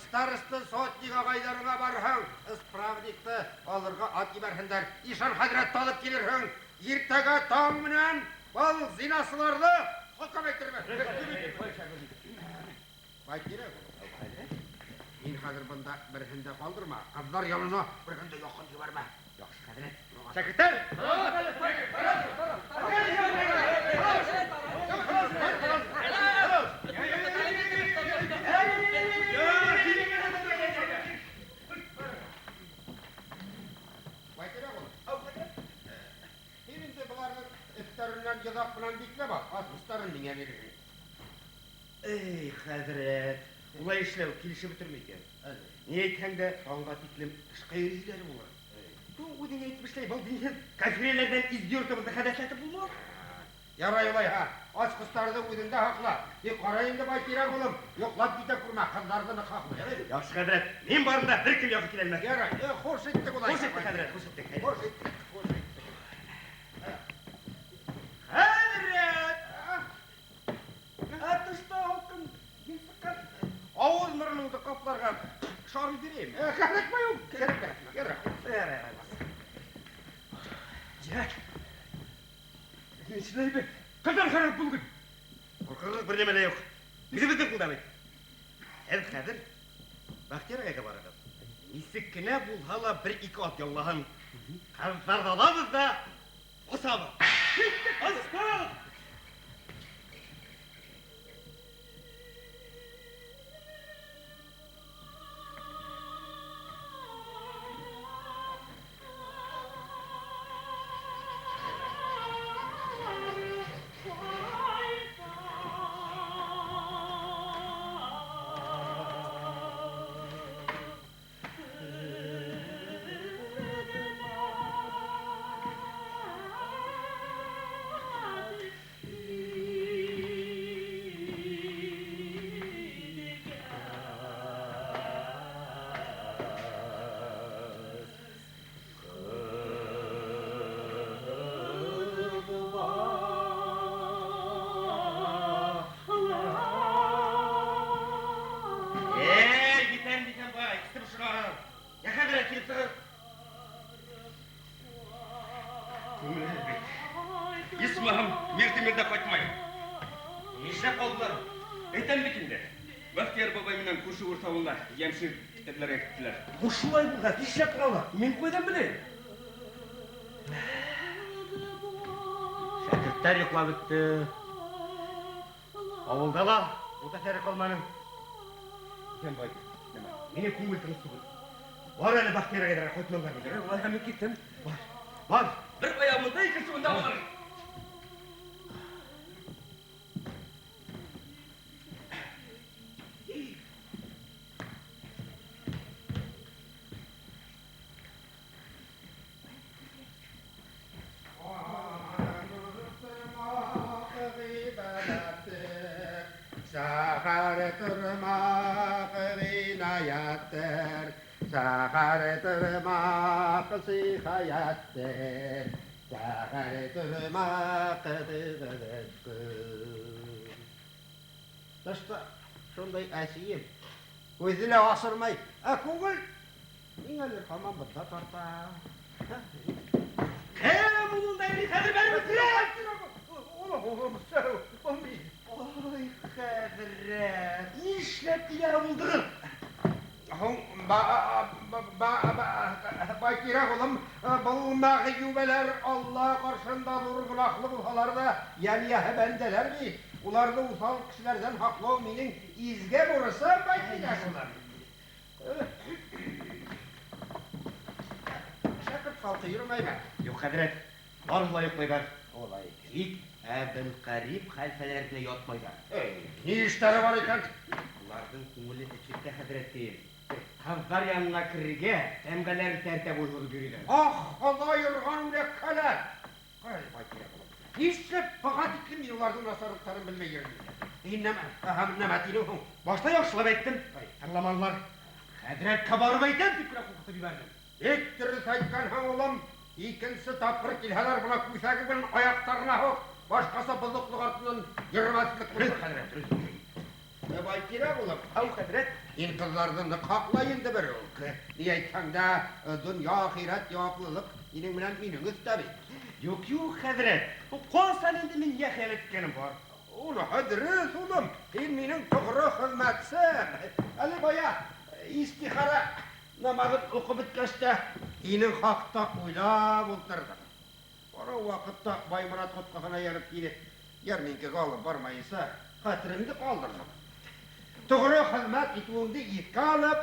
староста сотник ағайҙарыңа барһаң, исправникты алырға ат ебәрһендәр. Ишан хәҙрәтте алып килерһең. Иртәгә таң менән был зинасыларҙы хөкөм итербеҙ. Байтирәк улым, һин хәҙер бында береһен дә ҡалдырма. Ҡыҙҙар янына береһен дә яҡын ебәрмә. Яҡшы, хәҙрәт. Шәкерттәр! Байтирәк улым, һин инде быларҙың өҫтәренән йоҙаҡ менән бикләп ал, асҡыстарын миңә бирерһең. Эй, хәҙрәт, улай эшләү килешеп бөтөрмөй икән. Ни әйтһәң дә, таңға тиклем тышҡа йөрөйҙәр булыр. Һуң үҙең әйтеп эшләй, был динһеҙ кафирәләрҙән изге йортобоҙҙо хәҙәсләтеп булмаҫ. Ярай улайһа, асҡыстарҙы үҙеңдә һаҡла. Тик ҡара инде, Байтирәк улым, йоҡлап китә күрмә, ҡыҙҙарҙы ныҡ һаҡла. Ярай? Яҡшы, хәҙрәт, мин барында бер кем яҡын килә алмаҫ. Ярай, хуш иттек улай. Хуш иттек, хәҙрәт, хуш иттек. Хуш иттек, хуш иттек. Хәҙрәт! Ә тышта һалҡын ел сыҡҡан. Ауыҙ мороноңдо ҡапларға шар бирәйем. Кәрәкмәй ул, кәрәкмәй, кәрәкмәй. Ярай, ярай. Йә. Нишләйбеҙ? Ҡыҙҙар харап булды. Ҡурҡырлыҡ бер нәмә лә юҡ. Үҙебеҙҙең ҡулда бит. Һеҙ хәҙер Бахтияр ағайға барығыҙ. Нисек кенә булһа ла бер-ике ат яллаһын. Ҡыҙҙарҙы алабыҙ ҙа осабыҙ. Осабыҙ! Исмаһам, Миртимер ҙә ҡайтмай. Нишләп ҡалдылар? Әйтәм бит инде. Бәхтияр бабай менән күрше урыҫ ауылына йәмшер эҙләргә киттеләр. Шулай булғас, нишләп торалар? Мин ҡайҙан беләйем? Шәкерттәр йоҡлап бөттө. Ауылда ла ут әҫәре ҡалманы. Иҫәнбай, нәмә, минең күңел тыныс түгел. Бар әле Бәхтияр ағайҙарға ҡайтмандар микән? Улайһа мин киттем. Бар, бар. Бер аяғымда, икенсе унда булыр. тормак винаяттыр, сәхәр тормак сихаяттыр, сәхәр тормак Тышта шундай әсием, үҙе лә асырмай, ә күңел ниңәлер һаман бында тарта. Кем унда йөрөй хәҙер бәребеҙ? Улым, сәү, был мин. Ой, хәҙрәт, нишләп килә булдығыҙ? Һуң, Байтирәк улым, был мәғйүбәләр Алла ҡаршында ҙур гонаһлы булһалар ҙа, йән бәндәләр бит. Уларҙы уҫал кешеләрҙән һаҡлау минең изге бурысым, Байтирәк улым. Шәкерт халҡы йөрөмәйме? Юҡ, хәҙрәт, барыһы ла йоҡлайҙар. Улай икән. Тик Әбелҡәрип хәлфәләр генә ятмайҙар. Эй, ни эштәре бар икән? Уларҙың күңеле этлектә, хәҙрәткәйем. Ҡыҙҙар янына керергә тәмғәләрен тәртә буйғыҙып йөрөйҙәр. Ах, Хоҙай ырған үләкһәләр! Ҡара әле, Байтирәк улым, нишләп быға тиклем мин уларҙың насарлыҡтарын белмәй йөрөйөм? Һин нәмә тинең һуң? Башта яҡшылап әйттем, тыңламанылар. Хәҙрәткә барып әйтәм тип кенә ҡурҡытып ебәрҙем. Бик дөрөҫ әйткәнһең, улым. Икенсе тапҡыр килһәләр, бына күҫәге менән аяҡтарына һуҡ. Башҡаса боҙоҡлоҡ артынан йөрөмәҫлек булыр, хәҙрәт. Байтирәк улым. Ау, хәҙрәт. Һин ҡыҙҙарҙы ныҡ һаҡла инде бер үк. Ни әйтһәң дә, донъя, ахирәт яуаплылыҡ һинең менән минең өҫтә бит. Юҡ, юҡ, хәҙрәт. Ҡасан инде мин йәхиәнәт иткәнем бар? Уныһы дөрөҫ, улым. Һин минең тоғро хеҙмәтсем. Әле бая истихара намаҙын уҡып бөткәс тә һинең хаҡта уйлап ултырҙым. Бара ваҡытта Байморат ҡотҡаһына йәреп килеп, йәрминкәгә алып бармайынса хәтереңде ҡалдырҙым. Тоғро хеҙмәт итеүеңде иҫкә алып,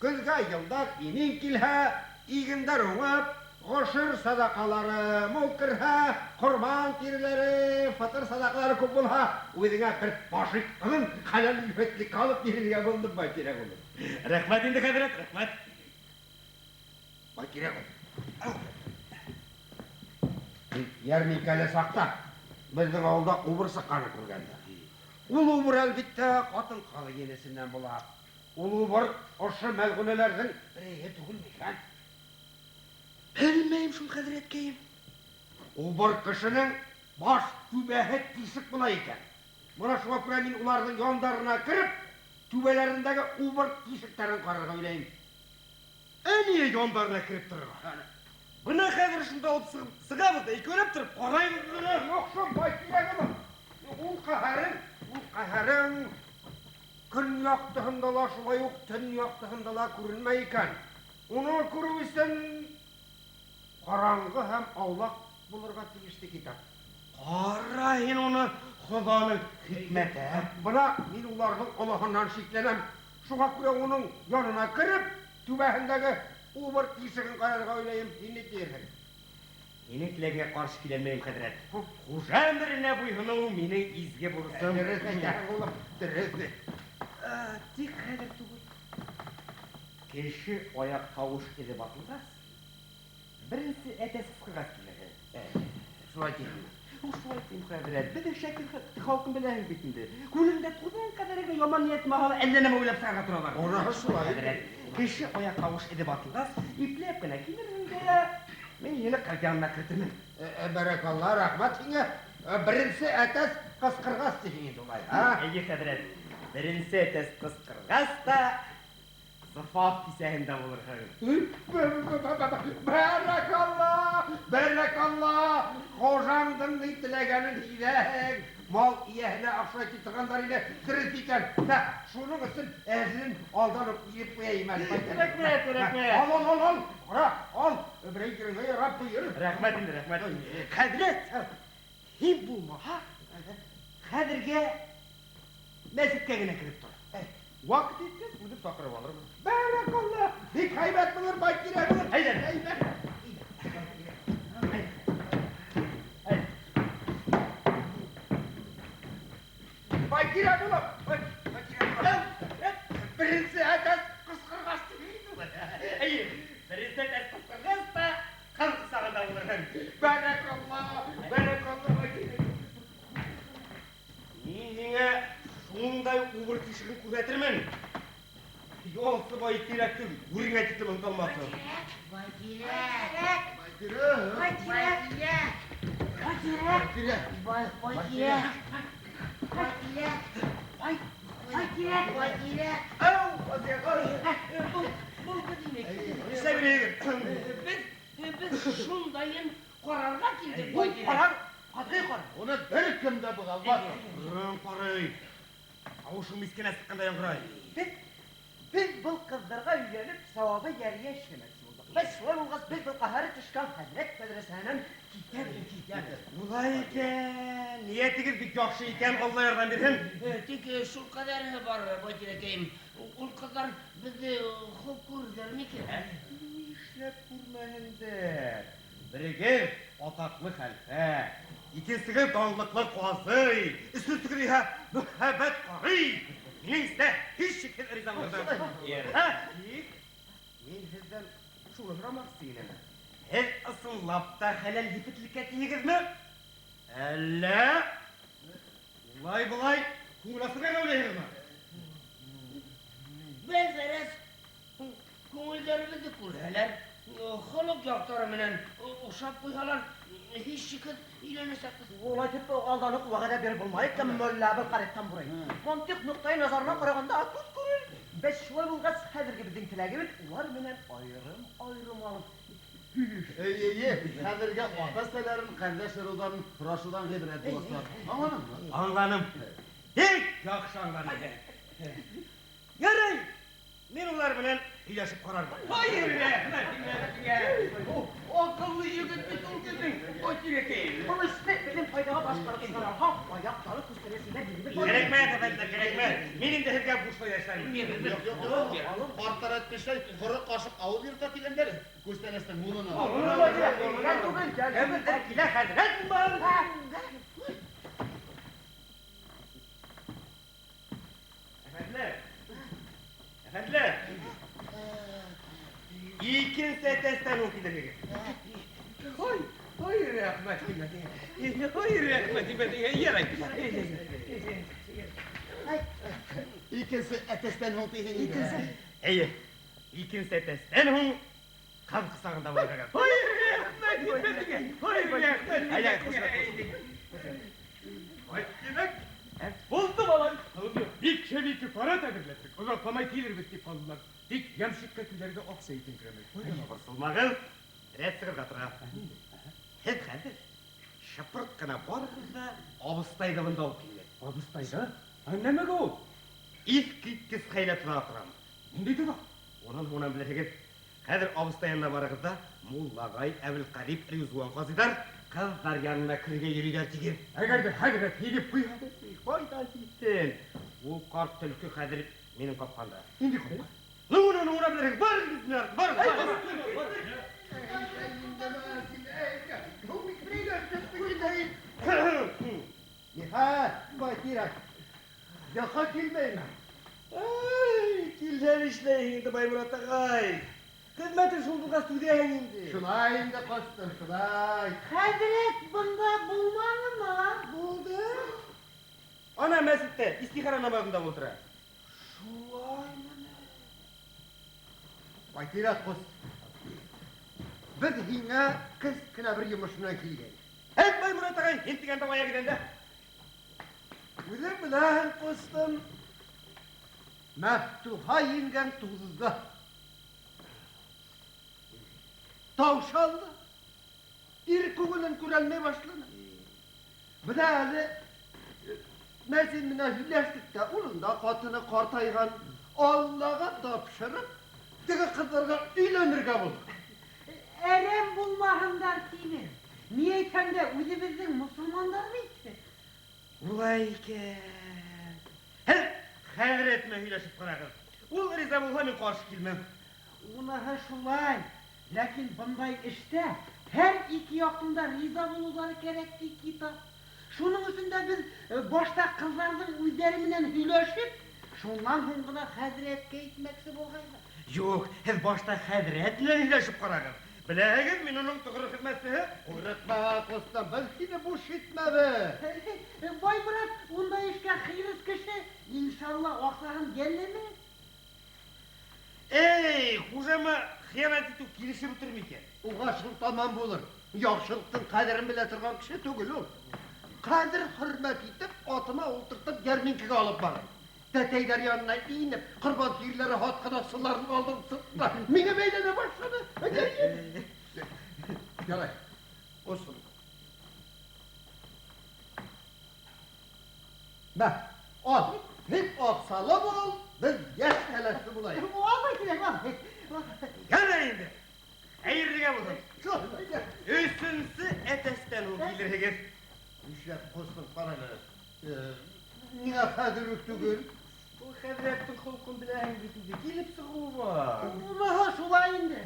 көҙгә йылдар имен килһә, игендәр уңып, ғошор саҙаҡалары мул керһә, ҡорбан тиреләре, фытыр саҙаҡалары күп булһа, үҙеңә бер башик ҡыҙын хәләл ефетлеккә алып бирергә булдым, Байтирәк улым. Рәхмәт инде, хәҙрәт, рәхмәт. Байтирәк улым. Йәрминкәле саҡта беҙҙең ауылда убыр сыҡҡанын күргәндә. Ул убыр әлбиттә ҡатын-ҡыҙ енесенән була. Ул убыр ошо мәлғүнәләрҙең береһе түгелме икән? Белмәйем шул, хәҙрәткәйем. Убыр кешенең баш түбәһе тишек була икән. Бына шуға күрә мин уларҙың яндарына кереп, түбәләрендәге убыр тишектәрен ҡарарға уйлайым. Ә ниңә яндарына кереп торорға? Бына хәҙер шунда алып сығабыҙ да икәүләп тороп ҡарайбыҙ ғына. Юҡ шул, Байтирәк улым. Ул ҡәһәрең, ул ҡәһәрең көн яҡтыһында ла, шулай уҡ төн яҡтыһында ла күренмәй икән. Уны күреү өсөн ҡараңғы һәм аулаҡ булырға тейешле китап. Ҡара һин уны, Хоҙаның хикмәте. Бына мин уларҙың олоһонан шикләнәм. Шуға күрә уның янына кереп, түбәһендәге убыр тишеген ҡарарға уйлайым. Һин ни тиерһең? Һинең теләгеңә ҡаршы киләлмәйем, хәҙрәт. Хужа әмеренә буйһоноу минең изге бурысым. Дөрөҫ әйтәһең, улым, дөрөҫ. Тик хәҙер түгел. Кеше аяҡ тауыш эҙе баҫылғас, беренсе әтәс ҡысҡырғас килерһең. Шулай тиһеңме? Шулай тим, хәҙрәт. Беҙҙең шәкерт халҡын беләһең бит инде. Күңелендә туҙан ҡәҙәргә яман ниәт маһала әллә нәмә уйлап сығарға торалар. Уныһы шулай. Хәҙрәт, кеше аяҡ тауыш эҙе баҫылғас, ипләп кенә килерһең дә, мин һине ҡыҙ янына кертермен. Бәрәкалла, рәхмәт һиңә. Беренсе әтәс ҡысҡырғас тиһең инде улай, ә? Эйе, хәҙрәт. Беренсе әтәс ҡысҡырғас та зифаф кисәһендә булырһың. Бәрәкалла, бәрәкалла. Хужаңдың ни теләгәнен һиҙәһең. Мал эйәһенә оҡшай тип торғандар ине, дөрөҫ икән. Мә, шуның өсөн әҙелен алдан уҡ биреп ҡуяйым әле. Рәхмәт, рәхмәт. Ал, ал, ал, ал. Ҡара, ал. Берәй ереңә ярап ҡуйыр. Рәхмәт инде, рәхмәт. Хәҙрәт, һин булмаһа, хәҙергә мәсеткә генә кереп тор. Ваҡыт еткәс, үҙем саҡырып алырмын. Бәрәкалла, бик һәйбәт булыр, Байтирәк булыр. Әйҙә, әйҙә. Байтирәк улым, Байтирәк улым. Беренсе әтәс ҡысҡырғас тип. Эйе, беренсе әтәс ҡысҡырғас та ҡыҙ ҡосағында булырһың. Бәрәкалла, бәрәкалла, Байтирәк. Мин һиңә Шундай убыр тишеген күрһәтермен. Ялсыбай тирәктең үреңә тиклем оныталмаҫһың. Байтирәк. Байтирәк. Байтирәк. Байтирәк. Байтирәк. Байтирәк. Байтирәк. Ау, Азиягай. Был беҙ Нишләп йөрөйһөгөҙ? Беҙ шундайын ҡарарға килдек. Ул ҡарар, ҡәтғи ҡарар. Уны бер кем дә боҙа алмаҫ. Рым ҡарый. Тауышың мискәнә сыҡҡандай яңғырай. Беҙ был ҡыҙҙарға өйләнеп, сауабы йәрийә эшләмәксе булдыҡ. Беҙ шулай булғас, беҙ был ҡәһәре төшкән хәҙрәт мәҙрәсәһенән китәбеҙ, китәбеҙ. Улай икән. Ниәтегеҙ бик яҡшы икән, Алла ярҙам бирһен. Тик шул ҡәҙәреһе бар, Байтирәкәйем. Ул ҡыҙҙар беҙҙе хуп күрҙәр микән? Нишләп күрмәһендәр? Берегеҙ атаҡлы хәлфә, икенсегеҙ данлыҡлы ҡазый, өсөнсөгөҙ иһә мөһабәт ҡарый. Минең истә һис шикһеҙ риза булдым. Тик мин һеҙҙән шуны һорамаҡсы инем. Һеҙ ысынлап та хәләл ефетлеккә тиһегеҙме? Әллә улай-былай күңел асырға ғына уйлайһығыҙмы? Беҙ ғәрәз күңелдәребеҙҙе күрһәләр, холоҡ яҡтары менән оҡшап ҡуйһалар, һис шикһеҙ өйләнәсәкбеҙ. Улай тип алдан уҡ вәғәҙә биреп булмай икән, мулла был ҡареттан бурай. Мантыҡ ноҡтай назарынан ҡарағанда күҙ күрер. Беҙ шулай булғас, хәҙерге беҙҙең теләгебеҙ улар менән айырым-айырым алып Эйе, хәҙергә ата-әсәләрен, ҡәрҙәш ырыуҙарын һорашыуҙан ғибрәт буласаҡ. Аңланыңмы? Аңланым. Бик яҡшы аңланым. Ярай, мин улар менән һөйләшеп ҡарармын. Ай, рәхмәт һиңә. Аҡыллы егет бит ул беҙҙең Байтирәкәйем. Был эште беҙҙең файҙаға башҡарып сығарһаҡ, аяҡтары күстәнәсендә биреп Кәрәкмәҫ, әфәнделәр, кәрәкмәҫ. Мин инде һеҙгә бушлай эшләйем. Юҡ, юҡ, юҡ. Ҡарттар әйтмешләй, ҡоро ҡашыҡ ауыҙ йырта тигәндәр. Күстәнәстең мулын ала. Йәл түгел, йәл Кемдер килә, хәҙрәт бар. Әфәнделәр, әфәнделәр. Икенсе әтәстән ул килергә. Ой, ой, рәхмәт һиңә. Ой, рәхмәт һиңә. Ярай. Икенсе әтәстән һуң тиһең инде. Эйе, икенсе әтәстән һуң ҡыҙ ҡосағында булырға. Ой, рәхмәт һиңә. Ой, рәхмәт. Әйҙә, ҡушыл. Байтирәк, Булды балам. бик шәп ике парад әҙерләттек. Оҙаҡламай килербеҙ тип ҡалдылар. Тик ямщикка түләргә аҡса етеңкерәмәй. Борсолмағыҙ, рәт сығырға тора. Һеҙ хәҙер шыпырт ҡына барығыҙ ҙа абыстайҙы бында алып килегеҙ. Абыстайҙы? Ә нәмәгә ул? Иҫ киткес хәйлә тоҙаҡ ҡорам. Ниндәй тоҙаҡ? Унан һуңынан белерһегеҙ. Хәҙер абыстай янына барығыҙ ҙа Муллағай, Әбелҡәрип, Ризван ҡазыйҙар ҡыҙҙар янына керергә йөрөйҙәр тигеҙ. Әгәр ҙә хәҙрәт һиҙеп ҡуйһа? Ҡайҙан һиҙһен? Ул ҡарт төлкө хәҙер минең ҡапҡанда. Ниндәй ҡапҡан? Ну, уны, уны белерһегеҙ. Барығыҙ, барығыҙ, барығыҙ. Ниһайәт, Байтирәк, яҡа килмәйме? Ай, килһәң эшләйһең инде, Байморат ағай. Хеҙмәтең шул булғас түҙәһең инде. Шулай инде, ҡустым, шулай. Хәҙрәт бында булманымы? Булды. Ана мәсеттә истихара намаҙында ултыра. Шулаймы? Байтирәк ҡус, беҙ һиңә кескенә бер йомош менән килгән. Әйт, Байморат ағай, һин тигәндә бая килгәндә. Үҙең беләһең, ҡустым, Мәфтуха еңгәң туҙҙы. Таушалды. Ир күңелен күрәлмәй башланы. Бына әле мәзин менән һөйләштек тә, уның да ҡатыны ҡартайған, Аллаға тапшырып, теге ҡыҙҙарға өйләнергә булдыҡ. Әрәм булмаһындар тинем. Ни әйтһәм дә үҙебеҙҙең мосолмандар бит. Улай икән. Һеҙ хәҙрәт менән һөйләшеп ҡарағыҙ. Ул риза булһа, мин ҡаршы килмәм. Уныһы шулай. Ләкин бындай эштә һәр ике яҡтың да риза булыуҙары кәрәк ти китап. Шуның өсөн дә беҙ башта ҡыҙҙарҙың үҙҙәре менән һөйләшеп, шунан һуң ғына хәҙрәткә әйтмәксе булғайныҡ. Юҡ, һеҙ башта хәҙрәт менән һөйләшеп ҡарағыҙ. Беләһегеҙ, мин уның тоғро хеҙмәтсеһе. Ҡурҡма, ҡустым, беҙ һине буш итмәбеҙ. Байморат, ундай эшкә хирыс кеше, иншалла, аҡсаһын йәлләмәҫ. Эй, хужама хыянат итеү килешеп бөтөр микән? Уға шул тамам булыр. Яҡшылыҡтың ҡәҙерен белә торған кеше түгел ул. Ҡәҙер хөрмәт итеп, атыма ултыртып йәрминкәгә алып барыр. Тәтәйҙәр янына инеп, ҡорбан тиреләре һатҡан аҡсаларын алдырып, миңә бәйләнә башланы. Ярай, ҡустым. Мә, ал, һин аҡсалы бул, беҙ йәш кәләшле булайыҡ. Алмай киләк, ал. Ярай инде, хәйерлегә булһын. Өсөнсө әтәстән һуң килерһегеҙ. Нишләп, ҡустым, ҡара әле. Ниңә хәҙер үк түгел? Ул хәҙрәттең холҡон беләһең бит инде, килеп сығыуы бар. Уныһы шулай инде.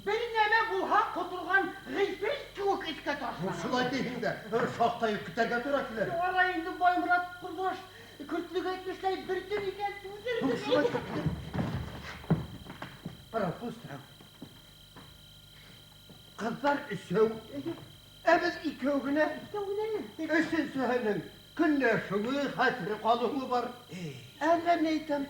Бер нәмә булһа, ҡоторған ғифрит кеүек эскә ташлана. Шулай тиһең дә, шаҡтай үк көтәргә тура килә. Ярай инде, Байморат ҡорҙаш, көртлөк әйтмешләй, бер төн икән түҙербеҙ. Ҡара, ҡустым. Ҡыҙҙар өсәү, ә беҙ икәү генә. Өсөнсөһөнөң көнләшеүе, хәтере ҡалыуы бар. Әллә ни әйтәм,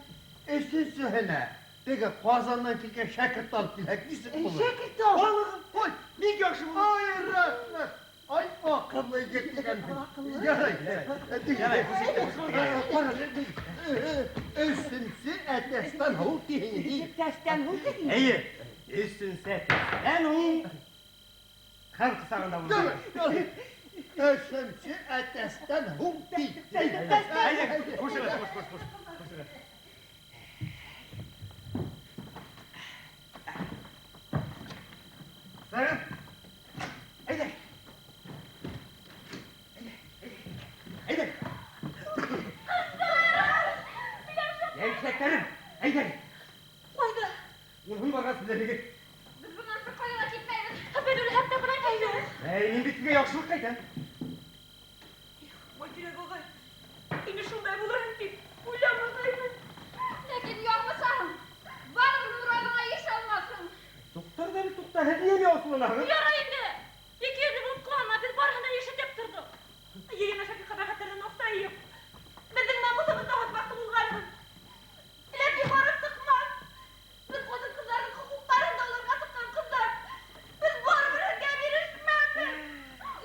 өсөнсөһөнә теге Ҡазандан килгән шәкерт алып килһәк, нисек булыр? Шәкерт алып? Алығыҙ. Ой, бик яҡшы булыр. Ай, рәхмәт. Ай, аҡыллы егет тигәнһең. Ярай, ярай. Ҡара, өсөнсө әтәстән һыу тиһең. Әтәстән һыу тиһең? Эйе, өсөнсө әтәстән һуң хан ҡосағында булыр. Өсөнсө әтәстән һуң ти. Әйҙә, хушығыҙ, хуш, хуш, хуш. Хушығыҙ. Сарым, әйҙә. Әйҙә. Йәншәктәрем, әйҙә. Ҡайҙа? Уныһын барғас белерһегеҙ. Беҙ бынан бер ҡайҙа ла китмәйбеҙ. Беҙ үлһәк тә бынан китмәйбеҙ. Әй, мин бит һеҙгә яҡшылыҡ әйтәм. Их, Байтирәк ағай, һине шундай булырһың тип уйламағайным. Ләкин яңылышаһың. Барыбер мораҙыңа йыша алмаҫһың. Туҡтар ҙа әле, туҡта, һеҙ ниңә асыуланаһығыҙ? Ярай инде. Ике йөҙлө булып ҡыланма, беҙ барыһын да ишетеп торҙоҡ. Йыйын аша ҡәбәхәттәрҙән аҡса йыйып, беҙҙең намыҫыбыҙҙы һатмаҡсы булғанһың. Ләкин барып сыҡмаҫ. Беҙ ҡатын-ҡыҙҙарҙың хоҡуҡтарын да алырға сыҡҡан ҡыҙҙар. Беҙ барыбер һеҙгә бирешмәбеҙ.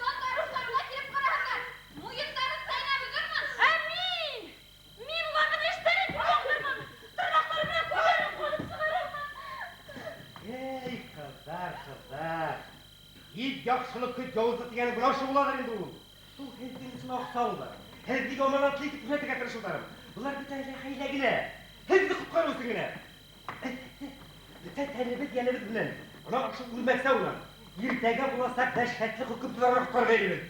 Яндарышларына килеп ҡараһындар. Муйындарын сәйнәп өҙөрмөн. Ә мин? Мин уларҙың эштәрен ҡалдырмам. Тырнаҡтары менән күҙҙәрен ҡойоп сығарырмын. Эй, ҡыҙҙар, ҡыҙҙар. Ит яҡшылыҡ көт яуызлыҡ тигәне бына ошо булалыр инде ул. Ул һеҙҙең өсөн аҡса алалар. Һеҙҙе яманатлы итеп күрһәтергә тырышыуҙары. Былар бит әле хәйлә генә. Һеҙҙе ҡотҡарыу өсөн генә. Бөтә тәнебеҙ, йәнебеҙ менән. Бына ошо үлмәксә унан. Иртәгә буласаҡ дәһшәтле хөкөмдарҙар ҡотҡарырға йөрөйбөҙ.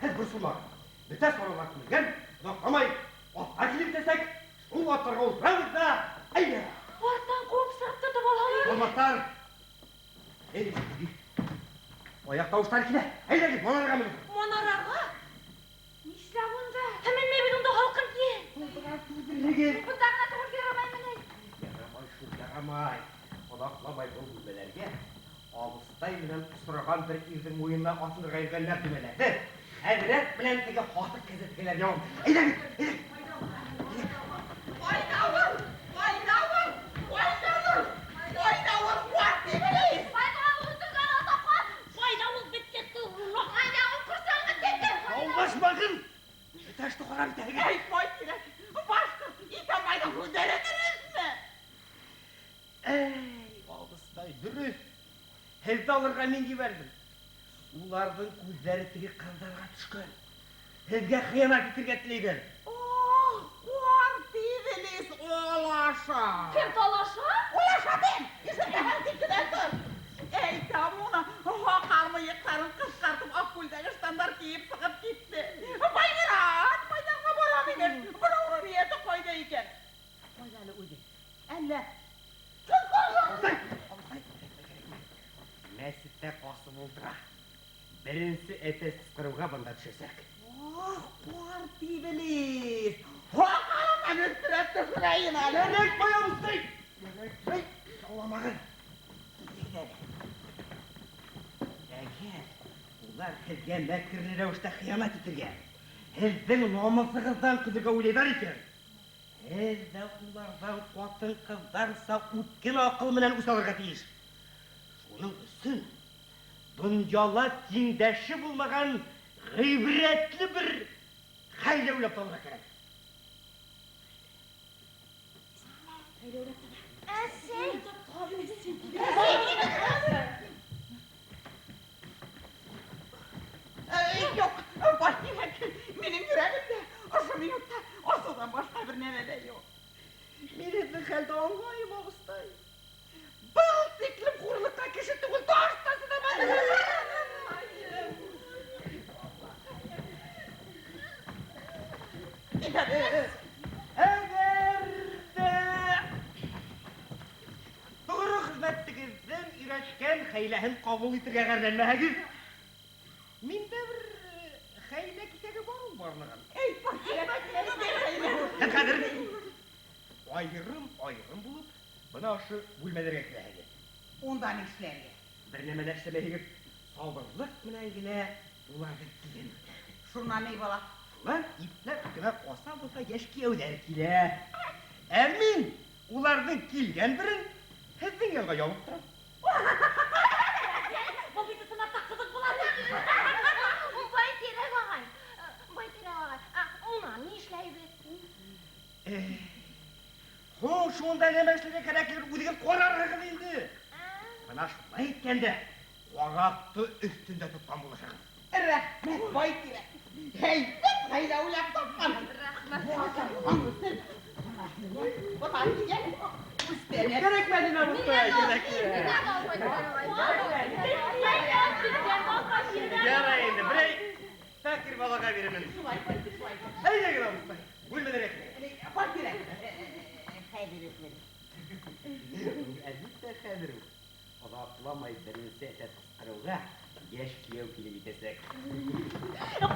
Һеҙ борсолмағыҙ. Бөтә саралар күрелгән, оҙаҡламай атҡа килеп етәсәк, шул аттарға ултырабыҙ ҙа, әйҙә. Арттан ҡыуып сығып тотоп алһалар. Алмаҫтар. Эй, аяҡ тауыштары килә. Әйҙәгеҙ, манараға менегеҙ. Манараға? Нишләп унда? Менмәйбеҙ унда һалҡын тейә. Түҙерһегеҙ. Бында ғына торорға ярамаймы ни? Ярамай шул, ярамай. Оҙаҡламай был бүлмәләргә абыстай менән осраған бер ирҙең муйынына аҫылырға йөрөгәнләр төмәләде. Хәҙрәт менән теге һатыҡ кәзәткәләр яуын. Әйҙәгеҙ, әйҙәгеҙ. Ҡайҙа ул? Ҡайҙа ул? Ҡайҙа ул? Ҡайҙа ул? Ҡуат тибелей. Ҡайҙа ул үтергән атаҡа? Ҡайҙа ул бетте тура? Ҡайҙа ул ҡорсаңғы тете? Шаулашмағыҙ. Бөтә эште ҡарап итәһегеҙ. Эй, Байтирәк, башҡорт Итәбайҙың һүҙҙәре дөрөҫмө? Эй, абыстай, дөрөҫ. Һеҙҙе алырға мин ебәрҙем. Уларҙың күҙҙәре теге ҡыҙҙарға төшкән. Һеҙгә хыянат итергә теләйҙәр. Ох, ҡарт Иблис алаша. Кем талаша? Алаша тим. Ишетәһең, тип кенә тор. Әйтәм уны, һаҡал мыйыҡтарын ҡыҫҡартып, аҡ күлдәк ыштандар кейеп сығып китте. Байғырат, байҙарға барам имеш. Бына уның ниәте ҡайҙа икән? Ҡайҙа әле үҙе? Әллә? Абыстай, абыстай, мәсеттә ҡасып ултыра. Беренсе әтәс ҡысҡырыуға бында төшәсәк. Ох, ҡарт Иблис! Һаҡалынан өҫтөрәп төшөрәйем әле. Кәрәкмәй, абыстай! Кәрәкмәй, шауламағыҙ. Әгәр улар һеҙгә мәкерле рәүештә хыянат итергә, һеҙҙең намыҫығыҙҙан көлөргә уйлайҙар икән, һеҙ ҙә уларҙан ҡатын-ҡыҙҙарса үткен аҡыл менән үс алырға тейеш. Шуның өсөн донъяла тиңдәше булмаған ғибрәтле бер хәйлә уйлап табырға кәрәк. Әсәй! Юҡ, Байтирәк, минең йөрәгемдә ошо минутта асыуҙан башҡа бер нәмә лә юҡ. Мин һеҙҙең хәлде аңлайым, абыстай. Был тиклем хурлыҡҡа кеше түгел, таш та сыҙамаҫ. Китәбеҙ. Әгәр ҙә тоғро хеҙмәтегеҙҙең өйрәткән хәйләһен ҡабул итергә ғәрләнмәһәгеҙ, миндә бер хәйлә киҫәге бар ул барлығын. Эй, Байтирәк, Һеҙ хәҙер айырым-айырым булып, бына ошо бүлмәләргә керәһегеҙ. Унда ни эшләргә? Бер нәмә лә эшләмәйһегеҙ, сабырлыҡ менән генә уларҙы килгән көтәһегеҙ. Шунан ни була? Шунан ипләп кенә ҡасан булһа йәш кейәүҙәр килә. Ә мин уларҙың килгән берен һеҙҙең янға ябып торам. Был бит ысынлап та ҡыҙыҡ була. Байтирәк ағай, Байтирәк ағай, унан ни эшләйбеҙ? Һуң шунда нәмә эшләргә кәрәклеген үҙегеҙ ҡарарһығыҙ инде. Бына шулай иткәндә ҡараҡты өҫтөндә тотҡан булырһығыҙ. Рәхмәт, Байтирәк. Һәйбәт хәйлә уйлап тапҡан. Рәхмәт. Бына килгән. Кәрәкмәне абыстай, кәрәкмәне. Ярай инде, берәй фәҡир балаға бирермен. Шулай, шулай. Әйҙәгеҙ, абыстай, бүлмәләргә керәйек. Байтирәк. Хәҙер үк. Әлбиттә, хәҙер үк. Оҙаҡламай беренсе әтәс ҡысҡырыуға йәш кейәү килеп етәсәк.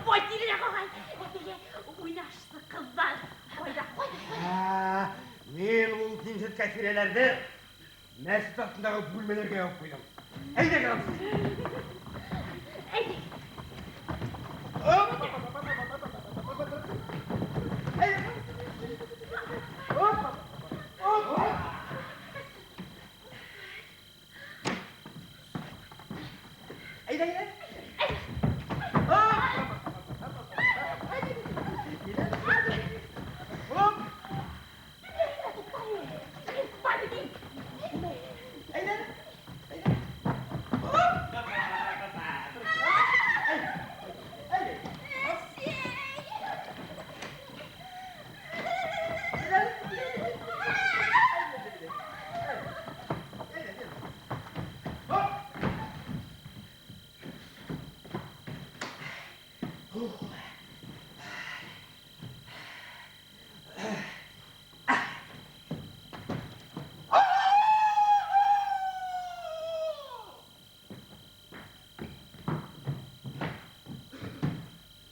Байтирәк ағай, теге уйнашсы ҡыҙҙар ҡайҙа, ҡайҙа, ҡайҙа? Мин ул динһеҙ кәфирәләрҙе мәсет аҫтындағы бүлмәләргә ябып ҡуйҙым. Әйҙәгеҙ, абыстай. Әйҙә. Әйҙә, әйҙә.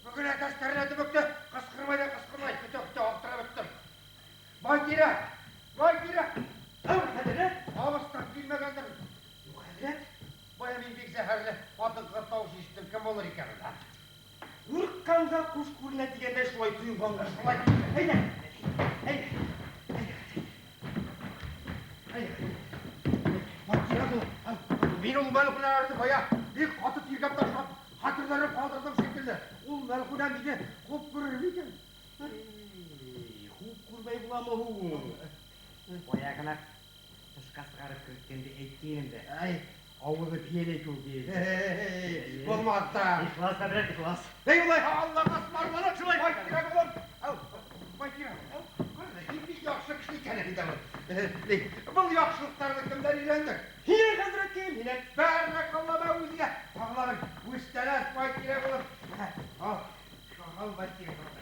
Бөгөн әтәстәренә төбөктө ҡысҡырмай ҙа ҡысҡырмай, көтә-көтә аптырап бөттөм. Байтирәк, Байтирәк. Ау, хәҙрәт. Абыстан килмәгәндер. Юҡ, хәҙрәт. Бая мин бик зәһәрле ҡатын-ҡыҙ тауышы ишеттем. Кем булыр икән ул? Ҡурҡҡанға ҡуш күренә тигәндәй шулай тойонғанға шулай. Әйҙә, әйҙә, әйҙә. Байтирәк ул. Мин ул мәлғүнәләрҙе бая бик ҡаты тиргәп ташлап, хәтерләрен ҡалдырҙым шикелле. Ул мәлғүнә мине хуп күрер микән? Хуп күрмәй буламы һуң? Бая ғына тышҡа сығарып керткәндә әйткәйнем дә. Ай, ауыҙы бейәләй кеүек ине. Эй, булмаҫ та. Ихлас, хәҙрәт, ихлас. Эй, улай, Аллаға асмарланып, Шулай. Байтирәк улым. Ау, Байтирәк, ау, ҡара, һин бик яҡшы кеше икән инде был. Ни, был яҡшылыҡтарҙы кемдән өйрәндең? Һинән, хәҙрәткәйем, һинән. Бәрәкалла үҙеңә. Тағыларың үҫтәләр, Байтирәк улым. Ал, ал, Байтирәк улым.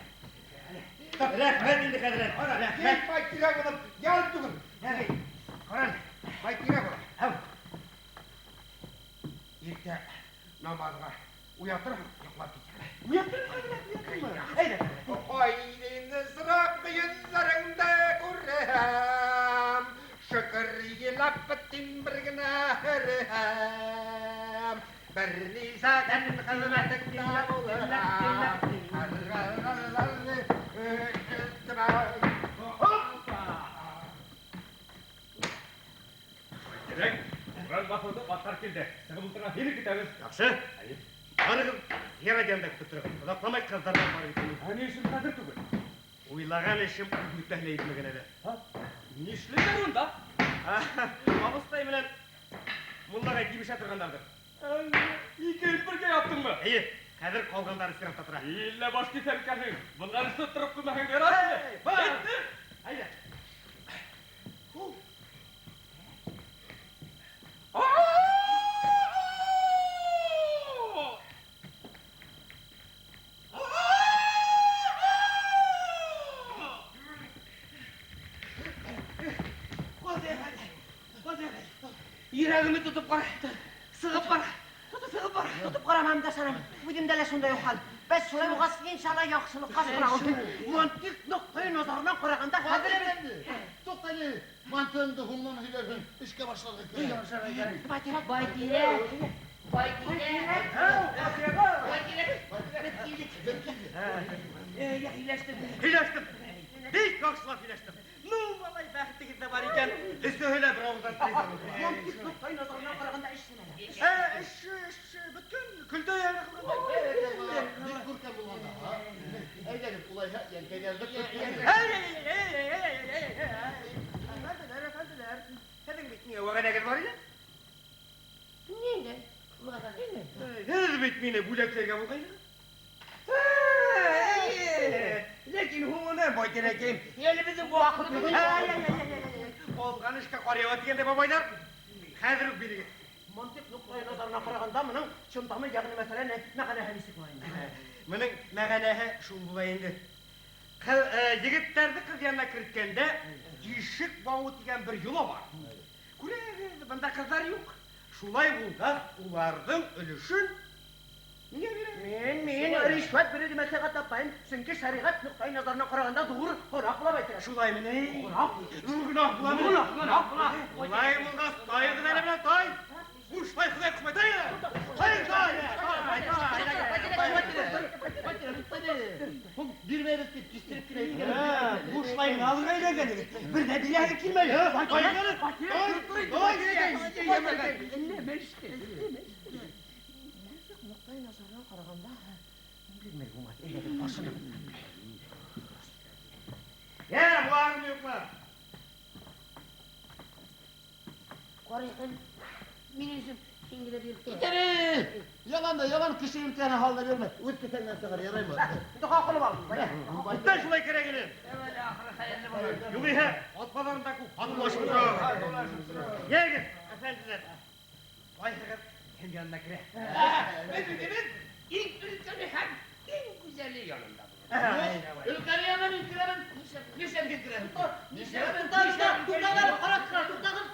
Рәхмәт инде, хәҙрәт. Ҡара, Рәхмәт. кил, Байтирәк улым, ял түгел. Әй, Ҡара, Байтирәк улым. Ау. Иртә намаҙға уятырһың, йоҡлап китәм. Уятырмы, хәҙрәт, уятырмы? Әйҙә. Айҙин сыраҡ йөҙҙәреңдә күрәм. Шөкөр иләп тим бер генә һөрәм. Бер нисә көн хеҙмәтеңдә булырға. Кәрәк, Урал баҫыуҙы аттар килде. Сығып ултырған һине көтәбеҙ. Яҡшы. Барығыҙ, зыярат янында көтөп тороғоҙ. Оҙаҡламай ҡыҙҙарҙан барып етәм. Ә ни өсөн хәҙер түгел? Уйлаған эшем үҙ бөтәһенә етмәгән әле. Ни эшләйҙәр унда? Абыстай менән муллаға килешә торғандарҙыр. Икеһен бергә яптыңмы? Эйе, хәҙер ҡалғандары сиратта тора. Иллә баш киҫәр икәнһең. Бынғарысы тороп ҡуймаһаң ярар әле. Бар. Етте. Әйҙә. Йөрәгемде тотоп ҡара, сығып бара, сығып бара. Тотоп ҡарамам да санам. Үҙемдә лә шундай уҡ хәл. Бәс шулай булғас, иншалла яҡшылыҡҡа сығыр. Мантыҡ ноҡтай назарынан ҡарағанда хәҙер Әфәнде, туҡта әле. Мантығыңды һуңынан һөйләрһең. Эшкә башларға кәрәк. Байтирәк. Байтирәк. Байтирәк. Байтирәк. Беҙ килдек. Беҙ килдек. Һөйләштем. Һөйләштем. Бик яҡшылап һөйләштем. Ну, малай, бәхетегеҙ ҙә бар икән. Өсөһө лә бер ауыҙҙан риза булды. Мантыҡ ноҡтай назарынан ҡарағанда эш нәмәлә? Эш, эш бөткән, көлдә яны ҡылған. Бик күркәм булғанда, һа? Әйҙәгеҙ, улайһа, йәнкәйҙәрҙе көтөп. Эй, эй, эй, эй, эй, эй. Әфәнделәр, әфәнделәр. Һеҙҙең бит миңә вәғәҙәгеҙ бар ине. Ниндәй? Вәғәҙә. Һеҙ бит мине бүләкләргә булғайнығыҙ. Ләкин һуңынан Байтирәкәйем, әле беҙҙең ваҡыт юҡ. Ҡалған эшкә ҡар яуа тигәндә бабайҙар, хәҙер үк бирегеҙ. Мантыҡ ноҡтай назарынан ҡарағанда моның чынтамы, йәғни мәҫәлән, мәғәнәһе нисек була инде? Моның мәғәнәһе шул була инде. Егеттәрҙе ҡыҙ янына керткәндә ишек бауы тигән бер йола бар. Күрәгеҙ, бында ҡыҙҙар юҡ. Шулай булғас, уларҙың өлөшөн миңә бирә. Мин ришвәт биреүҙе мәслихәт тапмайым, сөнки шәриғәт ноҡтай назарынан ҡарағанда ҙур гонаһ була бит. Шулаймы ни? Гонаһ. Ҙур гонаһ буламы? Гонаһ, гонаһ, гонаһ. Шулай булғас, тайығыҙ әле менән тай. Бушлай Хоҙай ҡушмай, тай әле. Тай, тай, тай, тай. Һуң бирмәйбеҙ тип кистереп кенә әйткән. Бушлай гына алырға өйрәнгән егет. Бер ҙә бирәһе килмәй. Тай әле. Тай, тай. Мантыҡ ноҡтай назарынан ҡарағанда бирмәй булмаҫ. Әйҙәгеҙ, башына. Йә, булармы, юҡмы? Ҡарайыҡ әле. Мин үҙем һин генә биреп тор. Китәре! Ялан да ялан кеше имканы һалына бирмә. Үҙ кеҫәңдән сығар, яраймы? Доға ҡылып ал. Күптән шулай кәрәк ине. Юғиһә, ат баҙарында күп һатыулашып тора. Йәгеҙ, әфәнделәр. Ҡайһығыҙ кем янына керә? Беҙ үҙебеҙ иң өлкәне һәм иң гүзәле янында булабыҙ. Өлкәне янына мин керәмен. Нишләп мин керәмен? Нишләп? Туҡтағыҙ, ҡарап тора, туҡтағыҙ.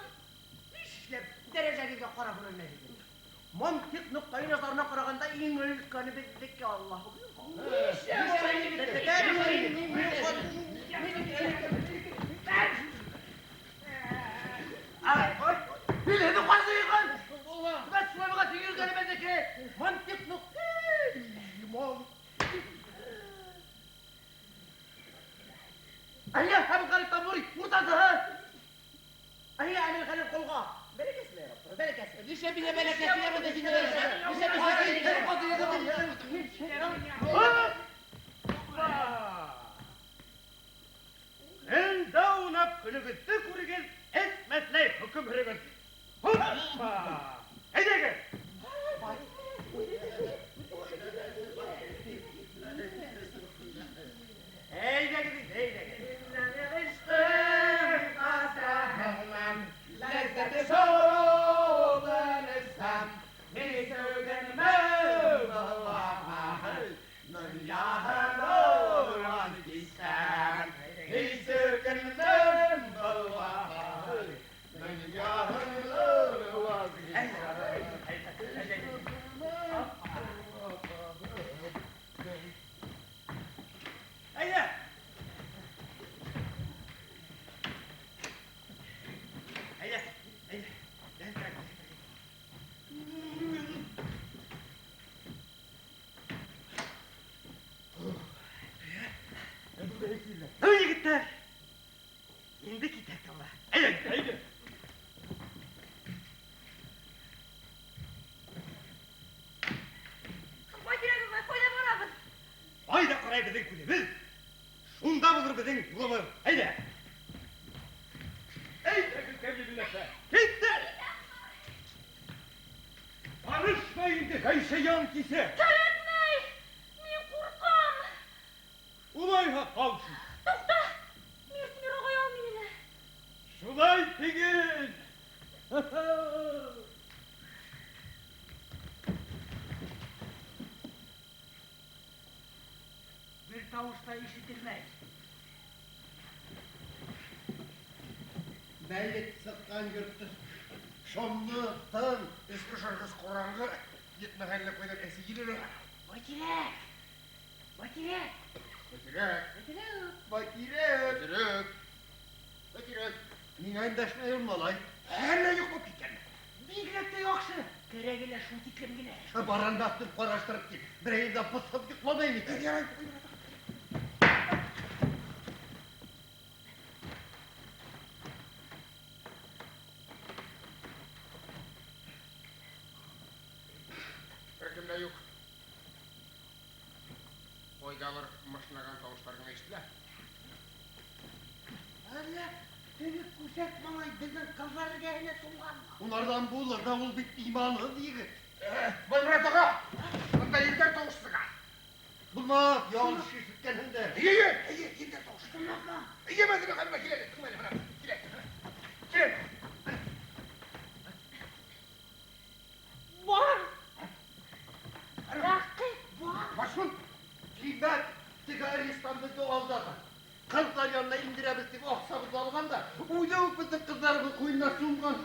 Нишләп дәрәжәгеҙгә ҡарап үлмәйһегеҙ? Мантыҡ ноҡтай назарынан ҡарағанда иң өлкәне беҙҙеке, Аллаһы. Билеҙе ҡасыйған. Бәс шулай булғас, иң өлкәне беҙҙеке. Мантыҡ ноҡтай. Әллә Әбүхәлил Тамбури уртансыһы. Әллә Әмирхәлил ҡолға. Бәрәкәсе лә Раббы, бәрәкәсе. Нишләп мине бәрәкәсе ярмады, һине бәрәкәсе? Нишләп Көндә уйнап көлөгөҙҙө күрегеҙ, әйтмәҫләй хөкөм һөрөгөҙ. Хоппа! Әйҙәгеҙ! Әйҙәгеҙ, әйҙәгеҙ. Ләззәте шоу ҡарай беҙҙең күҙебеҙ, шунда булыр беҙҙең юлыбыҙ. Әйҙә. Әйҙә, Гөлкәй. Китте. Барышма инде, Ғәйшә ян кисә. Кәрәкмәй! Мин ҡурҡам. Улайһа ҡал шул. Туҡта! Миртимер ағай ал мине лә. Шулай тиген. Бер тауыш та ишетелмәй. Мәйет сыҡҡан йортто. Шомло, тын, Эс пошырғыс ҡараңғы, етмәгән лә ҡайҙан әсе килер. Байтирәк! Байтирәк! Байтирәк! Байтирәк! Байтирәк! Байтирәк! Байтирәк! Ниңә өндәшмәй ул малай? Әллә йоҡлап киткәнме? Бигерәк тә яҡшы. Кәрәге лә шул тиклем генә. Барандаҡты ҡараштырып кил. Берәйҙә быҫып йоҡламай микән? Ярай, Бер кем дә юҡ. Ҡайҙалыр мышнаған тауыштар ғына ишетелә. Әллә теге күсәк малай беҙҙең ҡыҙҙар эргәһенә сумғанмы? Унарҙан булыр ҙа ул бит иманһыҙ егет. Байморат аға, бында ирҙәр тауышы сыға. Булмаҫ, яңылыш ишеткәнһеңдер. Эйе, эйе, ирҙәр тауышы. Эйе, Мәҙинә ханымға килә, тыңла әле, бына, килә, килә. Бар! Рәҡип бар! Бар шул. Тимәк, теге арестант беҙҙе алдаған. Ҡыҙҙар янына индерәбеҙ тип аҡсабыҙҙы алған да, үҙе үк беҙҙең ҡыҙҙарыбыҙ ҡуйынына сумған.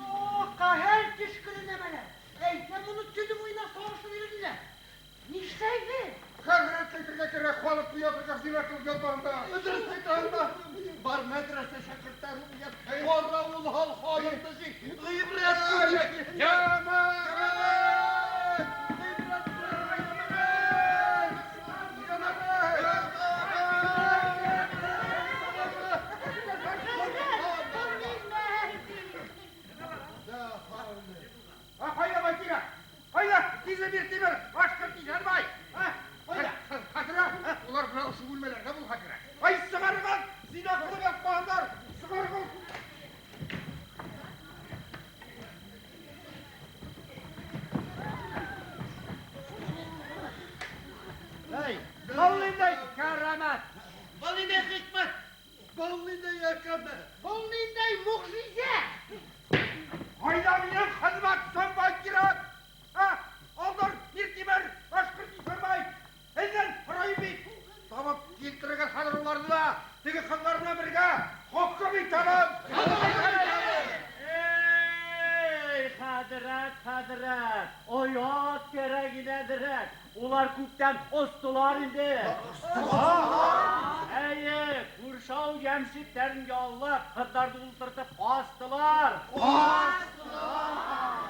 О, ҡәһәр төшкөрө нәмәләр! Әйтә моны төнө буйына сабышып йөрөнөләр. Нишләйбеҙ? Хәҙрәт әйтергә кәрәк, халыҡ уятырға зина ҡылып ятмағанда. Дөрөҫ әйтәһең дә. Бар мәҙрәсә шәкерттәрен уят. Ҡарауыл һал халыҡты жый. Ғибрәт күрер. Йәмәғәт! Ғибрәт күрер. Хәҙрәт, был нимә? Ҡайҙа Байтирәк? Ҡайҙа? Тиҙе Миртимер, Башҡорт Ишанбай. Ҡайҙа? Хәҙрәт, улар бына ошо бүлмәләрҙә булһа кәрәк. Ай, сығарығыҙ! Зина ҡылып ятмағандар! Сығарығыҙ! Эй, был ниндәй кәрамәт? Был ниндәй хикмәт? Был ниндәй әкәмәт? Был ниндәй мөғжизә? Ҡайҙа минең хеҙмәтсем Байтирәк? Алдар, Миртимер, Башҡорт Ишанбай, һеҙҙән һорайым бит. Табып килтерегеҙ хәҙер уларҙы ла, теге ҡыҙҙар менән бергә хөкөм итәбеҙ. Эй, хәҙрәт, хәҙрәт, оят кәрәк ине әҙерәк. Улар күптән остолар инде. Эйе, күршау йәмшектәрен яллап, ҡыҙҙарҙы ултыртып ҡастылар. Ҡастылар!